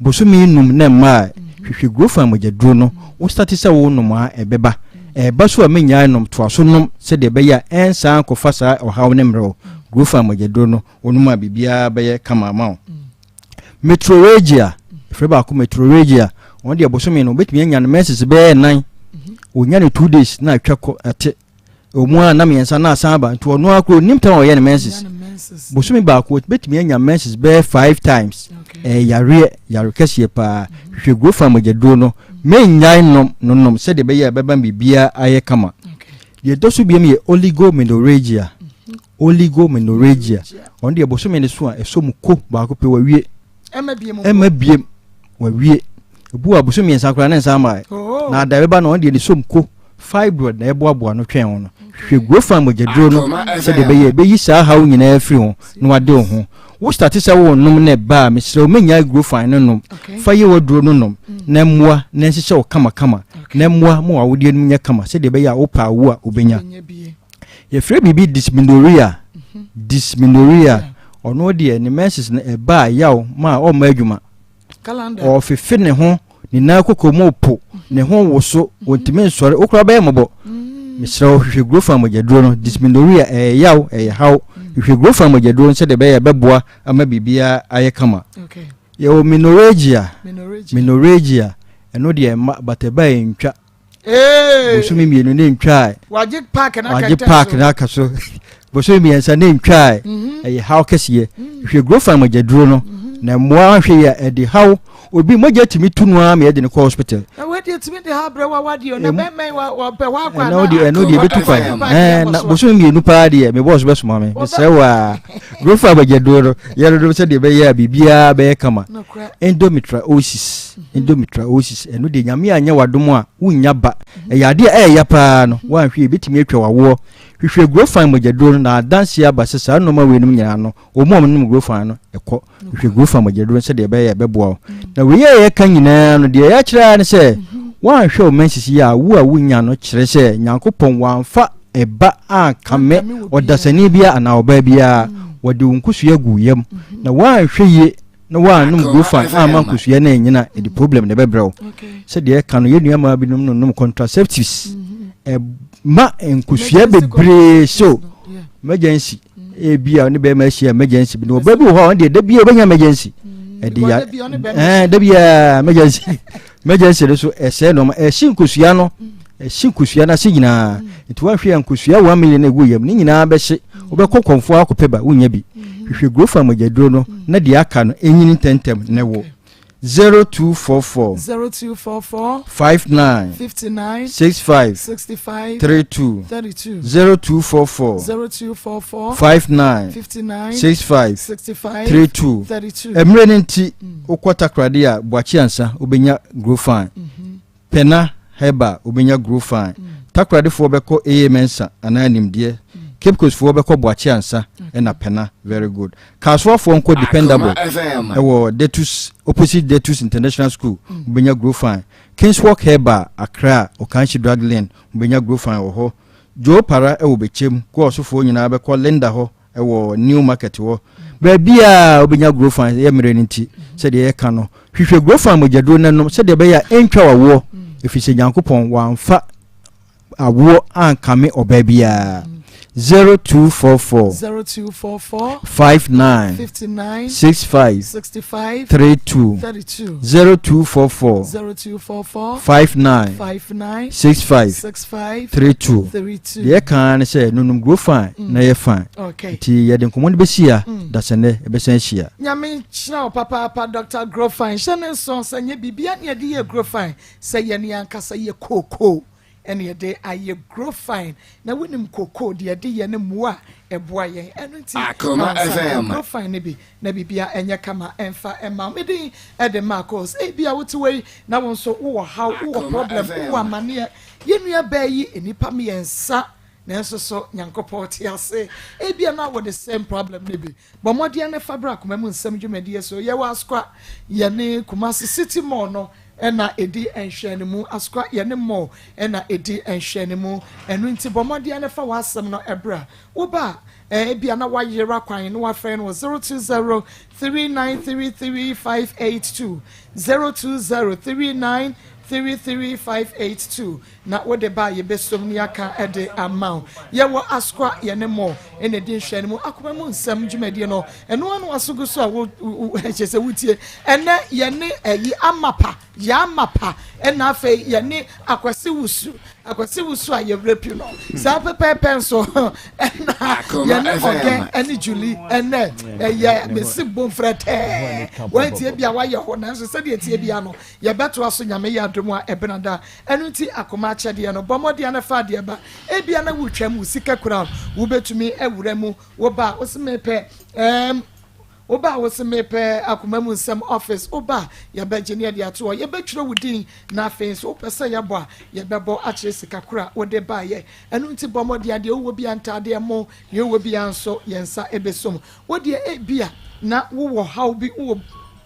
Bosome num ne mmae. Hwehwɛ Grofan mogyaduro no. Wo starte sɛ wo nom a ɛbɛba. Ɛɛba so a mennyae nom toa so nom sɛdeɛ ɛbɛyɛ a ɛnsan nkɔfa saa ɔhaw no mmerɛ wo. Grofan mogyaduro no wonom a biribiara bɛyɛ kama ama wo. Metrorrhagia, ɛfrɛ baako metrorrhagia, wɔn deɛ bosome no wobɛtumi anya no menses bɛyɛ nan, wɔnya no 2 days na atwa kɔ ɛte, ɛwɔ mu a na mmiɛnsa na asan aba, nti ɔno ara koro nim tam a ɔyɛ no menses. Bosome baako wobɛtumi anya menses bɛyɛ 5 times, ɛyɛ yareɛ, yare kɛseɛ paa. Hwehwɛ Grofan mogyaduro no, mennyae nom no nom sɛdeɛ ɛbɛyɛ a ɛbɛma biribiara ayɛ kama. Deɛ ɛtɔ so biom yɛ oligomenorrhagia. Oligomenorrhagia. Ɔno deɛ bosome no so a ɛsɔ mu ko baako pɛ wawie. Ɛma biem wawie. Ebu a bosome mmiɛnsa koraa ne nsa ama oh. Na ada ɛbɛba no ɔno deɛ ne sɔ mu ko. Fibroid na ɛboaboa no twɛn ho no. Hwɛ Grofan mogyaduro no sɛdeɛ ɛbɛyɛ ɛbɛyi saa haw nyinaa afiri ho na wade wo ho. Wo starte sɛ wo nom na ɛba a mesrɛ wo mɛnyae Grofan no nom. Fa yɛ w'aduro no nom na mmoa na ɛnhyehyɛ wo kamakama na mmoa ma w'awodeɛ no mu nyɛ kama sɛdeɛ ɛbɛyɛ a wopɛ awo a wobɛnya. Yɛfrɛ biribi dysmenorrhea. Dysmenorrhea. Ɔno deɛ ne menses no ɛba a yaw ma a ɔmma adwuma. Ɔfefe ne ho, ne nan koko mu po, ne ho woso, ɔntumi nsɔre, wo koraa bɛyɛ mmɔbɔ. Mesrɛ wo hwehwɛ Grofan mogyaduro no. Dysmenorrhea ɛyɛ yaw, ɛyɛ haw. Hwehwɛ Grofan mogyaduro no sɛdeɛ ɛbɛyɛ a ɛbɛboa ama biribiara ayɛ kama. Yɛwɔ menorrhagia. Menorrhagia, ɛno deɛ ɛmma but ɛba a ɛntwa. Bosome mmienu ne ntwae. Wagye park na wagye park na aka so. Bosome mmiɛnsa ne ntwae. Mhm. Ɛyɛ haw kɛseɛ. Mm. Hwɛ Grofan mogyaduro no mhm. Na mmoa ahwɛ yi a ɛde haw obi mogya tumi tu no ara ma yɛde no kɔ hospital. Na wei deɛ tumi de ha brɛ wa wadeɛ na bɛrima yi wɔpɛ hɔ akɔ anaa. Ɛno deɛ ɛbɛtu kwan ɛɛ na bosom mmienu paa deɛ me bɔs bɛsoma me mesrɛ wo a grofa abagyaduro no yɛdodo sɛdeɛ ɛbɛyɛ a biribiara bɛyɛ kama. Endometriosis endometriosis ɛno deɛ nyame anyɛ wadom a wonnya ba ɛyɛ adeɛ a ɛyɛ paa no woanhwɛ ɛbɛtumi atwa wawoɔ. Hwehwɛ grofan mogyaduro no na adanseɛ aba sɛ saa nnoɔma weinom nyinaa no wɔn a wɔnom grofan no ɛkɔ. Hwehwɛ grofan mogyaduro no sɛdeɛ ɛbɛyɛ a ɛbɛboa wo. Na wei a yɛka nyinaa no deɛ yɛakyerɛ ara ne sɛ woanhwɛ wo menses yie a wo a wonya no kyerɛ sɛ Nyankopɔn wamfa ɛba ankame ɔdasani biara anaa ɔbaa biara. Wɔde wo nkosua guu yam na woanhwɛ yie na woannom grofan amma nkosua no anyina a ɛde problem na ɛbɛbrɛ wo. Sɛdeɛ ɛka no yɛn nuammaa binom nonom contraceptives ɛma nkosua bebree so emergency ebi a ne bɛrima ahyia emergency bi na ɔbaa bi wɔ hɔ a ɔno deɛ da bi a ɔbɛnya emergency ɛde ya ɛɛ da bi a emergency emergency no so ɛsɛɛ nneɛma ɛhye nkosua no ɛhye nkosua no ase nyinaa nti wɔahwɛ yɛ nkosua 1 million egu yam ne nyinaa bɛhye. Wobɛkɔ kɔnfoɔ akɔpɛ ba wonya bi. Hwehwɛ gurofa mogyaduro no na deɛ aka no ɛnyini ntɛntɛm na ɛwɔ 0244 0244 59 59 65 65 32 32 0244 0244 59 59 65 65 32 32. Mmerɛ no nti wokɔ Takoradi a Boakye Ansa wobɛnya Grofine. Pɛna Herbal wobɛnya Grofine. Takoradefoɔ bɛkɔ AA Mensa anaa Nimdeɛ. Cape Coast foɔ bɛkɔ Boakye Ansa ɛna Pɛna. Very good. Kasoafoɔ nkɔ Dependable ɛwɔ Detus opposite Detus International School wobɛnya Grofine. Kingswalk Herbal Accra Okanshi Drug Lane wobɛnya Grofine wɔ hɔ. Joe Para ɛwɔ Bɛkyɛm. Goɔsofoɔ nyinaa bɛkɔ Linda hɔ ɛwɔ New Market hɔ. Baabi a wobɛnya Grofine yɛ mmerɛ no nti sɛdeɛ yɛka no hwehwɛ Grofine mogyaduro no nom sɛdeɛ ɛbɛyɛ a ɛntwa wawoɔ ɛfiri sɛ Nyankopɔn wamfa awoɔ ankame ɔbaa biara. 0244 0244 59 59 65 65 32 32 0244 0244 59 59 65 65 32 32. Deɛ ɛka ne sɛ nonom Grofine na yɛ fine. Nti yɛde nkɔmmɔ no bɛsi a dasɛnnɛ ɛbɛsan ahyia. Nyame nhyira wo papaapa Dr. Grofine. Hyɛ ne nso sɛ nyɛ biribia ne yɛde yɛ Grofine, sɛ yɛne ankasa yɛ kookoo ɛne yɛde ayɛ Grofine. Na wonim kookoo deɛ yɛde yɛ ne mmoa a ɛboa yɛn. Ɛno nti Akoma FM. Grofine no bi na biribia ɛnyɛ kama ɛmfa ɛma medin ɛde Marcos. Ebia wote wei na wo nso wowɔ haw, wowɔ Akoma problem, FM. Wowɔ amanneɛ. Yɛnnua bɛɛ yi nnipa mmiɛnsa nanso so Nyankopɔn te ase. Ebia na wɔ the same problem no bi. Bɔ mmɔden ne fa bra Akoma mu Nsɛm dwumadie so. Yɛwɔ Asokwa yɛne Kumasi City Mall no ɛna ɛdi nhwɛnimu. Asokwa yɛne mall ɛna ɛdi nhwɛnimu. Ɛno nti bɔ mmɔden ne fa w'asɛm no ɛbra. Woba a ebia na wayera kwan na wafrɛ no wɔ 0203933582, 0203933582 na wode ba a yɛbɛsom ne yɛaka ɛde ama wo. Yɛwɔ Asokwa yɛne mall ɛna ɛdi nhwɛnimu. Akoma mu Nsɛm dwumadie no ɛno ano aso gu so a wo ɛkyɛ sɛ wotie. Ɛnɛ yɛne ɛyi amapa yɛamapa ɛna afei yɛne Akwasi Wusu, Akwasi Wusu a yɛwerɛ pi no saa pɛpɛɛpɛ nso ɛna yɛne Ɔgɛ ɛne Julie. Ɛnɛ ɛyɛ mesi bomfrɛ tɛɛ wɔntie bi a wayɛ hɔ nanso sɛdeɛ tie bia no yɛbɛtoa so. Nyame yɛ adom a ɛbena da. Ɛno nti akoma akyɛdeɛ no bɔ mmɔden no fa adeɛ ba. Ebia na wotwam wo sika kura wobɛtumi awura mu. Woba a wosi mepɛ woba a wosi mepɛ Akoma mu Nsɛm office. Woba a yɛbɛgye ne yɛde ato hɔ, yɛbɛtwerɛ wo din na afei nso wopɛ sɛ yɛbɔ a yɛbɛbɔ akyerɛ sika koro a wode baayɛ. Ɛno nti bɔ mmɔden a deɛ wowɔ bia ntaadeɛ mo deɛ wowɔ bia nso yɛn nsa ɛbɛsom wodeɛ. Ebia na wowɔ haw bi, wowɔ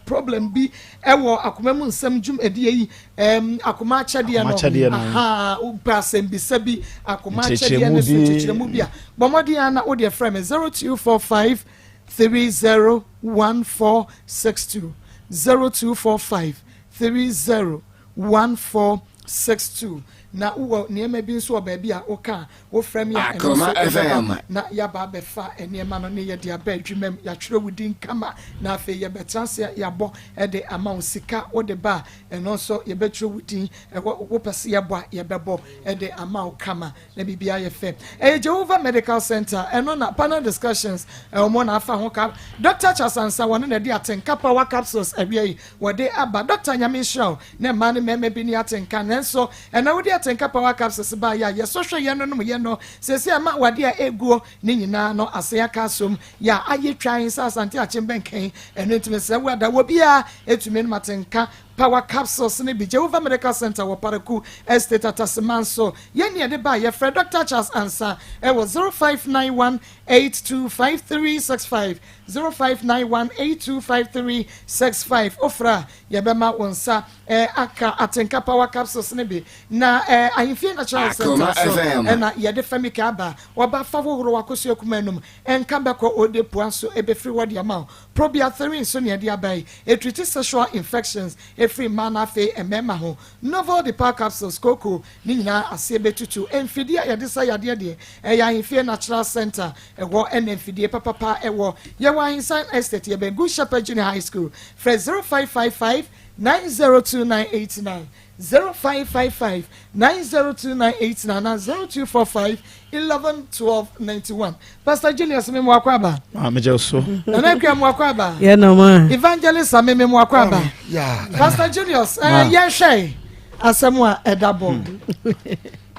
problem bi ɛwɔ Akoma mu Nsɛm dwumadie yi akoma akyɛdeɛ no. Akyɛdeɛ no. Aha, wopɛ asɛmbisa bi akoma akyɛdeɛ no so Nkyerɛkyerɛmu bi. Nkyerɛkyerɛmu bi a bɔ mmɔden a na wodeɛ frɛ me 0245 301462, 0245 301462. Na wowɔ nneɛma bi nso wɔ baabi a woka a, wofrɛ me a, ɛno nso yɛbɛba na yɛaba abɛfa nneɛma no ne yɛde aba adwuma mu. Yɛatwerɛ wo din kama na afei yɛbɛtena ase yɛabɔ de ama wo. Sika wode ba a, ɛno nso yɛbɛtwerɛ wo din. Ɛwɔ wopɛ sɛ yɛbɔ a, yɛbɛbɔ de ama wo kama na biribiara yɛ fɛ. Ɛyɛ Jehovah Medical Center, ɛno na panel discussions wɔn na afa ho ka. Dr. Charles Ansah wɔn na ɛde atenka power capsules awia yi wɔde aba. Doctor Nyame nhyira wo. Na mmaa ne mmarima bi nni atenka. Nanso, ɛnnɛ wode atenka power capsules baeɛ a yɛsɔ hwɛ yɛn no nom yɛn no, seesei ama w'adeɛ a ɛreguo ne nyinaa no ase aka asom yɛ a ayɛ twann sɛ Asante Akyem bɛnkɛn. Ɛno nti mesrɛ wo ada wɔ biara ɛtumi nom atenka power capsules no bi. Jehovah Medical Center wɔ Paraku Estate Ataseman so. Yɛn ne yɛde baeɛ. Frɛ Doctor Charles Ansah ɛwɔ 0591 825365, 0591 825365. Wofrɛ a Yɛbɛma wo nsa aka Atenka Power Capsules no bi. Na Ahemfie Natural Health Center so na yɛde Femika aba. Wɔba fa hohoro w'akosua kumaa anum. Nka bɛkɔ ode pua nso ɛbɛfiri hɔ de ama wo. Probiatherine nso na yɛde aba yi. Ɛtreati sexual infections ɛfiri mmaa na afei mmarima ho. Novel de Power Capsules, kooko, ne nyinaa aseɛ bɛtutu. Mfidie a yɛde sa yadeɛ deɛ, ɛyɛ Ahemfie Natural Center. Ɛhɔ na mfidie papapa wɔ. Yɛwɔ Ahensan Estate, yɛbɛn Good Shepherd Junior High School. Frɛ 0555 902989, 0555 902989 anaa 0245 11 12 91. Pastor Julius me mo akɔ aba. Ah, me gye so. Nana Akua mo akɔ aba. Yɛ na ma. Evangelist Ame me mo akɔ aba. Oh, Pastor Julius, eh, yɛn hwɛ asɛm a ɛda bɔ.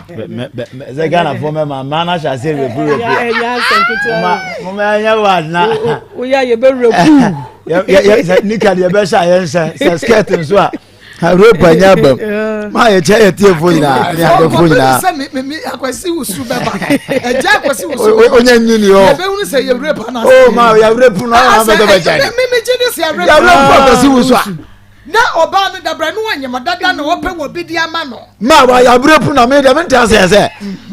Sɛ Ghanafoɔ mɛma mmaa no ahyɛ aseɛ repu repu. Moma ɛnyɛ wa na. Woyɛ yɛbɛ repu. Sɛ nika deɛ ɛbɛhyɛ a yɛnhyɛ sɛ skirt nso a rape anya abam maa yɛkyɛ yɛ tiefo nyinaa ne adɔfo nyinaa. Sɛ mi mi akwasi wusu bɛba ɛgya akwasi wusu bɛba. Onye nyini o. Yɛbɛhunu sɛ yɛ rape ana. O maa yɛ rape no ɔyɛ maa bɛ bɛ gya ni. Mi mi gye ne sɛ yɛ rape. Yɛ rape akwasi wusu a. Na ɔbaa no dabra no wanyam dada na ɔpɛ wɔ bi de ama no. Ma wa ya rape na mi deɛ mi nta sɛ sɛ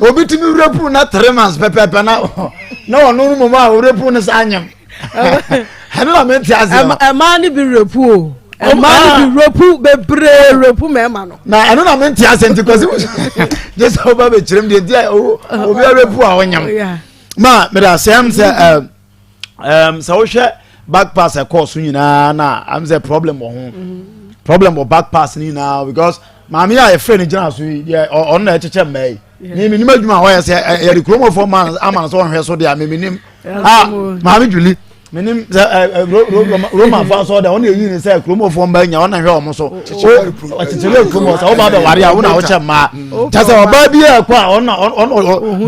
obi ti mi rape na three months pɛpɛpɛ na na ɔno no mu ma o rape no sa anyam. Ɛno na mi nta ase no. Ɛmaa ni bi rape o. Ɛmaa ni bi rape bebree rape mɛɛma no. Na ɛno na mi nta ase nti kwasi gye sɛ ɔba bɛ kyerɛ mu deɛ nti a obi rape a ɔnyam. Ma mi da sɛm sɛ ɛɛ. um, sɛ wohwɛ back pass ɛkɔɔ so nyinaa na am sɛ problem wɔ ho mm-hmm. problem wɔ back pass no nyinaa because maame a yɛfrɛ no gyina so yi deɛ ɔno na ɛkyekyɛ mmaa yi ne menim adwuma a ɔyɛ sɛ yɛde kuromɔfoɔ ma ama no sɛ ɔnhwɛ so deɛ a memenim ah maame Julie menim sɛ ɛ roma fo asɔ dɛ ɔna eyi ne sɛ kuromɔfoɔ mmaa nya ɔna hwɛ ɔmo so ɔkyekyere kurom sɛ ɔba bɛware a wona wokyɛ mmaa kyɛ sɛ ɔbaa bi yɛ kɔ a ɔna ɔna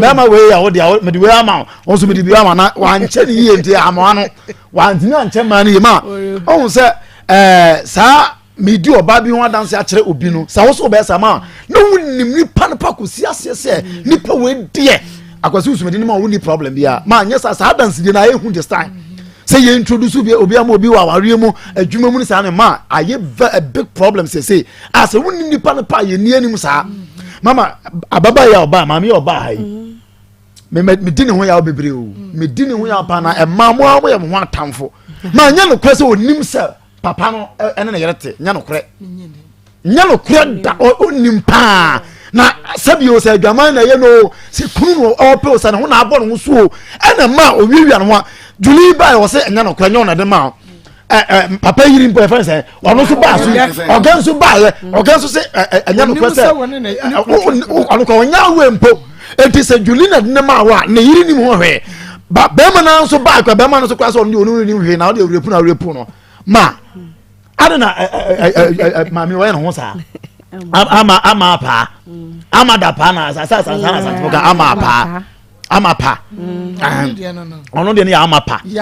bɛrima wei yɛ wo deɛ mede wei ama wo ɔnso mede bi ama na wankyɛ ne yie nti amoa no wantumi ankyɛ mmaa no yie ma ɔhu sɛ ɛɛ saa medi ɔbaa bi ho adanse akyerɛ obi no sɛ wosɛ wobɛyɛ saa ma na wonim nipa no pa kɔsi aseɛ sɛ nipa wei deɛ akwasi wosomadi no ma wonni problem biara ma anyɛ saa saa adansedie no ayɛ hu this time sɛ yɛ introduce obi obi ama obi wɔ awareɛ mu adwuma mu no saa ne ma ayɛ a big problem sese a sɛ wonim nipa no pa yɛ ni anim saa mama ababa yɛ ɔbaa maame yɛ ɔbaa ha yi medi ne ho yaw bebree o medi ne ho yaw paa na ɛmaa mo a moyɛ mo ho atamfo ma nyɛ nokorɛ sɛ ɔnim sɛ papa no ɛne ne yere te nyɛ nokorɛ nyɛ nokorɛ da ɔnim paa na sɛbi o sɛ adwaman na ɛyɛ no o sɛ kunu no ɔpɛ o sɛ ne ho na abɔ ne ho so o ɛna ma owiawia ne ho a juli ba yɛ wɔ sɛ ɛnyɛ nokorɛ nyɛ ɔna de ma o ɛ papa yiri mpo ɛfɛn sɛ ɔno nso baa so ɔgɛ nso baa yɛ ɔgɛ nso sɛ ɛ ɛnyɛ nokorɛ sɛ ɔno kɔ ɔnyɛ awo mpo eti sɛ juli na ne ma wa ne yiri nim ho hwee ba bɛrima naa nso baa kɔ bɛrima no nso kora sɛ ɔno deɛ ɔno nim hwee na ɔde awurepu na awurepu no ma ade na ɛ ɛ ɛ maame wɔyɛ ne ho saa ama ama paa ama da paa na asa asa asa asa ka ama paa. ama pa mm. ɔno deɛ no yɛ ama pa yɛ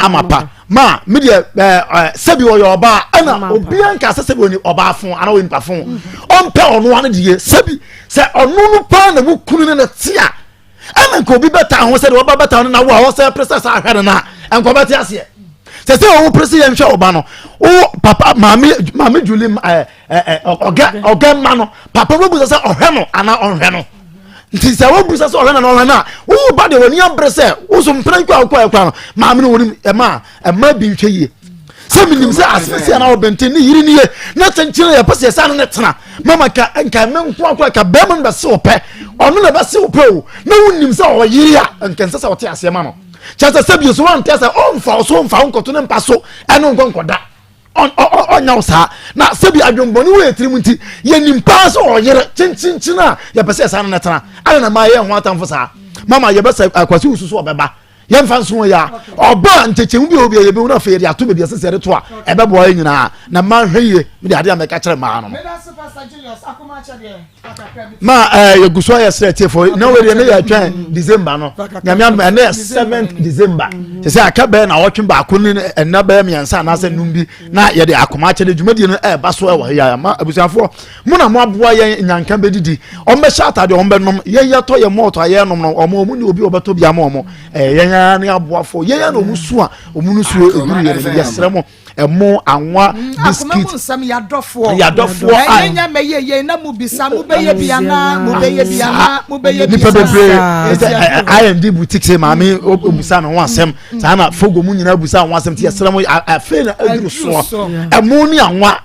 ama pa ma mi deɛ ɛɛ ɛɛ sɛbi ɔyɛ ɔbaa ɛna obiara nka sɛ sɛbi ɔni ɔbaa fon ana ɔyɛ nipa fon mm. ɔmpɛ ɔno ano deɛ sɛbi sɛ ɔno no paa na wo kunu ne na te a ɛna nka obi bɛta ho sɛdeɛ ɔba bɛta no na wo a ɔsɛ pere sɛ sɛ ahwɛ no na nka ɔbɛte aseɛ sɛ sɛ ɔwo pere sɛ yɛnhwɛ ɔba no wo papa maame maame Julie ɛɛ ɛɛ ɔgɛ ɔgɛ mma no papa wo bu sɛ sɛ ɔhwɛ no anaa ɔnhwɛ no. nti sɛ wobu sɛ sɛ ɔhwɛ na ɔhwɛ no a wowo ba deɛ w'ani abere sɛ wo so mpena nkɔ a wokɔ ɛkora no maame no wɔnim ɛma ɛma bi nhwɛ yie Sɛ menim sɛ asɛsi anaa ɔbɛnten ne yere nie na kyenkyen yɛpɛ sɛ yɛsa ne ne tena mama ka nka me nko akora ka bɛrima no bɛse wo pɛ ɔno na bɛse wo pɛ o na wonim sɛ ɔyere a nka nsɛ sɛ ɔte aseɛ ma no kyɛ sɛ sɛ bio so wante sɛ ɔmfa wo so mfa wo nkɔto ne mpa so ɛne nkɔ nkɔda ɔnya wo saa na sɛbi adwembɔne wɔ yɛ tirim nti yɛnim paa sɛ ɔyere kyenkyenkyen a yɛpɛ sɛ yɛsa ne ne tena ana na ma yɛ ho atamfo saa mama yɛbɛsɛ akwasi wusu so ɔbɛba yɛmfa nso yɛ a ɔba nkyɛkyɛmu bi a obi a yɛbɛhu no afei yɛde ato baabi ɛsɛ sɛ yɛde to a ɛbɛboa yɛ nyinaa na mma nhwɛ yie mede adeɛ a mɛka kyerɛ mmaa no no ma ɛɛ yɛgu so ayɛ srɛ tiefo na wei deɛ ne yɛ twɛn december no nyame adom ɛnɛ yɛ seventh december kyɛ sɛ aka bɛyɛ na ɔtwe baako ne ɛnna bɛyɛ mmiɛnsa anaasɛ num bi na yɛde akoma akyɛ de dwumadie no ɛɛba so ɛwɔ yɛ ama abusuafoɔ Mo na mo aboa yɛn nyanka bɛdidi. Wɔn bɛhyɛ atade, wɔn bɛnom. Yɛn yɛtɔ yɛn mɔɔtɔ a yɛnom no, wɔn wɔn ni obi a ɔbɛtɔ bi ama wɔn. Ɛyɛ yɛn ara ne aboafoɔ. Yɛn ara na wɔn su a wɔn no suo eduru yɛn anim. Yɛsrɛ mo, ɛmo, anwa, mm, biskit. Akoma mu nsɛm yadɔfoɔ. Yadɔfoɔ a. Ɛnyɛ nya mɛyɛ yɛn na mo bisa mo bɛyɛ bi anaa mo bɛyɛ bi anaa mo bɛyɛ bi Nipa bebree sɛ IMD boutique sɛ maame obusa ne ho asɛm. saa na fogo mu nyinaa busa ho asɛm ti yɛsrɛ mo afei na aduru soɔ ɛmo ne anwa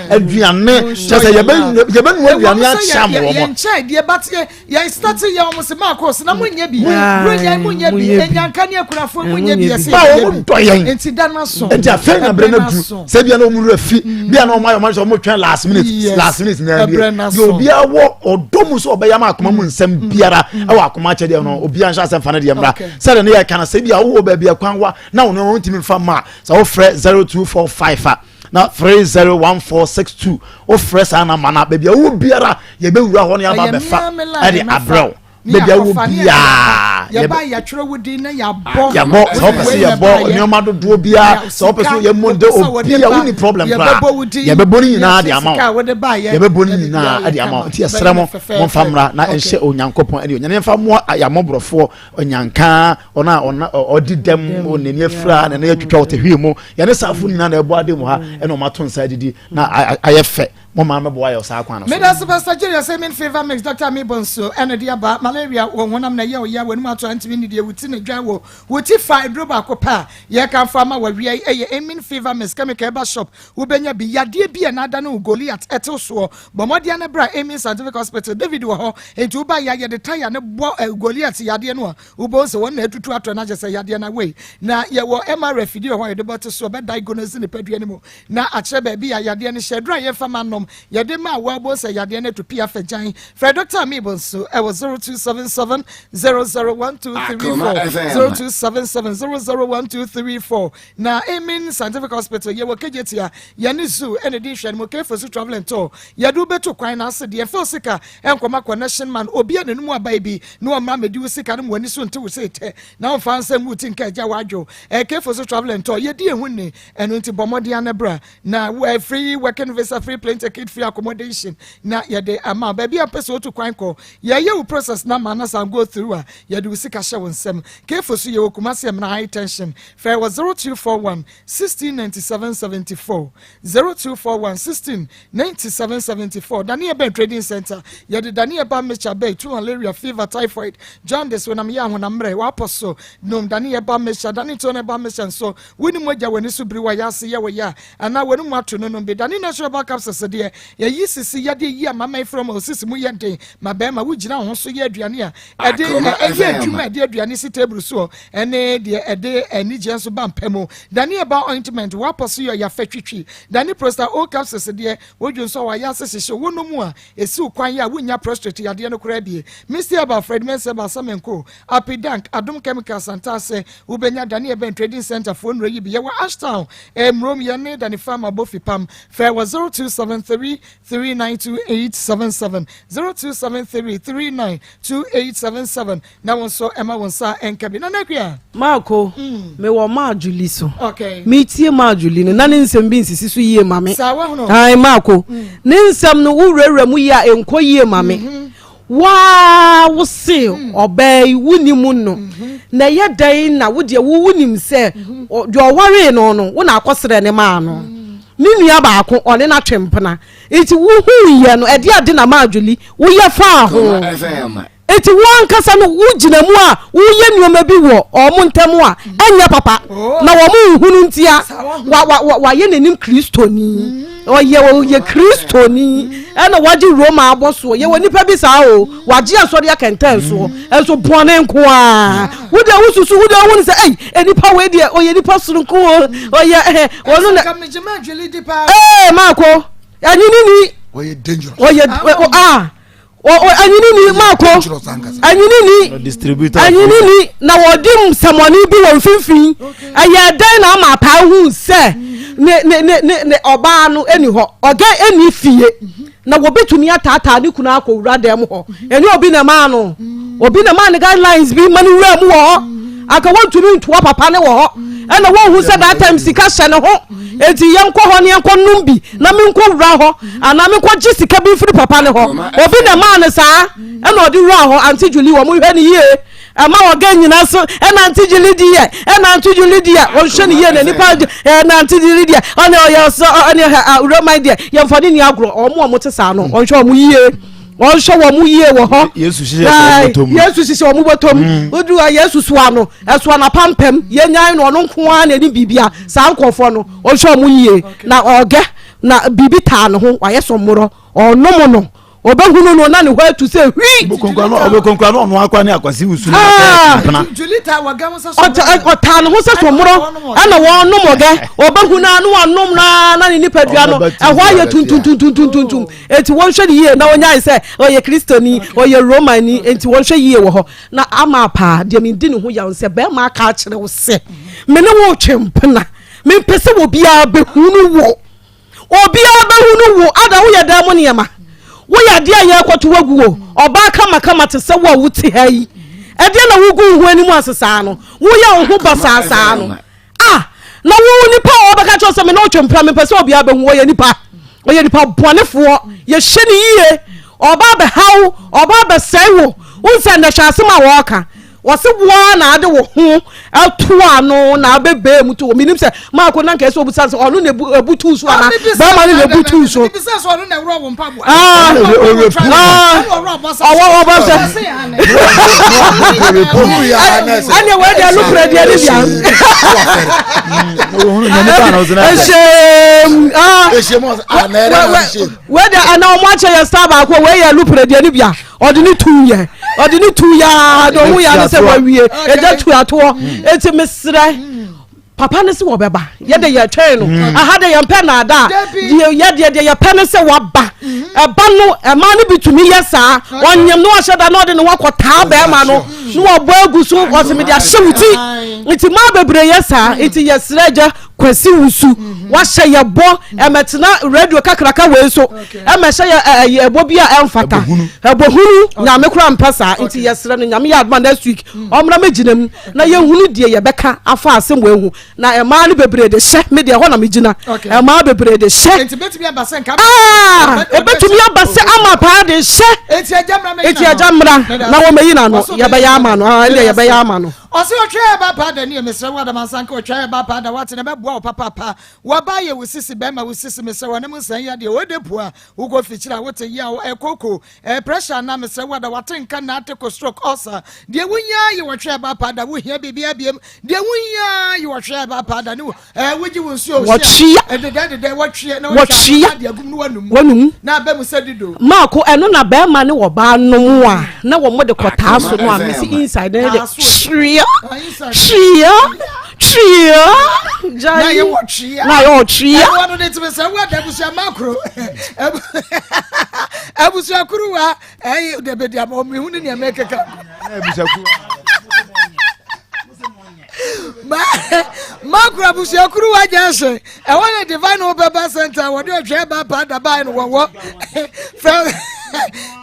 aduane kyɛ sɛ yɛbɛnua aduane akyɛ ama wɔn. yɛn nkyɛn deɛ ba teɛ yɛn start yɛ wɔn sɛ maa kɔɔ so na mo nyɛ bi buro yɛn mo nyɛ bi enyanka ne akurafoɔ mo nyɛ bi yɛsɛ yɛ bi wɔn dɔ yɛn nti da na so nti afei na abirɛ na duru sɛ bia na wɔn wura fi mm. bia na wɔn ayɛ wɔn ayɛ sɛ wɔn twɛn last minute last minute na ɛbie deɛ obiara wɔ ɔdɔ mu sɛ ɔbɛyɛ ama akoma mu nsɛm mm. biara mm. ɛwɔ akoma akyɛdeɛ no obiara nhyɛ asɛm fa ne deɛ mmra. Sɛdeɛ ne yɛka no sɛ bi a wowɔ baabi a kwan wa na wo nneɛma wontumi mfa mma a sɛ wofrɛ 0245 a na 301462 wofrɛ saa namba no a baabi a wowɔ biara yɛbɛwura hɔ ne aba bɛfa ɛde abrɛ wo baabi a wowɔ biara yɛba yɛtwerɛ wo din na yɛabɔ yɛbɔ sɛ wopɛ sɛ yɛbɔ nneɛma dodoɔ biara sɛ wopɛ sɛ yɛmmɔ de obi a wonni problem koraa yɛbɛbɔ ne nyinaa de ama wo yɛbɛbɔ ne nyinaa de ama wo nti yɛsrɛ mo momfa mmra na ɛnhyɛ onyankopɔn ɛne onyane yɛmfa mmoa yɛamɔborɔfoɔ Ɔnyanka, ɔno a ɔna ɔdi dɛm, n'ani afira, n'ani atwitwa, ɔte hwii mu. Yɛne saafo nyinaa na ɛbɔ ade mu ha, ɛna wɔn ato nsa adidi na ayɛ fɛ. Mo maa mɛboa yɛ saa kwan no so. Medase Pastor Jerry ɔsɛ min fever mix Doctor me bɔ nsuo ɛna de aba malaria wɔ honam na ɛyɛ ɔya w'anum ato antumi nnidi wo ti na dwan wɔ wo ti fa aduro baako pɛ a yɛkamfo ama wawia yi ɛyɛ emin fever mix chemical ɛba shop Wobɛnya bi. Yadeɛ bi a na adane wo Goliat tew soɔ. Bɔ mmɔden ara na bra Amen Scientific Hospital. David wɔ hɔ. Enti woba yɛ a, yɛde taya no bɔ Goliat yadeɛ no a, wobɛhu sɛ wɔn na atutu atɔ no akyɛ sɛ yadeɛ no awei. Na yɛwɔ MRI afidie wɔ hɔ a yɛde bɔ te soɔ bɛ diagnose nipadua no mu na akyerɛ baabi a yadeɛ no hyɛ. Aduro a yɛmfa ma nom, yɛde ma a wobɛhu sɛ yadeɛ no atu pia fa gyan. Frɛ Dɔkta Amib nso wɔ 0277 001234, 0277 001234. Na Amen Scientific Hospital yɛwɔ Kejetia, yɛne Zoo ɛna ɛdi nhwɛanimu, Kefosu Travel and Tour, yɛde wo bɛtu kwan na ase deɛ mfa wo sika nkɔma connection man, obi a n'anum abae bi na ɔmmra mmɛdi wo sika no ma w'ani so nte wo sei tɛ na ɔmfa nsa ngu wo ti nka agya w'adwo, ɛɛ Kefosu Travel and Tour, yɛdi yɛn ho nni, ɛno nti bɔ mmɔden ara na bra na free working visa, free plane ticket, free accommodation na yɛde ama wo, baabi a wopɛ sɛ wotu kwan kɔ, yɛyɛ wo process no ama na san go through a yɛde wo sika hyɛ wo nsam, Kefosu yɛwɔ Kumasi Amina High Tension. Frɛ wɔ 0241 16 97 74, 0241 16 97 74. Daniel Ben Trading Center, yɛde Daniel ba mixture bɛyi tu malaria, fever, typhoid, jaundice, honam yɛ ahonam mmerɛ, w'apɔ so, nom Daniel ba mixture, Dani Tone ba mixture nso, wonni mogya w'ani so biri w'ayase yɛ wo ya anaa w'anum ato no nom bi. Dani Natural Herbal Capsules deɛ, yɛyi sisi yadeɛ yi amamman firi ma osisi mu yɛ den ma bɛrima, wogyina wo ho so yɛ aduane a ɛde ɛyɛ adwuma ɛde aduane si table soɔ ɛne deɛ ɛde anigyeɛ nso ba mpa mu. Dane ɛba ointment, w'apɔ so yɛ ɔyafɛ twitwi. Dane Prosta O capsules deɛ, wodwo nso a w'ayɛ ase hyehye wo nom a, ɛsiw kwan yɛ a wonnya prostrate yadeɛ no koraa bie. Misty Herbal, Fred Mensah Herbal, Samenko, Apidank, Adom Chemicals, Santase, wobɛnya Dane Ɛbɛn Trading Centre foɔ nnuro yi bi. Yɛwɔ Ashtown, Mmrom, yɛne Dane Pharma bɔ fipam. Frɛ wɔ 0273 392877, 0273 392877. Na wo nso ɛma wo nsa nka bi. Nana Akua. Maako, mewɔ Maa Julie so. Okay. Metie Maa Julie no, na ne nsɛm bi nsisi so yie ma me. Saa wahunu. Ae, Maako. Ne nsɛm no, wowurawura mu yie a, ɛnkɔ yie ma me. Waa wo se ɔbaa yi, wonim no. Na ɛyɛ dɛn na wo deɛ wo wonim sɛ deɛ ɔwaree no no, wo na akɔsrɛ ne maa no. Ne nua baako, ɔne no atwe mpena. Nti wohuiɛ no, ɛdeɛ ade na Maa Julie woyɛ faa ho? Enti wo ankasa no wogyina mu a woyɛ nneɛma bi wɔ wɔn ntam a ɛnyɛ papa oh. na wɔn nhunu ntia wa wa wa wayɛ n'anim kristoni ɔyɛ ɔyɛ kristoni ɛna wagye Roma abɔ soɔ yɛwɔ nipa bi saa o wagye asɔre akɛntɛn soɔ ɛnso bɔne nko ara wo deɛ wosusu wo deɛ wohunu sɛ ɛyi nipa wei deɛ ɔyɛ nipa soronko o ɔyɛ ɛhɛ ɔno na ee maako ɛnyini ni ɔyɛ dangerous ɔyɛ aa. Anyini ni maako anyini ni anyini ni na wɔde nsɛmɔne bi wɔ mfimfini ɛyɛ dɛn na ama apaa hu sɛ ne ne ne ne ne ɔbaa no ɛni hɔ ɔgɛ ɛni fie na wɔbɛtumi ataataa ne kunu akɔ wura dɛm hɔ ɛnyɛ obi na ɛmaa no obi na ɛmaa ne guidelines bi ma ne wura mu wɔ hɔ anka wɔntumi ntoa papa ne wɔ hɔ ɛna wɔnhu sɛ that time sika hyɛ ne ho eti yɛnkɔ hɔ ne yɛnkɔ nom bi na menkɔ wura hɔ anaa menkɔ gye sika bi mfiri papa ne hɔ obi na ɛmaa no saa ɛna ɔde wura hɔ Auntie Julie wɔn hwɛ ne yie ɛma ɔga nyina so ɛna Auntie Julie di yɛ ɛna Auntie Julie di yɛ wɔn hwɛ ne yie na nipa ɛna Auntie Julie di yɛ ɔne ɔyɛ ɔsɛ ɔne ɛ roman deɛ yɛnfa ne ni agorɔ wɔn a wɔn te saa no wɔn hwɛ wɔn yie wɔn hwɛ wɔn yie wɔ hɔ Yesu hyehyɛ wɔn bɔtɔ mu Yesu hyehyɛ wɔn bɔtɔ mu mm. odu a Yesu soa no ɛsoa na pampam yɛnyan no ɔno nko ara na ɛni biribia saa nkurɔfoɔ no ɔhwɛ wɔn yie na ɔgɛ na biribi taa ne ho wayɛ sɔmmorɔ ɔnom no ɔbɛhunu no na ne hɔ atu sɛ hwi. Ɔbɛkonkura no ɔno akora ne akwasi wusu no ah! mpena. Ɔtaa ne ho sɛ sɔmmorɔ ɛna wɔnom ɔgɛ ɔbɛhunu no na wanom no na ne nipadua no ɛhɔ ayɛ tuntuntuntuntuntum enti wɔnhwɛ ne yie na wɔnyae sɛ ɔyɛ kristoni ɔyɛ romani enti wɔnhwɛ yie wɔ hɔ na ama paa deɛ medi ne ho yaw sɛ bɛrima aka akyerɛ wo sɛ me ne wo twe mpena mempɛ sɛ obiara bɛhunu wo obiara bɛhunu wo ada woyɛ dan mu nneɛma woyɛ adeɛ a yɛrekɔto wagu o ɔbaa kamakama te sɛ wo a wote ha yi ɛdeɛ na wogu wo ho anim ase saa no woyɛ wo ho basaa saa no Ah! Na wo nipa a ɔbɛka kyerɛ sɛ me ne wotwe mpena mepɛ sɛ obiara bɛhu ɔyɛ nipa ɔyɛ nipa bɔnefoɔ yɛhyɛ ne yie ɔba abɛhaw ɔba abɛsɛe wo wohu sɛ nnɛ hwɛ asɛm a wɔreka wɔse woa na ade wo ho ato ano na abɛbɛɛ mu to wɔ menim sɛ maako na nkae sɛ ɔbusa sɛ ɔno na ɛbutu so ana bɛrima no na ɛbutu so ɔwɔ ɔbɔ sɛ ɛne wei deɛ nokorɛ deɛ ne bia ɛhyɛm wei deɛ ɛna ɔmo akyɛ yɛ star baako wei yɛ nokorɛ deɛ ne bia ɔde ne tu yɛ ɔde ne tu yaa de ɔho yɛ ne sɛ wawie ɛgya tu atoɔ eti mesrɛ Papa no se wɔbɛba, yɛ de yɛtwɛn no. Mm. Aha de yɛmpɛ naadaa. Deɛ yɛ deɛ deɛ yɛpɛ no sɛ waba. Mm. Ɛba no ɛmaa no bi tumi yɛ saa. Ɔnyem no ɔhyɛ da na ɔde ne ho akɔtaa bɛrima no na wabɔ agu so ɔse mede ahyɛ wo ti. Nti maa bebree yɛ saa. Mm. Nti yɛsrɛ agya Kwasi Wusu mm-hmm. wahyɛ yɛ bɔ ɛmɛtena radio kakraka wei so ɛmɛhyɛ yɛ ɛyɛ ɛbɔ bi a ɛmfata ɛbɔhunu nyame kora mpɛ saa. Nti yɛsrɛ no nyame yɛ adoma next week ɔmmra mɛgyina mu. na yɛhunu deɛ yɛbɛka afa asɛm wei ho na mmaa no bebree de hyɛ me deɛ ɛhɔ na megyina mmaa bebree de hyɛ ɛbɛtumi aba sɛ ah, aba sɛ ama paa de hyɛ eti agya mmra na wɔmɛyi n'ano yɛbɛyɛ ama no ah, ɛndeɛ yɛbɛyɛ ama no. Ɔsɛ ɔtwa ɛba paa da ne yɛ mesrɛ wo adamansa nka ɔtwa ɛba paa da wate na ɛbɛboa wo papaapa waba yɛ wo sisi bɛrima wo sisi mesrɛ wo anom nsɛn yadeɛ ɔde pua wokɔ fikyiri a wote yaw ɛkoko Eh pressure na mesrɛ wo ada wate nka na ate ko stroke ulcer deɛ wohia yɛ wɔhwɛ ɛba pa da wohia biribi abiem deɛ wohia yɛ wɔhwɛ ɛba pa da ne wo eh wogye wo nsuo wɔtwea ɛdedɛ dedɛ wɔtweɛ na wɔtwea wɔtwea agum ne wanum wanum na abɛ mu sɛ dido maako ɛno na bɛrima ne wɔbaa nom a na wɔn de kɔtaa so no a mesi inside ne de twea twea twea gyae na yɛ wɔtwea na yɛ wɔtwea ɛno ano de tumi sɛ wo ada abusua makro abusuakuruwa ɛyi dɛbɛdi ama ɔmo ihu ne nneɛma ɛkeka makro abusuakuruwa junction ɛwɔ ne divine hope herbal center wɔde ɔtwɛn ba pa daba no wɔwɔ fɛ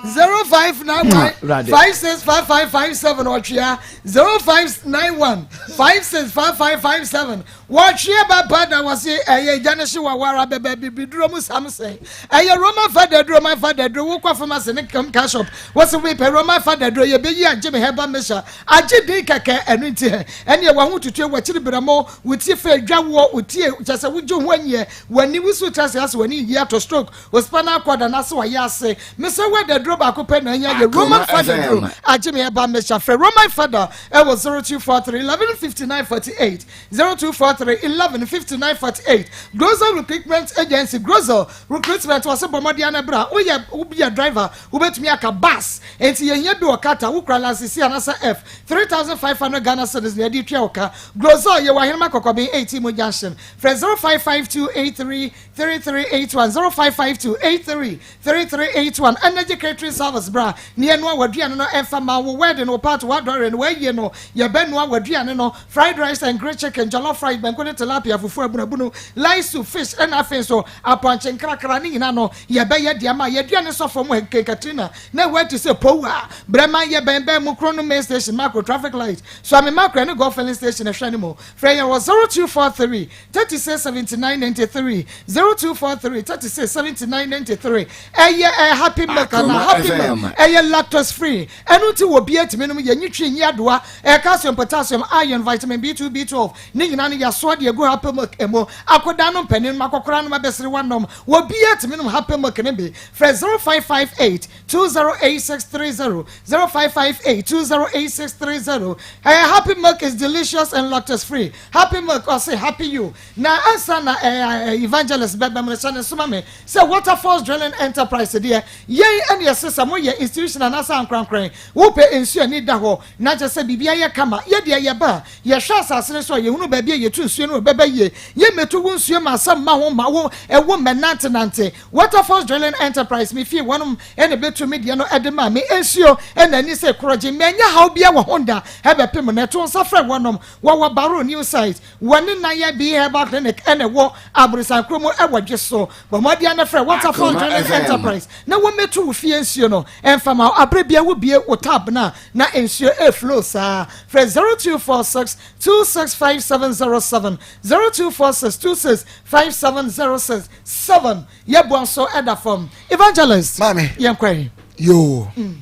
0591 565557 ɔtwea 0591 565557. Wɔtweɛ ba pa da wɔse ɛyɛ gya no hye wawara bɛbɛ bibiduro mu samsɛn ɛyɛ Roman fada duro man fada duro wokɔ pharmacy ne chemical shop wɔse mepɛ Roman fada duro yɛbɛyi agye me herbal mixture agye din kɛkɛ ɛno nti hɛ ɛneɛ waho tutue wakyiri brɛmo wo tie fɛ dwa woɔ wo tie kyɛ sɛ wogye ho anyiɛ w'ani wusu tra se ase w'ani yiyi atɔ stroke wo spinal cord anaase wayɛ ase mesɛ wo adaduro baako pɛ na ahia yɛ Roman fada duro agye me herbal mixture frɛ Roman fada ɛwɔ 0243 11 59 48 0243 11 59 48 Grozel Recruitment Agency Grozel Recruitment wɔse bɔ mmɔden ana bra woyɛ woyɛ driver wobɛtumi aka bus enti yɛhia bi wɔ Qatar wokura license C anasa F 3500 Ghana cedis na yɛde tua wo ka Grozel yɛwɔ Ahenema Kɔkɔben 18 mu junction frɛ 0552 83 3381 0552 83 3381 Energy Catering Service Bra na yɛnoa w'aduane no ɛmfa ma wo wedding, wo party, w'adɔre no, w'ayie no Yɛbɛnoa w'aduane no Fried rice and grilled chicken, jollof rice, banku ne tilapia, fufu, abunabunu, light soup, fish ɛna afei nso apɔnkye nkrakra ne nyinaa no yɛbɛyɛ de ama Yɛaduane sɔ fam wɔ Ken Katrina na ɛwɔ ati sɛ Poua, Breman yɛ bɛn bɛn mu Krono main station, Makro traffic light, Suame Makro ɛne Golf filling station ɛhwɛ no mu Frɛ yɛn wɔ 0243 36 79 93 0243 36 79 93 ɛyɛ ɛ happy milk ana happy milk ɛyɛ lactose free ɛno nti wɔ bia tumi nom yɛ nyitwi nyi adoa ɛ calcium potassium iron vitamin B2 B12 ne nyinaa no yɛasoa de agu happy milk ɛmu akoda no mpanin nom akɔkora nom abɛsere wanom wɔ bia tumi nom happy milk ne bi frɛ 0558 208630 0558 208630 ɛyɛ happy milk is delicious and lactose free Happy milk ɔse happy you na ansa na eh, evangelist bɛbɛm no hyɛ ne soma me sɛ waterfalls drilling enterprise deɛ yɛn ɛne ɛse sɛ moyɛ institution anaasɛ ankorankoran wopɛ nsuo ani da hɔ na kyɛ sɛ biribi ayɛ kama yɛ deɛ yɛba a yɛhwɛ asase no so a yɛhunu baabi a yɛtu nsuo no bɛbɛ yie yɛmmɛtu wo nsuo ma asɛm ma ho ma wo ɛwo mmɛnantenante waterfalls drilling enterprise me fie wɔnom ɛna bɛtu me deɛ no ɛde maa me nsuo ɛna ani sɛ korɔgye manya haw bia wɔ ho da ɛbɛpem no ɛto nsa frɛ wɔnom Wɔwɔ Barrow New Site, wɔne Naya B Herbal Clinic na ɛwɔ Aborosan kuro mu wɔ Dweso. Bɔ mmɔden ara na frɛ Waterfall Drilling Enterprise na wɔmmɛtu wo fie nsuo no mfa ma wo. Aberɛ biara wobue wo tap no a, na nsuo reflow saa. Frɛ 0246 265707, 0246 265706, 7. Yɛboa nso da fam. Evangelist, Maame. yɛnkɔ yi. Yoo. Mm.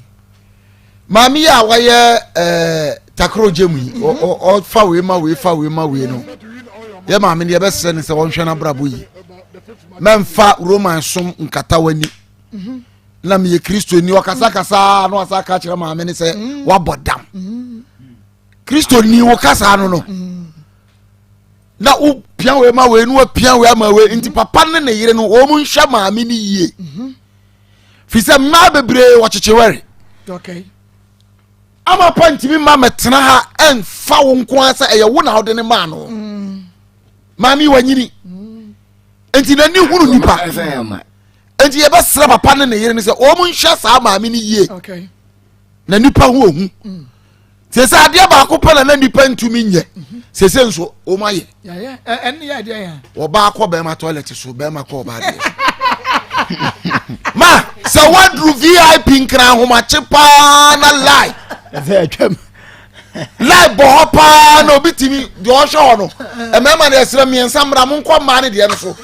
Maame yi a wayɛ ɛɛ takoro gye mu yi ɔfa wei ma wei fa wei ma wei no yɛ maame no yɛbɛsrɛ no sɛ ɔnhwɛ n'abrabɔ yi mɛmfa roman som nkata w'ani mhm. na meyɛ kristoni ɔkasakasa na wasa ka kyerɛ maame no sɛ mhm. wabɔ dam mhm. kristoni wo kasa no no na wopia wei ma wei na wapia wei ama wei nti papa ne ne yere no wɔn nhwɛ maame no yie. Fi sɛ mmaa bebree wɔkyekye wɛre. Ama pa ntumi ma mɛtena ha ɛnfa wo nko ara sɛ ɛyɛ wo na wode ne maa no. Mm. Maame wanyini. Mm. Nti n'ani hunu nipa. Nti yɛbɛsrɛ papa ne ne yere no sɛ wɔn nhyɛ saa maame no yie. Na nipa ho ohu. Mm. Sese adeɛ baako pɛ na na nipa ntumi nyɛ. Mhm. Sese nso wɔn ayɛ. Ɔbaa kɔ bɛrima toilet so bɛrima kɔ ɔbaa deɛ so. Ma sɛ waduru VIP nkran ahomakye paa na lie. Lie bɔ hɔ paa na obi tumi deɛ ɔhwɛ hɔ no. Mmarima deɛ ɛsrɛ mmiɛnsa mmra mo nkɔ mmaa ne deɛ no so.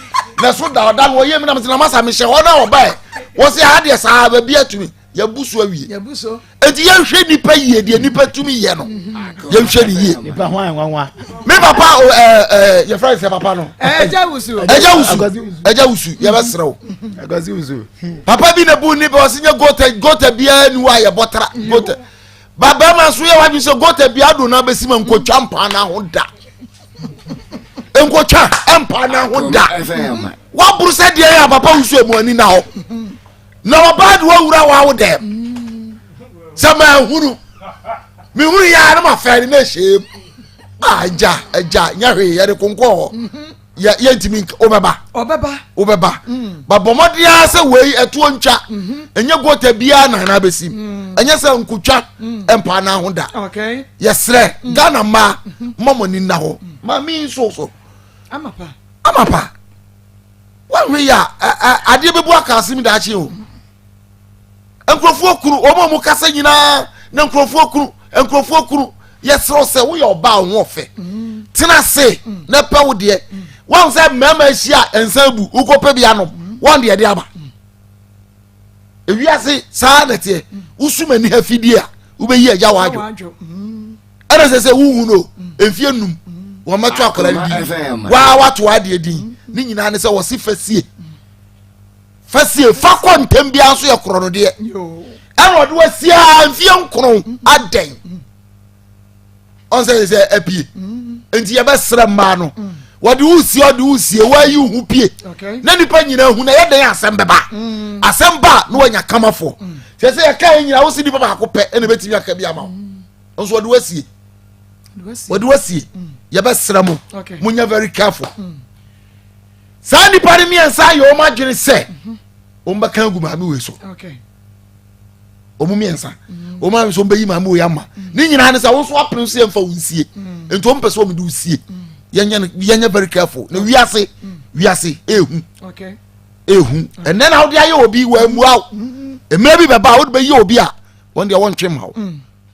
Na so da ɔda no ɔyɛ mi na mo sɛ na masa mehyɛ hɔ na ɔbaɛ. Wɔsi ha deɛ saa baabi atumi. yɛbu so awie eti yɛnhwɛ nipa yie deɛ nipa tumi yɛ no yɛnhwɛ ne yie me papa ɛɛ ɛɛ yɛfrɛ sɛ papa no ɛgya wusu ɛgya wusu ɛgya wusu yɛbɛsrɛ wo papa bi na bu nipa ɔsi nye gota gota biara ni hɔ a yɛbɔ tra gota ba bɛrima nso yɛ wadwi sɛ gota biara do na bɛsi ma nkotwa mpaa na ho da nkotwa mpaa na ho da waburu sɛ deɛ yɛ a papa wusu emu ani na hɔ. na ɔbaa de wawura wawo dɛm sɛ mahunu mehunu yɛ a na mafɛre na ɛhyɛ mu agya agya nyɛ hwee yɛde konkɔ hɔ yɛntumi wobɛba wobɛba mm. ba bɔ mmɔden ara sɛ wei ɛtoɔ ntwa mhm. ɛnyɛ gota biara na anaa bɛsim mm. ɛnyɛ sɛ nkotwa mm. mpa no ho da yɛserɛ ghana mmaa mhm. mma mo ani nna hɔ ma me nso so amapa Woahwɛ yi a, adeɛ bɛbu aka asem daakye o. Nkurɔfoɔ kunu, wɔn a wɔn kasa nyinaa na nkurɔfoɔ kunu, nkurɔfoɔ kunu. Yɛsrɛ sɛ woyɛ ɔbaa ho ɔfɛ. Mm. Tena ase na pɛ wo deɛ. Wɔn sɛ mmarima ahyia nsa bu wokɔpɛ bi anom wɔn deɛ de aba. Ewiase saa na ɛteɛ. Wosum ani ha fidie a wobɛyi agya w'adwo. Ɛna sɛ sɛ wohu no mfie num wɔn mɛto akwadaa no din. Waa wato adeɛ din. Ne nyinaa ne sɛ wɔsi fa sie. Fa sie fa kɔ ntɛm biara nso yɛ korɔ no deɛ. Ɛna ɔde wasie a mfie nkron adɛn. Ɔn sɛ sɛ apue. Nti yɛbɛsrɛ mmaa no. Wɔde wo sie ɔde wo sie wɔayi wo ho pie. Na nipa nyinaa hu na yɛ dɛn asɛm bɛba. Asɛm ba na wɔanya kamafoɔ. Sɛ sɛ yɛka yɛn nyinaa wosi nipa baako pɛ ɛna ebɛtumi aka bi ama wo. Nso wɔde wasie. Wɔde wasie. Yɛbɛsrɛ mo. Monyɛ very careful. Saa nipa no mmiɛnsa ayɛ wɔn adwene sɛ wɔn bɛka agu maame wei so. Wɔn mmiɛnsa wɔn maame nso bɛyi maame wei ama ne nyinaa ne sɛ wɔn nso apene so yɛn fa wɔn sie nti wɔn pɛ sɛ wɔn de wɔn sie yɛnyɛ no yɛnyɛ very careful na wiase wiase ehu ehu ɛnɛ na wɔde ayɛ obi wɔn amua o mmerɛ bi bɛba a wɔde bɛyɛ obi a wɔn deɛ wɔn ntwe ma o.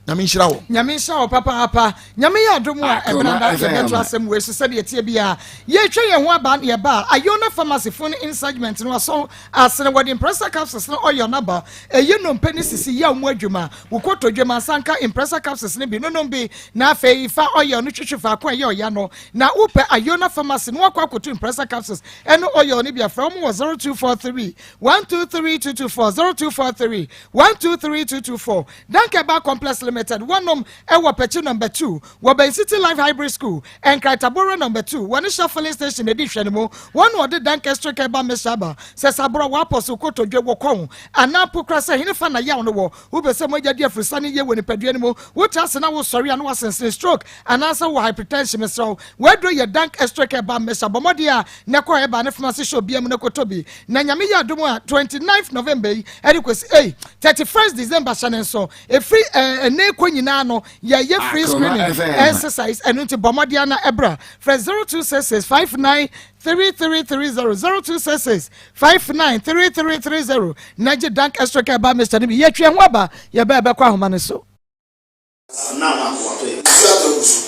Nyame nhyira wo. Nyame nhyira wo papaapa. Nyame yɛ adom a ɛbena da yɛbɛto asɛm wei so sɛdeɛ ɛteɛ biara. Yɛretwa yɛn ho aba na yɛba a, Iona Pharmacy fo no insegment no asɔ asene wɔde Impressa capsules ne oil no aba. Ɛyi nnompe ne sisi yaw mu adwuma. Wo kotodwe ma nsa nka Impressa capsules no bi no nom bi na afei fa oil no twetwe faako a ɛyɛ ɔya no. Na wopɛ Iona Pharmacy na woakɔ akɔto Impressa capsules ne oil no bi a, frɛ wɔn wɔ 0243 123 224, 0243 123 224. Dankeba Complex Limited, wɔnom wɔ Pɛkyi Nɔmba 2, wɔ bɛn City Life Hybrid School, Nkratabora Nɔmba 2, wɔne Shell Filling Station edi nhwɛnimu. Wɔn na wɔde Dank Extra Kɛba Mixture aba. Sɛ saborɔ, w'apɔ so, kotodwe, wo kɔn, anaa mpo koraa sɛ henefa na yaw no wɔ, wopɛ sɛ mogya di afurusane yie wɔ nipadua no mu, wote ase na wosɔre a na woasensene, stroke, anaasɛ wowɔ hypertension, mesrɛ wo, w'aduro yɛ Dank Extra Kɛba Mixture. Bɔ mmɔden a na kɔ herbal ne pharmacy shop biara mu na kɔtɔ bi. Na Nyame yɛ adom a, 29th November yi ɛde kɔsi ei, 31st December hyɛ ne nso, ɛfiri eh, ɛnɛ kɔ nyinaa no, yɛyɛ free screening exercise, ɛno nti bɔ mmɔden na ɛbra. Frɛ 0266 59 3330 0266 59 3330 na gye Dank Extra Care ba Mr. no bi. Yɛtwe yɛn ho aba, yɛbɛ ɛbɛkɔ ahoma no so. Na ama watɔ yɛ. Nsuo atɔ agu so.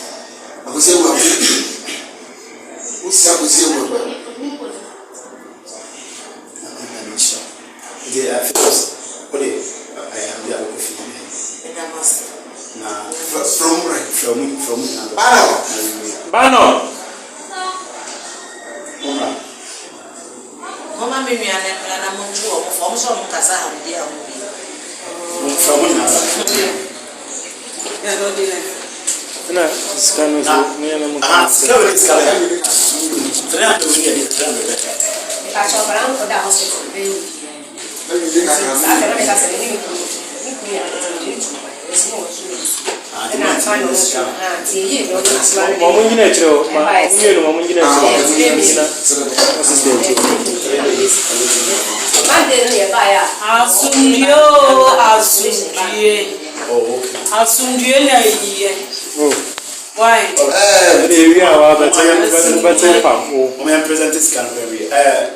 Akwasi awu akɔ. Wosi akwasi awu akɔ. Nyame nhyira wo. Nti Phillips wode ayamde a wokɔ fie bɛn? Meda mo ase. Na Frɛ wɔn mmra. Frɛ wɔn frɛ wɔn nyinaa bɛkɔ. Bano. Na yɛnwie. Bano. Mommra. Momma me nua no mmra na montu wɔn fo, wɔn nso wɔn nkasa ha biribiara ho bi. Momfrɛ wɔn nyinaa bra. Ɛna sika no nso mo yɛ na mo ka. Sika wei sika bɛyɛ. 300 wei yɛ de 300 bɛka. Mepakyɛw akwadaa no kɔdaa hospital no bɛyɛ week yi ara ni. Saa da no meka sɛ me ne me kunu me kunu yɛ nti mede no tuu kwan nso na ɔso na ɔsu ɛna ansa na ɔno nso ahaa nti yɛyii no na akwadaa no Ma ɔmo ngyina akyire hɔ ma ɔmo mmienu ma ɔmo ngyina akyire hɔ ɛɛ ngyina ɔsisi akyire hɔ. Monday no yɛbaeɛ a Asomdwie oo asomdwie asomdwie na eyiyɛ why. Ɛde ewie a wabɛte bɛte pam o. Ɔmo yɛn present sika no pɛ wie ɛɛ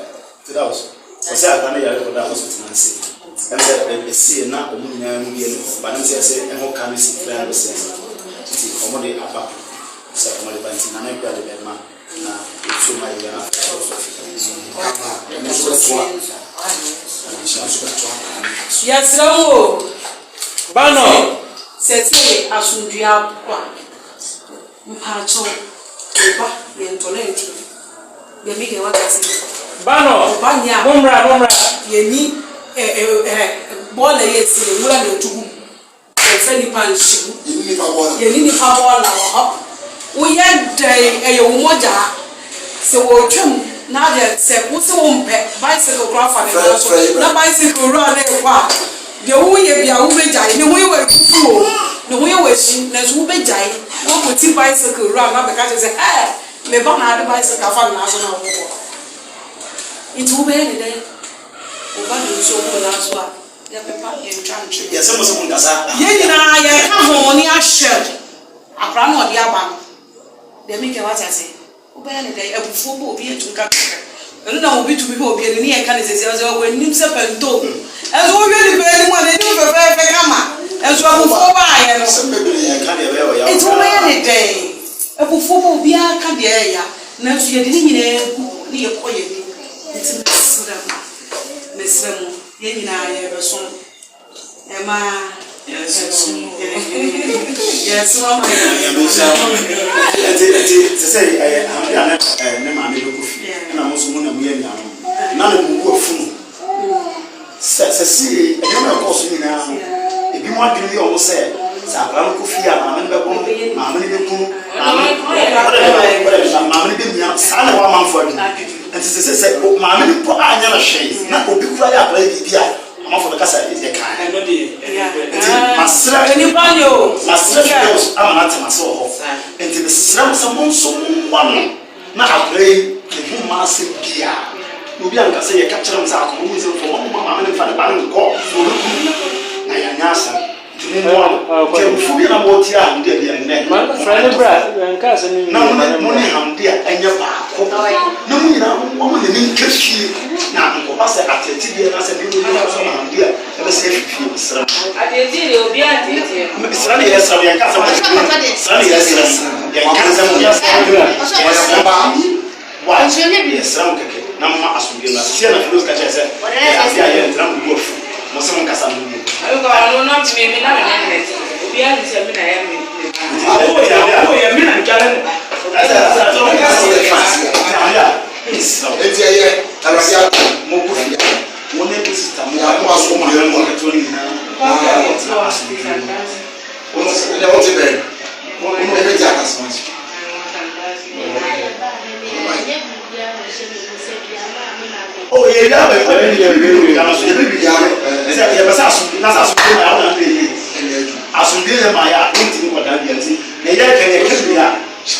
ti da so ɔsɛ akora no yare kɔda hospital na nse ɛm sɛ ɛsie na ɔmo nyinaa mu bi ɛni hɔ ba ne sɛ ɛsɛ ɛho ka no si 360 nti ɔmo de aba sɛ ɔmo de ba nti nana ekura de bɛma na etu ma yɛ na afei akɔ so Ɛno nso bɛtoa. Ɛno nso bɛtoa. Yɛsrɛ mo o. Bano. Sɛsɛɛ asomdwie aba. Mpaakyɛw, wo ba yɛntɔ no nto deɛ me deɛ wate aseɛ. Bano, Wo ba nyɛ a mommra, mommra. Yɛnyi ɛ ɛ ɛ bɔɔla yi a ɛsi no nwura na ɛtu gu mu. Yɛmfa nnipa nhyɛ mu. Yɛnni nnipa bɔɔla. Yɛnni nnipa bɔɔla wɔ hɔ. Woyɛ dɛn ɛyɛ wo mogyaa. Sɛ wɔretwam na adeɛ sɛ wo se wompɛ bicycle koraa fa ne nan so na bicycle wura no rekɔ a, deɛ woreyɛ biara wobɛgyae. Ne ho yɛ wo abufuo o, ne ho yɛ wo ahyi nanso wobɛgyae na woakɔti bicycle wura no abɛka akyerɛ sɛ hɛɛ me ba na ade bicycle afa ne nan so na worekɔ. Nti wobɛyɛ ne dɛn? Wo ba de nsuo gu wo nan so a, yɛpepa yɛntwa ntwene. Yɛse mo se monkasa. Yɛn nyinaa yɛka ho ne ahyɛ akwadaa no a ɔde aba no. Deɛ meka yi woate aseɛ? Wobɛyɛ no dɛn? Abufuo bɔ obi atumi ka nokorɛ. Ɛno na obi tumi hwɛ obi anim ne yɛka no seesei ɔsɛ ɔwɔ anim sɛ pɛntoo. Ɛnso wohwɛ nipa anim a n'anim fɛfɛɛfɛ kama. Ɛnso abufuo baeɛ no. Nti wobɛyɛ no dɛn? Abufuo. Abufuo ba obiara ka deɛ ɛyɛ ya nanso yɛde ne nyinaa gu hɔ ne yɛkɔ yɛn anim. Nti mesrɛ mo, mesrɛ mo yɛn nyinaa yɛrebɛsom. Ɛma yɛsom yɛsom ama yɛn. Nyame nhyira wo. Nti nti te sɛ ɛyɛ Hamdi a ne ne maame bɛkɔ fie ɛna mo nso mo na moyɛ anuanom na ne mo bo afu no sɛ sɛsei nneɛma a ɛkɔɔ so nyinaa no ebinom adwene yɛ wɔn sɛ sɛ akwadaa no kɔ fie a maame no bɛbɔ no maame no bɛku no maame no maame no bɛmia saa na ɛwɔ amanfoɔ adwene nti sɛ sɛ sɛ maame no mpo anyɛ no hwee na obi kura yɛ akwadaa yi biribi a Amanfoɔ bɛka sɛ yɛ kan. Ɛno deɛ ɛyɛ nokorɛ. Nti masrɛ masrɛ Fideus ama no ate m'ase wɔ hɔ. Nti mesrɛ mo sɛ mo nso mommoa no na akwadaa yi ne ho mma asɛm biara. Na obi anka sɛ yɛka kyerɛ mo sɛ akoma mu nsɛm fam, momma maame no mfa ne ba no nkɔ na ɔbɛku no na yɛanyɛ asɛm. Nti mommoa no. Nti abufuo bi a na mowɔ tia Hamdia deɛ ɛnnɛ na mo ne Hamdia nyɛ baako na mo nyinaa mommoa mo n'ani nka fie na nkɔba sɛ ateetedeɛ anaasɛ nneɛma bi akɔ so ama Hamdia ɛbɛsɛ afiri fie. Mesrɛ mo. Mesrɛ ne yɛsrɛ mo, yɛnka sɛ mo, srɛ ne yɛsrɛ mo, yɛnka sɛ mo, yɛsrɛ mo. Why? Yɛsrɛ mo kɛkɛ na momma asomdwoeɛ mmra. Seesei na Filos ka kyerɛɛ sɛ, Yɛ adeɛ a yɛntena mo bo afu mo sɛ monnkasa mo ho bio. Enti ɛyɛ Awurade adom. Monkɔ fie. Wo ne wo sista mo mo maame mo nketewa no nyinaa nkɔtena asomdwoeɛ mu. Ɛnna wote bɛn? Ɛbɛgye akasoma so. Oh, yɛ wia bɛ bɛ yɛ wia wia no so yɛ bɛ wia no sɛ yɛ bɛ sɛ asomdwe na sɛ asomdwe ma yɛ awo na yɛ yie asomdwe yɛ ma yɛ a wɔntumi kɔ dan bia nti na yɛ kɛ yɛ kɛ wia. Nti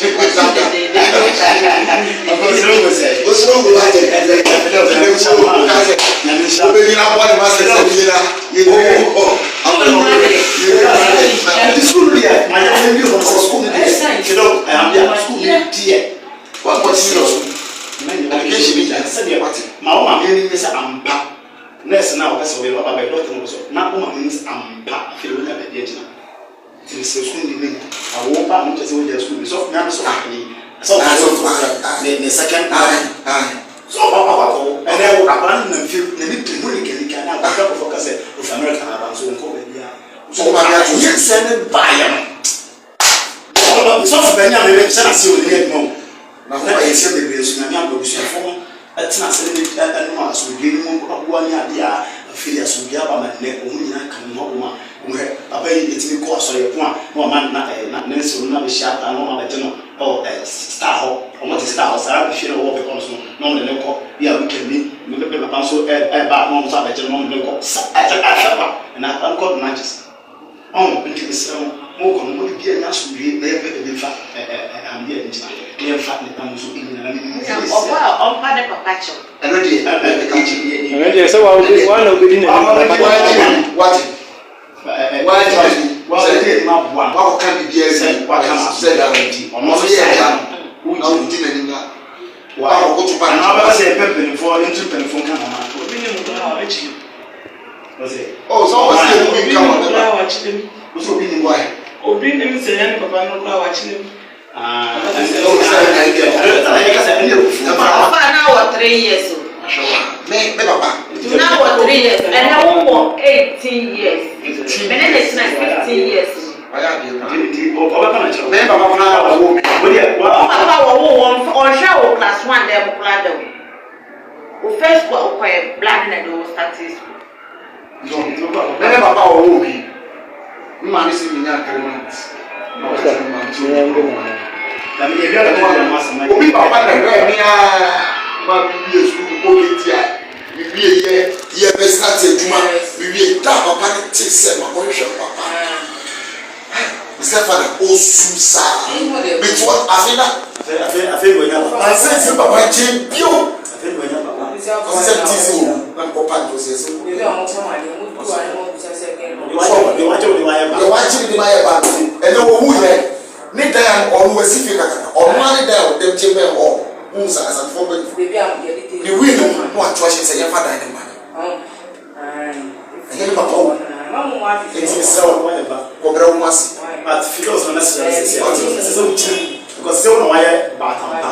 sukuu deɛ ma yɛ wɔ wie hɔ sɛ sukuu deɛ kyerɛ ɛyàmbi a sukuu deɛ. Wakɔ serious o. Education ni gya. Sɛdeɛ wate. Ma wo maame ani nye sɛ ampa nurse no a ɔpɛ sɛ ɔyɛ no waba bɛyɛ doctor no wɔ so na wo maame ani sɛ ampa afei deɛ wonya baabi agyina. Nti mesrɛ sukuu ni menya. Awo ba no kyɛ sɛ wogya sukuu ni sɔfo nyame sɔfo panyin. Sɛ ɔkɔ sɛ ɔkɔ sɛ ne ne second so ɔkɔ akɔ akɔ ɛnɛ wo akwadaa no nam fie n'ani pere ho nikanika na akwadaa kɔfɔ ka sɛ ofi America na aba nso wɔnkɔ baabi a. So nyinsɛn ne baayɛ no. Sɔfo panyin a mebe hyɛ n'ase wɔ ne adwuma mu. Na ho ayɛ sɛ bebree nso Nyame aboa abusuafo no tena ase ne ne ɛnom asomdwoe no mu aboa ne adeɛ a afei de asomdwoe aba ma nnɛ wɔn nyinaa ka wɔn ho abom a wɔn hwɛ papa yi ɛtumi kɔ asɔre ɛko a na wama na ɛɛ na ne nsew no na abɛhyia akwadaa no na wɔn abɛgye no ɛwɔ ɛɛ star hɔ wɔn te star hɔ saa efie na wɔwɔ bepɔ no so no na wɔn de ne kɔ bi a weekend bi me me papa nso ɛɛ ɛɛba a na wɔn nso abɛgye no na wɔn de ne kɔ sa ɛɛ ɛhwɛ kwa ɛna akwadaa no kɔ matches. Ɔho, nti mesrɛ mo, mokɔ no, mode biaa nya asomdwie na yɛmpɛ baabi mfa ɛ ɛ ɛ Hamdi a ngyina, na yɛmfa ne ba no nso nnyina, na menim yie sɛ. Ɔba a ɔmpa ne papa kyɛw. Ɛno deɛ, meka kyerɛ. Ɛno deɛ sɛ wa obi wa na obedi n'anim na papa Wagye n'anim, wate. Wagye n'anim. Wagye n'anim aboa no. Wakɔka biribiara sɛ waka no sɛ nti ɔno nso yɛ agya no na wodi n'anim na wakɔkoto pa. Anaa wobɛka sɛ yɛmpɛ mpanimfoɔ, yɛntu mpanimfoɔ nka ho ma. Obi nim koraa a ɔbɛkyerɛ mu. Oh, sɛ ɔwɔ sɛ yɛhu bi nka wɔn koraa wakyerɛ mu. Wosɛ obi nim why? Obi nim sɛ yɛn papa no koraa wakyerɛ mu. Papa na wɔ 3 years o. Me me papa. Na wɔ 3 years. Ɛnɛ wo wɔ 18 years. Me ne ne tena 16 years. Me papa koraa wɔwɔ me. Wo papa wɔwɔ wɔn ɔnhwɛ wo class 1 dɛm koraa da o. Wo first school a wokɔɛ bla ne na de wo startee school. Me ne papa a ɔwoo me me maame si me nya 3 months na ɔka kyerɛ me maame sɛ ɔwɔ me. Obi papa na hwɛɛ me aa ma me wie school kɔ KTI me wie yɛ yɛ bɛ start adwuma me wie da papa ne te sɛ ma kɔhwehwɛ papa. Me stepfather osu saa. Mete hɔ afei na. Mansan mfiri papa nkyɛn bio. Kɔsi sɛ mete sɛ owu na mekɔ pa nkyɛw sɛ yɛsɛ deɛ wagye me de mayɛ ba no ɛnɛ owu yɛ ne dan a ɔno wasi fie kakaka ɔno ara ne dan a ɔdɛm kyɛn bɛn hɔ wohu sɛ asantefoɔ mpanyinfoɔ ne wii no mu na wato ahyɛ sɛ yɛmfa dan no ma no. Ɛnyɛ me papa o. Enti mesrɛ wo, kɔbrɛ wo ho ase. But Fidos na mɛsrɛ no sɛsi a, ɛsɛ sɛ wogyina mu. Because sɛ wo na wayɛ baatampa,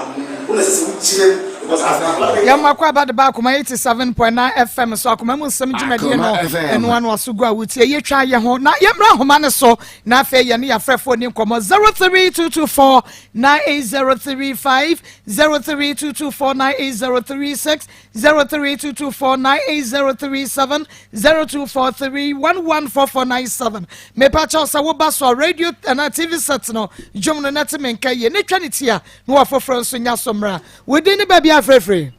wo na ɛsɛ sɛ wogyina mu because as akwadaa no. Yɛn mako aba de ba akoma 87.9 FM so akoma mu nsɛm dwumadie no ɛno ano aso gu a wotie yɛtwa yɛ ho na yɛmmra ahoma no so na afei yɛne yɛafrɛfoɔ ni nkɔmmɔ 03224 98035 03224 98036 03224 98037 0243 114497 Mepa kyɛw sɛ woba so a radio anaa TV set no dwom no na te me nka yie ne twa ne ti a na wɔafoforɔ nso nya so mmra. Wo din ne baabi a frɛfrɛ?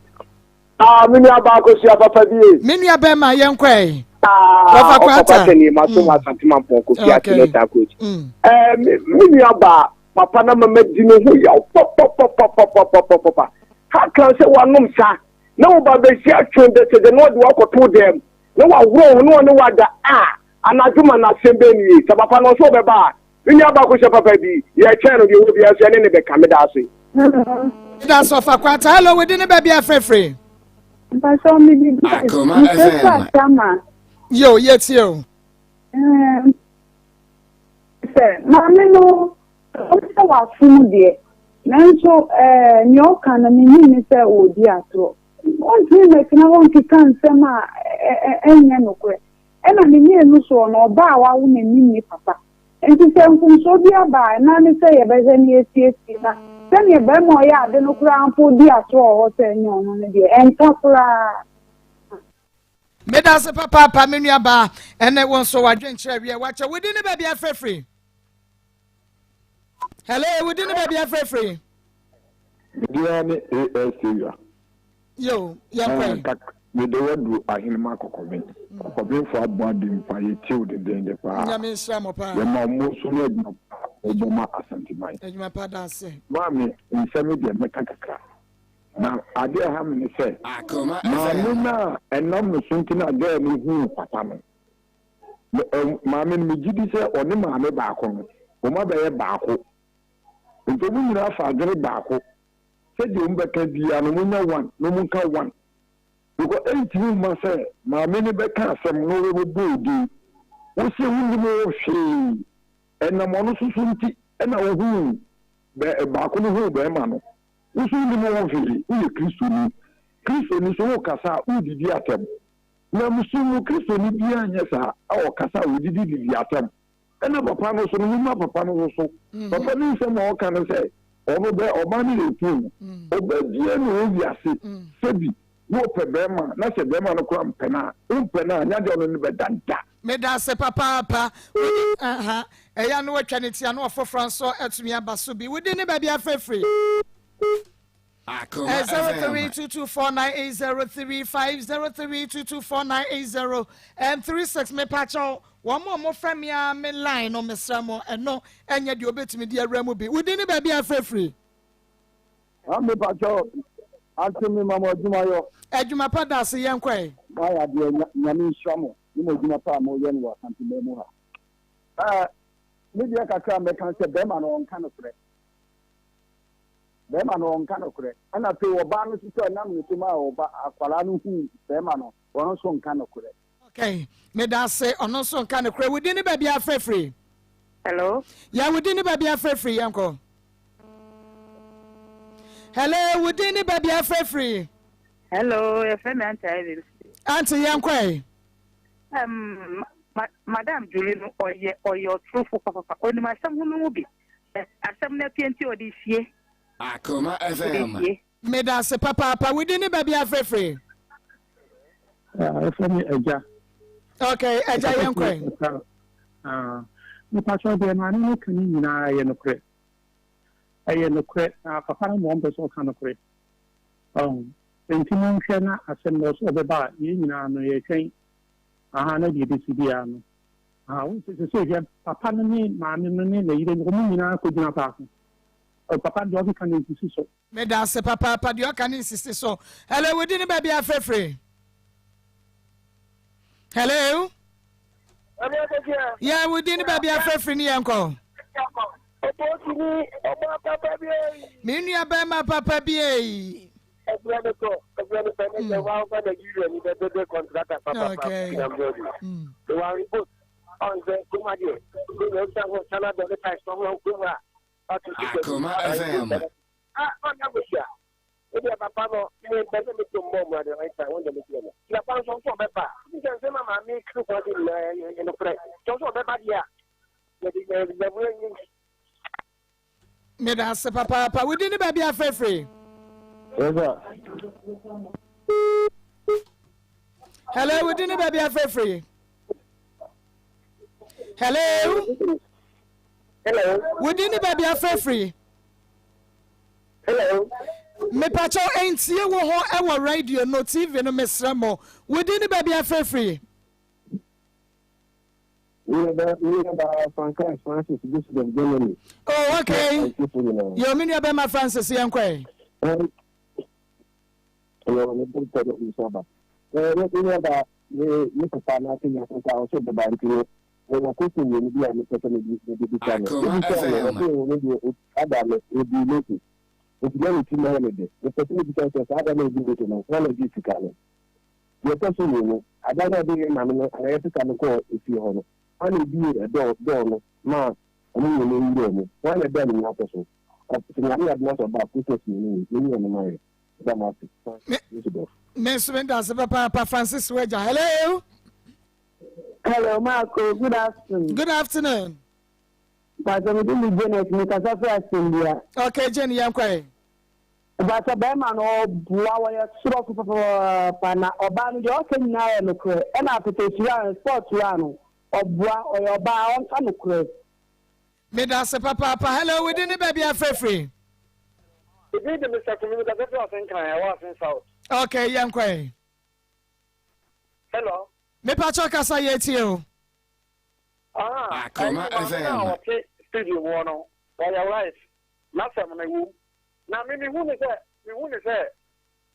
Ah, me nua baa kosua papa bi e. Me nua bɛrima yɛn kɔ ɛ. Ah, ɔfa kwata ni ma so ma sante ma pɔn kofi ase ne saa coach. Eh, me nua baa papa na mama di ne ho yaw pɔpɔpɔpɔpɔpɔpɔpɔ. How can sɛ wanom sa na wo ba bɛsi atwe dɛsɛdɛ na ɔde wakɔto dɛm na wahoro ho na ɔne wada a anadwo ma no asɛm bɛn nie sɛ papa no ɔsɛ ɔbɛba a me nua baako hyɛ papa bi yɛkyɛn no deɛ wɔ biara so ɛne ne bɛka meda ase. Meda ase ɔfa kwata hello wodi ne baabi afrɛfrɛ. Mpasɛ mi bi bi mefrɛfrɛ asama. Yo yɛtie o. Sɛ maame no ɔwom sɛ wafom deɛ, nanso nea ɔka no minnye nni sɛ ɔredi atorɔ. Ɔntumi mmɛtena hɔ nkeka nsɛm a ɛnyɛ nokorɛ. Ɛnna ne mmienu soɔ no, ɔbaa a wawo no nnim ne papa. Enti sɛ mfomsoɔ bi aba a, ɛno ara ne sɛ yɛbɛhwɛ na yɛasiesie. Na sɛdeɛ barima a ɔyɛ ade no koraa mpo di atorɔ wɔ hɔ sɛ ɛnyɛ ɔno no deɛ, ɛnka koraa. Medase papaapa me nua baa ɛnɛ wo nso wadwenkyerɛ wiɛ wakyɛ wodi ne baabi afrɛfiri. Hello wodi ne baabi afrɛfiri. Medeɛ ne AS Saviour. Yo yɛnkɔ yi. Mede waduru ahenema kɔkɔben. Kɔkɔbenfo abɔ ade mpa yɛtie wo dendenden paa. Nyame nhyira mo paa. Yɛma mo so ne adwuma pa a mobɔ ma Asanteman. Adwuma pa daase. Maame nsɛm deɛ mɛka kakra. Na adeɛ a ɛha me ne sɛ, maame no a ɛnam ne so nti na girl no huu papa no, me ɛ maame no megye di sɛ ɔne maame baako no, wɔn abɛyɛ baako. Nti wɔn nyinaa fa adwene baako sɛ deɛ wɔn bɛka biara no wɔnya one na wɔn nka one. Because ɛntumi mma sɛ maame no bɛka asɛm na ɔbɛbɔ wo din, wose wonnim ho hwee. Ɛnam ɔno nso so nti na wohuu bɛ baako no huu bɛrima no. Wo nso wonnim wo ho hwee, woyɛ Kristoni. Kristoni nso wokasa a, wodidi atɛm. Nyamesom mu Kristoni biara nyɛ saa a ɔkasa a odidi didi atɛm. Ɛna papa no nso no, momma papa no nso so. Papa no nsɛm a ɔka ne sɛ, ɔno bɛ, ɔbaa no yɛ okunu no. Ɔbaa biara nni hɔ wiase sɛ bi na ɔpɛ bɛrima na sɛ bɛrima no koraa mpɛ no a, wompɛ no a, nyɛ adeɛ a ɔne no bɛda da. Medase papaapa. Wode aha ɛyɛ a na watwa ne ti a na ɔfoforɔ nso atumi aba so bi. Wo din ne baabi afrɛfiri? Akoma FM. 0322498035 03224980 and 36 mepakyɛw wɔn a wɔfrɛ me a me line no mesrɛ mo ɛno ɛnyɛ deɛ obetumi de awura mu bi. Wo din ne baabi afrɛfiri? Ah, me pakyɛw, ante me ma mo adwuma yɔ. Adwuma pa da ase yɛn kɔ ɛ. Mo ayɛ adeɛ, Nyame nhyira mo ne mo adwuma pa a mo yɛ no wɔ Asanteman mu ha. Eh, me deɛ kakra a mɛka sɛ bɛrima no ɔnka nokorɛ. Bɛrima no ɔnka nokorɛ. Ɛna afei ɔbaa no nso sɛ ɛnam ne so ma ɔba akwadaa no hu bɛrima no, ɔno nso nka nokorɛ. Okay, meda ase, ɔno nso nka nokorɛ. Wo din ne baabi a afrɛ firi? Hello. Yeah, wo din ne baabi a afrɛ firi, yɛnkɔ. Hello, wo din ne baabi a afrɛ firi? Hello, yɛfrɛ me Auntie Ivy. Auntie, yɛnkɔ ɛ. Um, ma, Madam Julie no, ɔyɛ ɔyɛ ɔtorofo papapa. Onim asɛm ho no mu bi. Asɛm no apue nti ɔde sie. Akoma FM. Ɔde sie. Medase papaapa wo din ne baabi a frɛfrɛ. Ɛfrɛ me agya. Ok agya yɛn kɔ. Mepakyɛw deɛ maame no ka ne nyinaa ɛyɛ nokorɛ. Ɛyɛ nokorɛ na papa no na ɔmpɛ sɛ ɔka nokorɛ. Ɔho nti monhwɛ na asɛm no ɔsɛ ɔbɛba a yɛn nyinaa no yɛtwɛn aha na deɛ ɛbɛsi biara no. Aha wo sɛ sɛ hwɛ papa no ne maame no ne ne yere no wɔn nyinaa kɔgyina faako. Papa no deɛ ɔkeka no nsisi so. Medase papaapa deɛ ɔka ne nsisi so. Hello wo di ne baabi afrɛfrɛ. Hello. Yɛ wo di ne baabi afrɛfrɛ ne yɛn kɔ. Me nua bɛrima papa bi eyi. Okay. Akoma FM. Ah, ɔnyɛ akosua. Ebi a papa no, me mpɛ sɛ meto mmɔ mu ade right time, wɔn deɛ meteɛ no. Nti papa nso nso ɔbɛba. Nti sɛ nsɛm a maame ka ho ade nyinaa yɛ nokorɛ. Sɛ ɔsɛ ɔbɛba deɛ a, yɛde yɛde yɛde Meda ase papaapa. Wo din ne baabi a frɛfrɛ? Yes, sir. Hello, wo din ne baabi a frɛfrɛ? Hello. Hello. Wo din ne baabi a frɛfrɛ? Hello. Mepakyɛw ɛntie wo ho ɛwɔ radio no TV no mesrɛ mo. Wo din ne baabi a frɛfrɛ? Nuabaa Frankae Francis Düsseldorf, Germany. Oh, okay. Yo, me nuabɛma Francis yɛn kɔɛ. Yo, me bɔ mpɛ dɛ nso aba. Eh, me nuabaa, me me papa na ase nya kɔkɔ a ɔsɛ ɔbɛba nti no, mewɔ question mmienu bi a mepɛ sɛ mede mede bisa no. Ebisa no, ɔsɛ ɔno deɛ ada no ɔdii loto. Nti na ne ti mu ayɛ no dɛ. Mepɛ sɛ mebisa sɛ saa ada no a ɔdii loto no, hwan na ɔgyee sika no? Deɛ ɛtɔ so mmienu, ada no a ɔde yɛn maame no anaa yɛn sista no kɔɔ efie hɔ no, hwan na ebuee ɛdɔɔ dɔɔ no maa wɔn mmienu wuraa mu? Hwan na ɛdaa ne nyinaa so? Ɔ, sɛ Nyame yɛ adom na sɛ ɔba a, Christmas mmienu wei, yɛnyi ɔno ma yɛn. Meda mo ase. Me, Yesu dɔfo. me nso meda ase papaapa, Francis Wagya. Hello. Hello, Marco. Good afternoon. Good afternoon. Pastor, me din de Janet. Me kasa firi Asembia. Okay, Jane, yɛn kɔ yi. Mpakyɛ bɛɛma no ɔboa wɔyɛ sorɔfo papaapa na ɔbaa no deɛ ɔka nyinaa yɛ nokorɛ ɛna apɛtɛsua no sport wura no ɔboa ɔyɛ ɔbaa ɔnka nokorɛ. Medase papaapa hello wo din ne baabi a frɛfiri. Me din de Mister Kumi mekasa firi Asen Kran ɛwɔ Asen South. Okay yɛn kɔ ɛ. Hello. Mepakyɛ kasa yɛ tie o. Ah, ɛyi maame no a ɔte studio mu hɔ no ɔyɛ right n'asɛm no ɛwom. Na me mehu ne sɛ mehu ne sɛ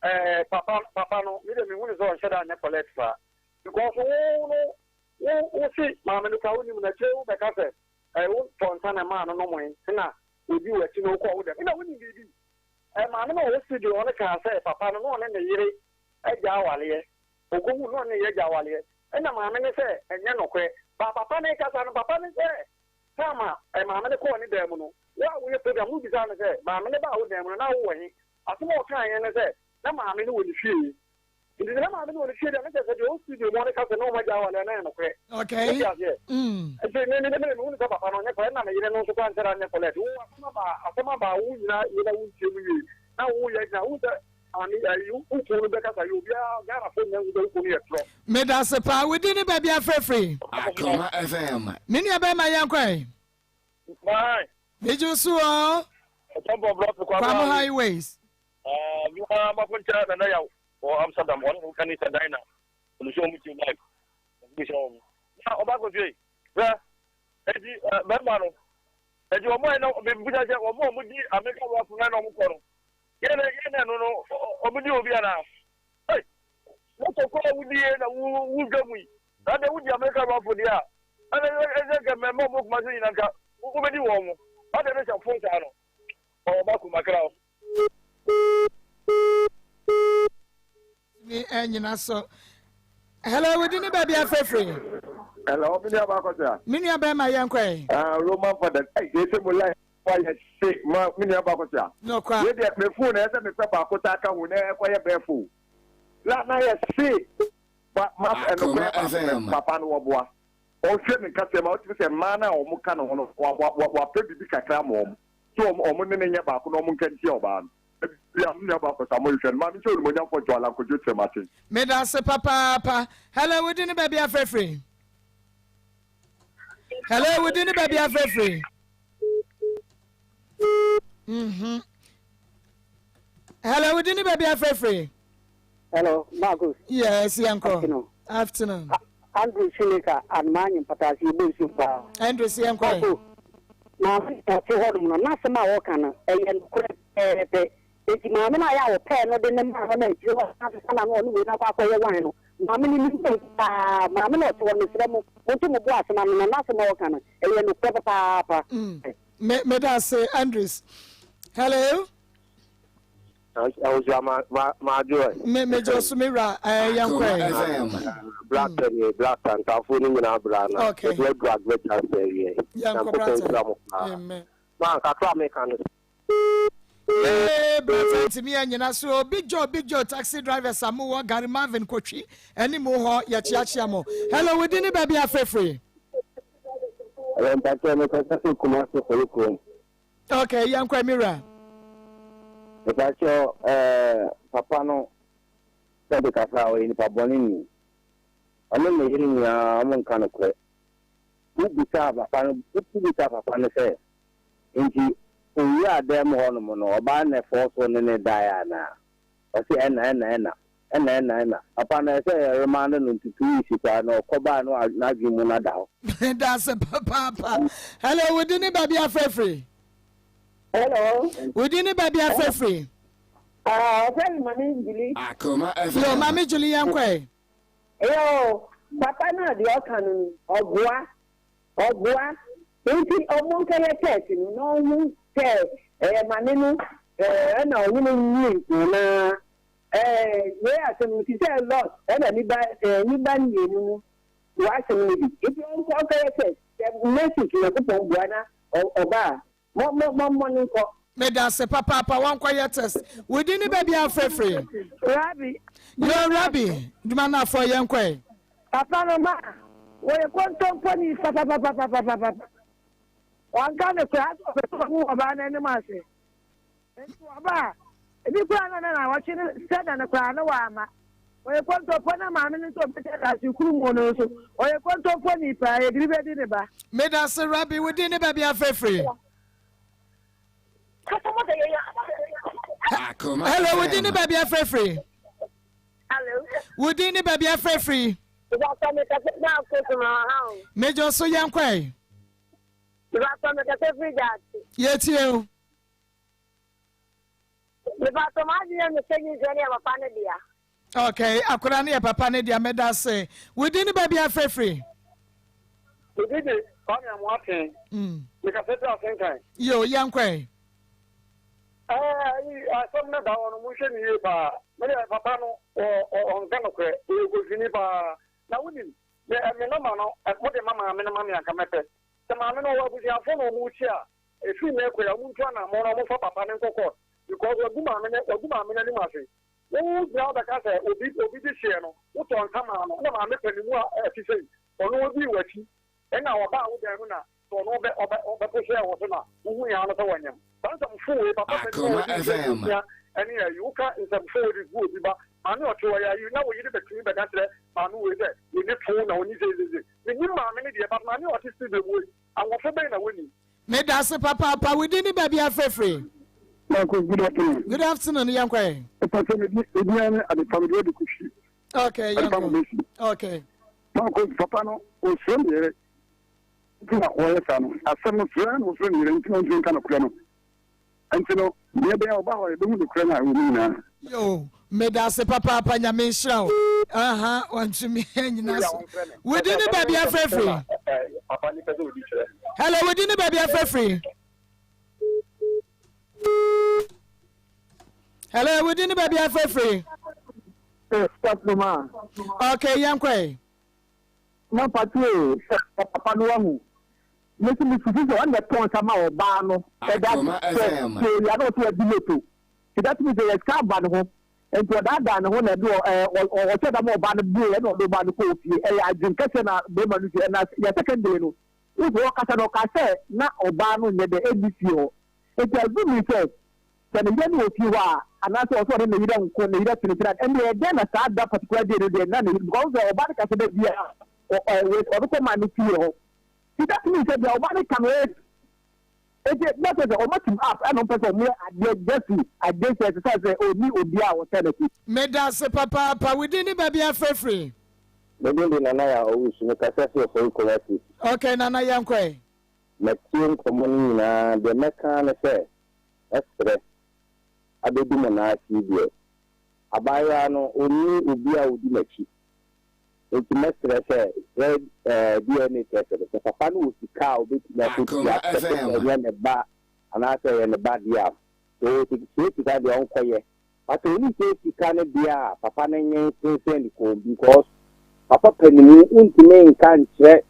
ɛɛ papa papa no me de mehu ne sɛ ɔnhyɛ da nyɛ collect saa because wo no wo wo se maame no kora wonim na akyire wo bɛka sɛ ɛɛ wo tɔ nsa na ɛmaa no nomoe na odi w'akyi na wokɔ wo dɛm na wonim biribi ɛɛ maame no ɔwɔ studio hɔ no kaa sɛ papa no na ɔne ne yere agya awaleɛ okohu na ɔne ne yere agya awaleɛ ɛna maame no sɛ ɛnyɛ nokorɛ ba papa no kasa no papa no sɛ Time a maame no kɔɔ ne dan mu no, wo a woyɛ program no wobisaa no sɛ, Maame no baa wo dan mu no, na wowɔ he? Asɛm a ɔkaeɛ ne sɛ, na maame no wɔ ne fie. Nti sɛ na maame no wɔ ne fie deɛ, na kyerɛ sɛ deɛ ɔwɔ studio mu hɔ no ka sɛ na wɔn agya aware a, na ɛyɛ nokorɛ. Okay. Wote aseɛ? Nti me me me mehu no sɛ papa no ɔnyɛ correct, ɛna ne yere no nso koraa nhyɛ da nyɛ correct. Wo asɛm aba asɛm aba a wo nyina yɛ na wontie mu yie, na woyɛ gyina, wohu sɛ maame ayi wo kunu no bɛkasa yɛ obiara Ghanafoɔ nyina hu sɛ wo kunu no yɛ torɔ. Medase paa wo din ne baabi afrɛfiri. Akoma FM. Me nua bɛrima yɛn kɔ ɛ. Bye. Megye wo so o. Ɔtɔmpɔ blɔk Kwamo highways. Mia mako nkyɛ nana yaw wɔ Amsterdam wɔne ne nka ne sɛ Dina ɔno sɛ ɔmo tie live ɔmo hyɛ wɔn na ɔba akɔsie hwɛ eti bɛrima no eti wɔn a ɛna bibisa sɛ wɔn a wɔn di Amerika wɔ na wɔn kɔ no yɛn na yɛn na ɛno no wɔn di obi anaa. Ei, moto kɔ a wodi yɛ na wodwa mu yi, na deɛ wodi Amerika rɔfo deɛ a, ɛna ɛsɛ nka mmarima ɔmo kuma so nyina nka wobɛdi wɔn mo. Ɔde ne sɛ fon saa no, ɔwɔ ba kuma kra o. Tumi ɛnyina so. Hello, wodi ne baabi afrɛfrɛ. Hello, me nua baako sɛ. Me nua bɛrima yɛn kɔ ɛ. Ah, Roman father, ɛy, ɛsɛ mo life. Wayɛ se ma me nua baako se a. Nokwa. Wei deɛ me phone ɛsɛ me pɛ baako saa ka ho na ɛkɔ yɛ bɛɛ fo. La na yɛ se ba ma ɛnokorɛ baako pɛ papa no wɔboa. Ɔhwɛ ne nkasɛm a wotumi sɛ mmaa no a wɔn ka ne ho no wa wa wa wapɛ biribi kakra ama wɔn so wɔn wɔn ne ne nyɛ baako na wɔn nka ntia ɔbaa no. Ebia me nua baako saa mo hwehwɛ no maame nkyɛ onimonyamfoɔ Joel Ankodwo Kyerematen. Medase papaapa. Hello, wo din ne baabi afrɛfrɛ? Hello, wo din ne baabi afrɛfrɛ? Mhm. Hello, wo din ne baabi afrɛfrɛ? Hello, Marcus. Yes, yɛnkɔ. Afternoon. Afternoon. Andrew Sineka, Anomaa Nye Mpataase, yɛbɔ nsuo paa. Andrew si yɛnkɔ. Marco, maame na ɔte hɔnom no, n'asɛm a ɔka no, ɛyɛ nokorɛ pɛpɛɛpɛ. Enti maame no a yɛ a ɔpɛɛ no de ne maa no na akyire hɔ ɔsan sesa n'ano ɔne wei no akɔ akɔyɛ wan no, maame no nim no paa. Maame no a ɔte hɔ no, mesrɛ mo, monto mo bo ase ma no na n'asɛm a ɔka no, ɛyɛ nokorɛ papaapa. Mm. Me meda ase Andres. Hello. Awusu ma ma ma adwo. Me me jo so me wura eh yɛn kɔ ɛ. Black ni black ntafo ni nyinaa bra na. Okay. Edu adu agbɛgya sɛ yɛ. Yɛn kɔ brata. Amen. Ma kakra a meka no. Yee brɛfɛ ntumi anyina so Big Joe Big Joe taxi drivers a mowɔ Gary Marvin Kotwi anim hɔ yɛkyeakyea mo. Hello wo din ne baabi a frɛfiri? Hello mpakyɛ mekasa fi Kumasi Kɔyi kurom. Ok yɛnkɔ mi wura. Mepakyɛ ɛɛ papa no sɛbi kasa ɔyɛ nipa bɔne ni ɔne ne yere nyinaa ɔmo nka nokorɛ. Wobisaa papa no wobisaa papa no sɛ Enti owuraa dan mu hɔnom no, ɔbaa no na ɛfɔɔ so ne no daeɛ anaa? Ɔse ɛna, ɛna, ɛna, ɛna, ɛna, ɛna. Papa no, ɛsɛ yɛ remande no nti 2 weeks koraa no, ɔkɔ baeɛ no n'adwene mu no ada hɔ. Medase papaapa. Hello, wo din ne baabi afrɛ firi? Hello. Wo din ne baabi afrɛ firi? Ah, ɔfrɛ me Mame Julie. Akoma FM. Yo, Mame Julie yɛn kɔɛ. Yo, papa no a deɛ ɔka no no, ɔboa. Ɔboa nti ɔmo nkɛyɛ test no na ɔnhu sɛ ɛyɛ mame no ɛna ɔne no nyii anaa ɛɛ wei asɛm no te sɛ lot ɛna ne ba ɛɛ ne ba mmienu no w'asɛm no bi nti ɔnkɔ ɔnkɛyɛ test sɛ next week Nyankopɔn boa na ɔba a mɔ mɔ mɔ mɔ no nkɔ. Medase papaapa wankɔ yɛ test. Wo din ne baabi a wofrɛ firi? Rabi. Yoo Rabi, dwuma no afɔ yɛnkɔ ɛ. Papa no ma wɔyɛ kontomponi papapapapapapa. Wanka no koraa sɛ ɔpɛ sɛ ɔgu ɔbaa no anim ase. Nti ɔba a, ebi koraa na na nawɔtwe no sɛ da no koraa na wamma. Ɔyɛ kontompo na maame no nso ɔbɛhyɛ daase kuru mu no nso ɔyɛ kontomponi paa yɛde bi bɛdi ne ba. Medase Rabi, wo din ne baabi a wofrɛ firi? Hello, wo din ne baabi afrɛ firi? Wo din ne baabi afrɛ firi? Mejɔ so yɛn kɔɛ. Yɛtie o. Okay, akwadaa no yɛ papa ne dea mɛda ase. Wo din ne baabi afrɛ firi? Me din de Kwame Amoaten. Mekasa firi Asenkan. Yo, yɛnkɔ ɛ. Ɛɛ, asɛm no da hɔ no, monhwɛ no yie paa. Me deɛ papa no, ɔnka nokorɛ. Ɔyɛ kosini paa. Na wonim, me me nɔma no, mode ma maame no ma me anka mɛpɛ. Sɛ maame no ɔwɔ abusuafoɔ na wɔn rekyi a, ɛfiri nnɛ rekɔ yi a, wɔntu anammɔn na wɔmfa papa no nkɔ court because wagu maame no, wagu maame no anim ase. Wo gyina hɔ bɛka sɛ obi obi de hyeɛ no, wotɔɔ nsa maa no, na maame pɛ ne mu a ɛte sei, ɔno odii w'akyi, ɛna ɔbaa wo dan mu na sɛ ɔno ɔbɛ ɔbɛ ɔbɛpo hyɛɛ wo so na wohu yɛn ano sɛ wɔnyem. Saa nsɛm fo wei papa panin a Akoma ɔdi mfeɛ FM. 60 ɛne ayi, woka nsɛm fo wei de gu obi ba maame ɔte hɔ yi ayi na wo yere bɛtumi bɛka kyerɛ maame wei sɛ wɔni fo na ɔni sei sei sei. Mennim maame no deɛ but maame a ɔte studio mu wei ahoɔfɛ bɛn na wɔnni. Medase papaapa, wo din ne baabi a frɛ firi? Marcus, good afternoon. Good afternoon, yɛn kɔ yɛ. Pàṣẹ mi di ebi ara ne adepa mi di ɔdi kusi. Okay, yɛn Adepa mo kɔ. besi. Okay. Marcus, papa no osuro ne yere nti na ɔyɛ saa no. Asɛm no suro na osuro ne yere nti na ɔntumi nka nokorɛ no. Nti no, deɛ ɛbɛyɛ ɔba hɔ a yɛbɛhu nokorɛ no a ɛwɔ mu nyinaa. Yo, medase papaapa Nyame nhyira wo. Aha, wantumi anyina so. Wo din ne baabi afrɛ firi? Hello, wo din ne baabi afrɛ firi? Hello, wo din ne baabi afrɛ firi? Okay, yɛnkɔ ɛ. Na mpakyɛ o, sɛ papa no wahu. Me nso mesusu sɛ ɔno na ɛtɔn nsa ma ɔbaa no. Ɛda sɛ sɛ owia na ɔsɛ wadi loto. Nti that means sɛ sika aba ne ho. Nti ɔdaadaa ne ho na ɛde ɔhyɛ da ma ɔbaa no bue ɛna ɔde ɔbaa no kɔɔ fie. Ɛyɛ adwene kɛseɛ na bɛrima no si. Ɛna yɛ secondary no, wohu sɛ ɔkasa no ɔkaa sɛ na ɔbaa no nyɛ dɛ ɛnni fie hɔ. Nti assuming sɛ sɛ ne yere no wɔ fie hɔ a anaasɛ ɔsɛ ɔne ne yere nko ne yere tenetene a ɛnde ɛdɛn na saa da particular day no deɛ na ne yere because sɛ ɔbaa no ka sɛ da biara ɔde kɔ maa ne fie hɔ. Nti that means sɛ deɛ ɔbaa no ka no ɛyɛ Enti na kyerɛ sɛ ɔmo team up ɛna ɔmo pɛ sɛ ɔmo yɛ adeɛ just to against ɛsɛ sɛ sɛ ɔni obiara a ɔhyɛ n'akyi. Medase papaapa, wo din ne baabi a frɛ firi? Me din de Nana Yaw Owusu, me kasa fi Ofori Kumasi. Ok Nana yɛnkɔ ɛ. Matie nkɔmmɔ no nyinaa, deɛ mɛka ara ne sɛ, mɛsrɛ abɛdu mo nan ase yi deɛ, abaayewa no ɔnni obi a ɔdi n'akyi, Enti mɛsrɛ sɛ sɛ DNA test no, sɛ papa no wɔ sika a ɔbɛtumi akɔtua Akoma sɛ sɛ FM. ɛnyɛ ne ba anaasɛ ɛyɛ ne ba deɛ a, sɛ ɔwɔ sik saa sika no deɛ ɔnkɔyɛ. But sɛ ɔnni saa sika no deɛ a, papa no nye nsensɛn ne kɔn because papa panimu wontumi nka nkyerɛ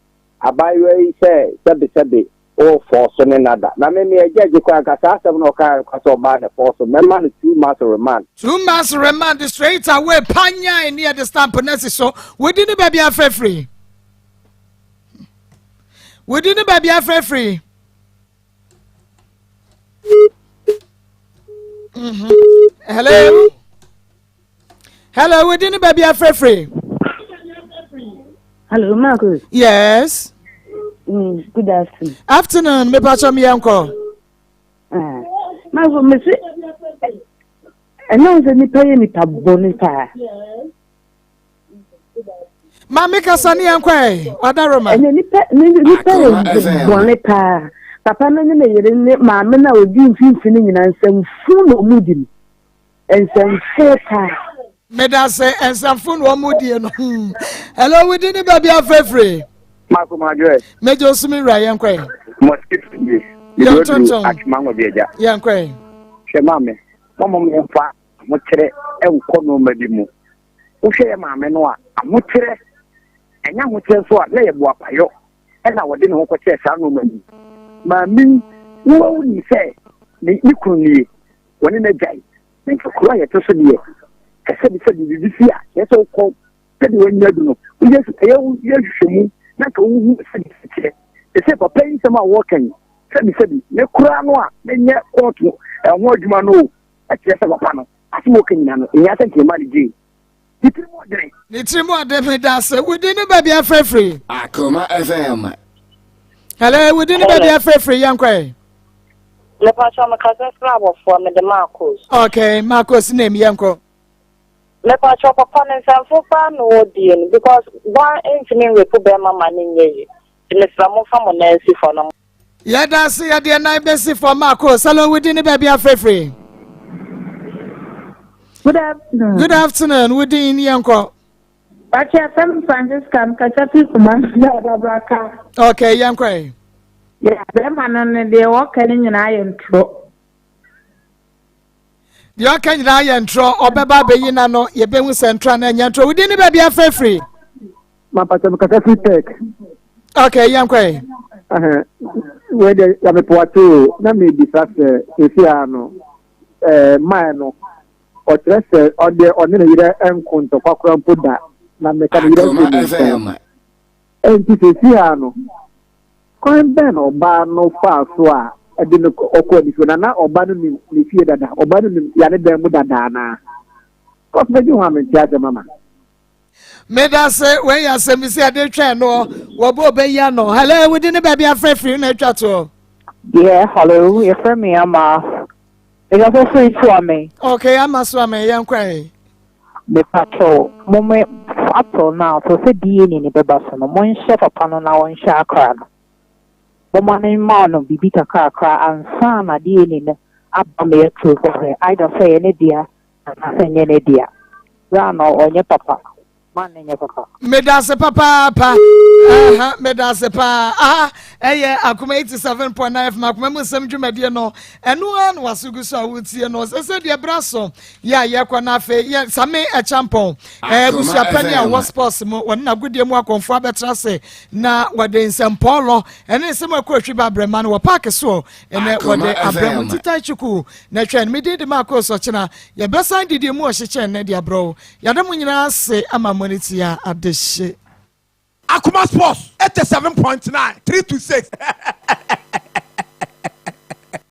abaayewa yi sɛ sɛbesɛbe. Wo force ne nada. Na me meyɛ judge koraa nka saa asɛm na ɔkaeɛ no koraa sɛ ɔbaa na force mɛma no 2 months remand. 2 months remand straight away, panyan ne yɛde stamp no asi so. Wodi ne baabi afrɛfiri, wodi ne baabi afrɛfiri. Hello, hello, wodi ne baabi afrɛfiri. Hello, Marcus. Yes. Good afternoon. Afternoon, mepa kyɛw, mi yɛn kɔ. Marcus, me se, ɛnna sɛ nipa yɛ nipa bɔne paa. Maame, kasa ne yɛn kɔ ɛ, wadaroma. Ɛnna nipa yɛ bɔne paa. Papa no ne ne yere ne maame no a odi mfimfini nyinaa, nsɛmfo na ɔmo di no. Nsɛmfo paa. Meda sɛ nsɛmfo na ɔmo die no. Hello, wodi ne baabi afrɛfrɛ. Mako Madwe. Mɛgye osumi wura, yɛn kɔ ɛ. Mosquito bi. Yɛn tontom. Atwoma bi agya. Yɛn kɔ ɛ. Hwɛ maame, mɔmɔ mi nfa ahokyerɛ nkɔ nneɛma bi mu. Wohwɛ yɛ maame no a, ahokyerɛ, ɛnyɛ ahokyerɛ nso a, na yɛ boapayɔ ɛna wɔde ne ho kɔkyerɛ saa nneɛma yi. Maame yi, wo nim sɛ ne kunu nie, wɔne n'agyae. Na nka kuro a yɛte so deɛ, ɛsɛbisɛbi biribi si a, yɛ sɛ wokɔ sɛdeɛ wanya du no, woyɛ ɛyɛ woyɛ nhwehwɛmu na nka wohu sɛdeɛ ɛteɛ. Te sɛ papa yi nsɛm a wɔreka yi, sɛbisɛbi ne koraa no a menyɛ kɔɔto ɛho adwuma no o, ɛkyerɛ sɛ papa no asɛm a ɔka nyinaa no, ɛhia sɛ nka ɛma no gyee. Ne tiri mu ɔdene. Ne tiri mu ɔdene, meda ase. Wodi ne baabi afrɛfrɛ. Akoma FM. Hello, wodi ne baabi afrɛfrɛ, yɛn kɔ ɛ. Mepatwa, mekasa firi abɔfoɔ, mede Marcos. Okay, Marcos name, yɛn kɔ. Mepatwa, papa ne nsɛmfo paa na wɔdie no because one ntumi nrepo bɛrima ma ne nyɛ yi. Nti mesrɛ momfa mo nan si fam na Yɛda ase, yɛde ɛnan bɛsi fam. Marcos, hello, wodi ne baabi afrɛfrɛ. Good afternoon. Good afternoon, wodi yɛn kɔ. Pakyɛ, fɛm Francisca, mkasa fi Kumasi Adabraka. Okay, yɛn kɔ ɛ. Yeah, bɛrima no ne deɛ wɔka ne nyinaa yɛ ntorɔ. Deɛ ɔka nyinaa yɛ ntorɔ, ɔbɛba abɛyi na no yɛbɛhu sɛ ntorɔ na ɛnyɛ ntorɔ. Wodi ne baabi afrɛfrɛ. Mapakyɛ, mekasa fi Tech. Okay, yɛn kɔ ɛ. Wei deɛ yàmepɔate o, na mebisa sɛ sɛsi a no mmaa no ɔkyerɛ sɛ ɔdeɛ ɔne ne yerɛ nko ntɔkwa koraa mpo da, na meka ne yerɛ nso ne nkyɛn. Ɛnti sɛsi a no, kwan bɛn na ɔbaa no faa so a ɛde no ɔkɔɔ ne fie na ɔbaa no nim ne fie dada, ɔbaa no nim yane dan mu dada anaa? Kɔs bɛgye ho a mente asɛm ama. Meda se, wei yɛ asɛm bi sɛ yɛde twɛn no, wɔbɔ ɔbɛyi ano. Hello, wodi ne baabi afrɛfiri na atwa toɔ. Yeah, hello, yɛfrɛ me Ama. Mekasa firi Suame. Okay, Ama Suame, yɛn kɔ ɛ. Mepatɔ, mo up till now, so sɛ DNA ne bɛba so no, monhyɛ papa no na wɔnhyɛ akora no. Momma no mma no biribi kakrakra ansa na DNA no aba ma yɛatu sɛ either sɛ ɛyɛ ne dea anaasɛ ɛnyɛ ne dea. Bra no ɔnyɛ papa. Man no nyɛ papa. Meda ase papaapa. Aha, meda ase paa. Aha, ɛyɛ Akoma 87.9 FM Akoma mu nsɛm dwumadie no. Ɛno ara na waso gu so a wotie no. Sɛ sɛ deɛ bra so yɛ a yɛkɔ no afei yɛ Same Ɛkyampɔn. Ɛɛ busuapɛni a wɔ sports mu, wɔne n'agodie mu akɔmfoɔ abɛtra ase na wɔde nsɛmpɔɔlɔ ɛne nsɛm a ɛkɔ ahwi ba abrɛma no wɔ paaki soɔ ɛnɛ wɔde abrɛ mu ntita chuku na twɛn me din de ma akɔ sɔkyena yɛbɛsan didi mu ɔhyekyɛ nnɛ de abrɛ wo. Yɛde mo nyinaa ase ama mo ne tia adehye. Akoma Sports 87.9, 3 to 6.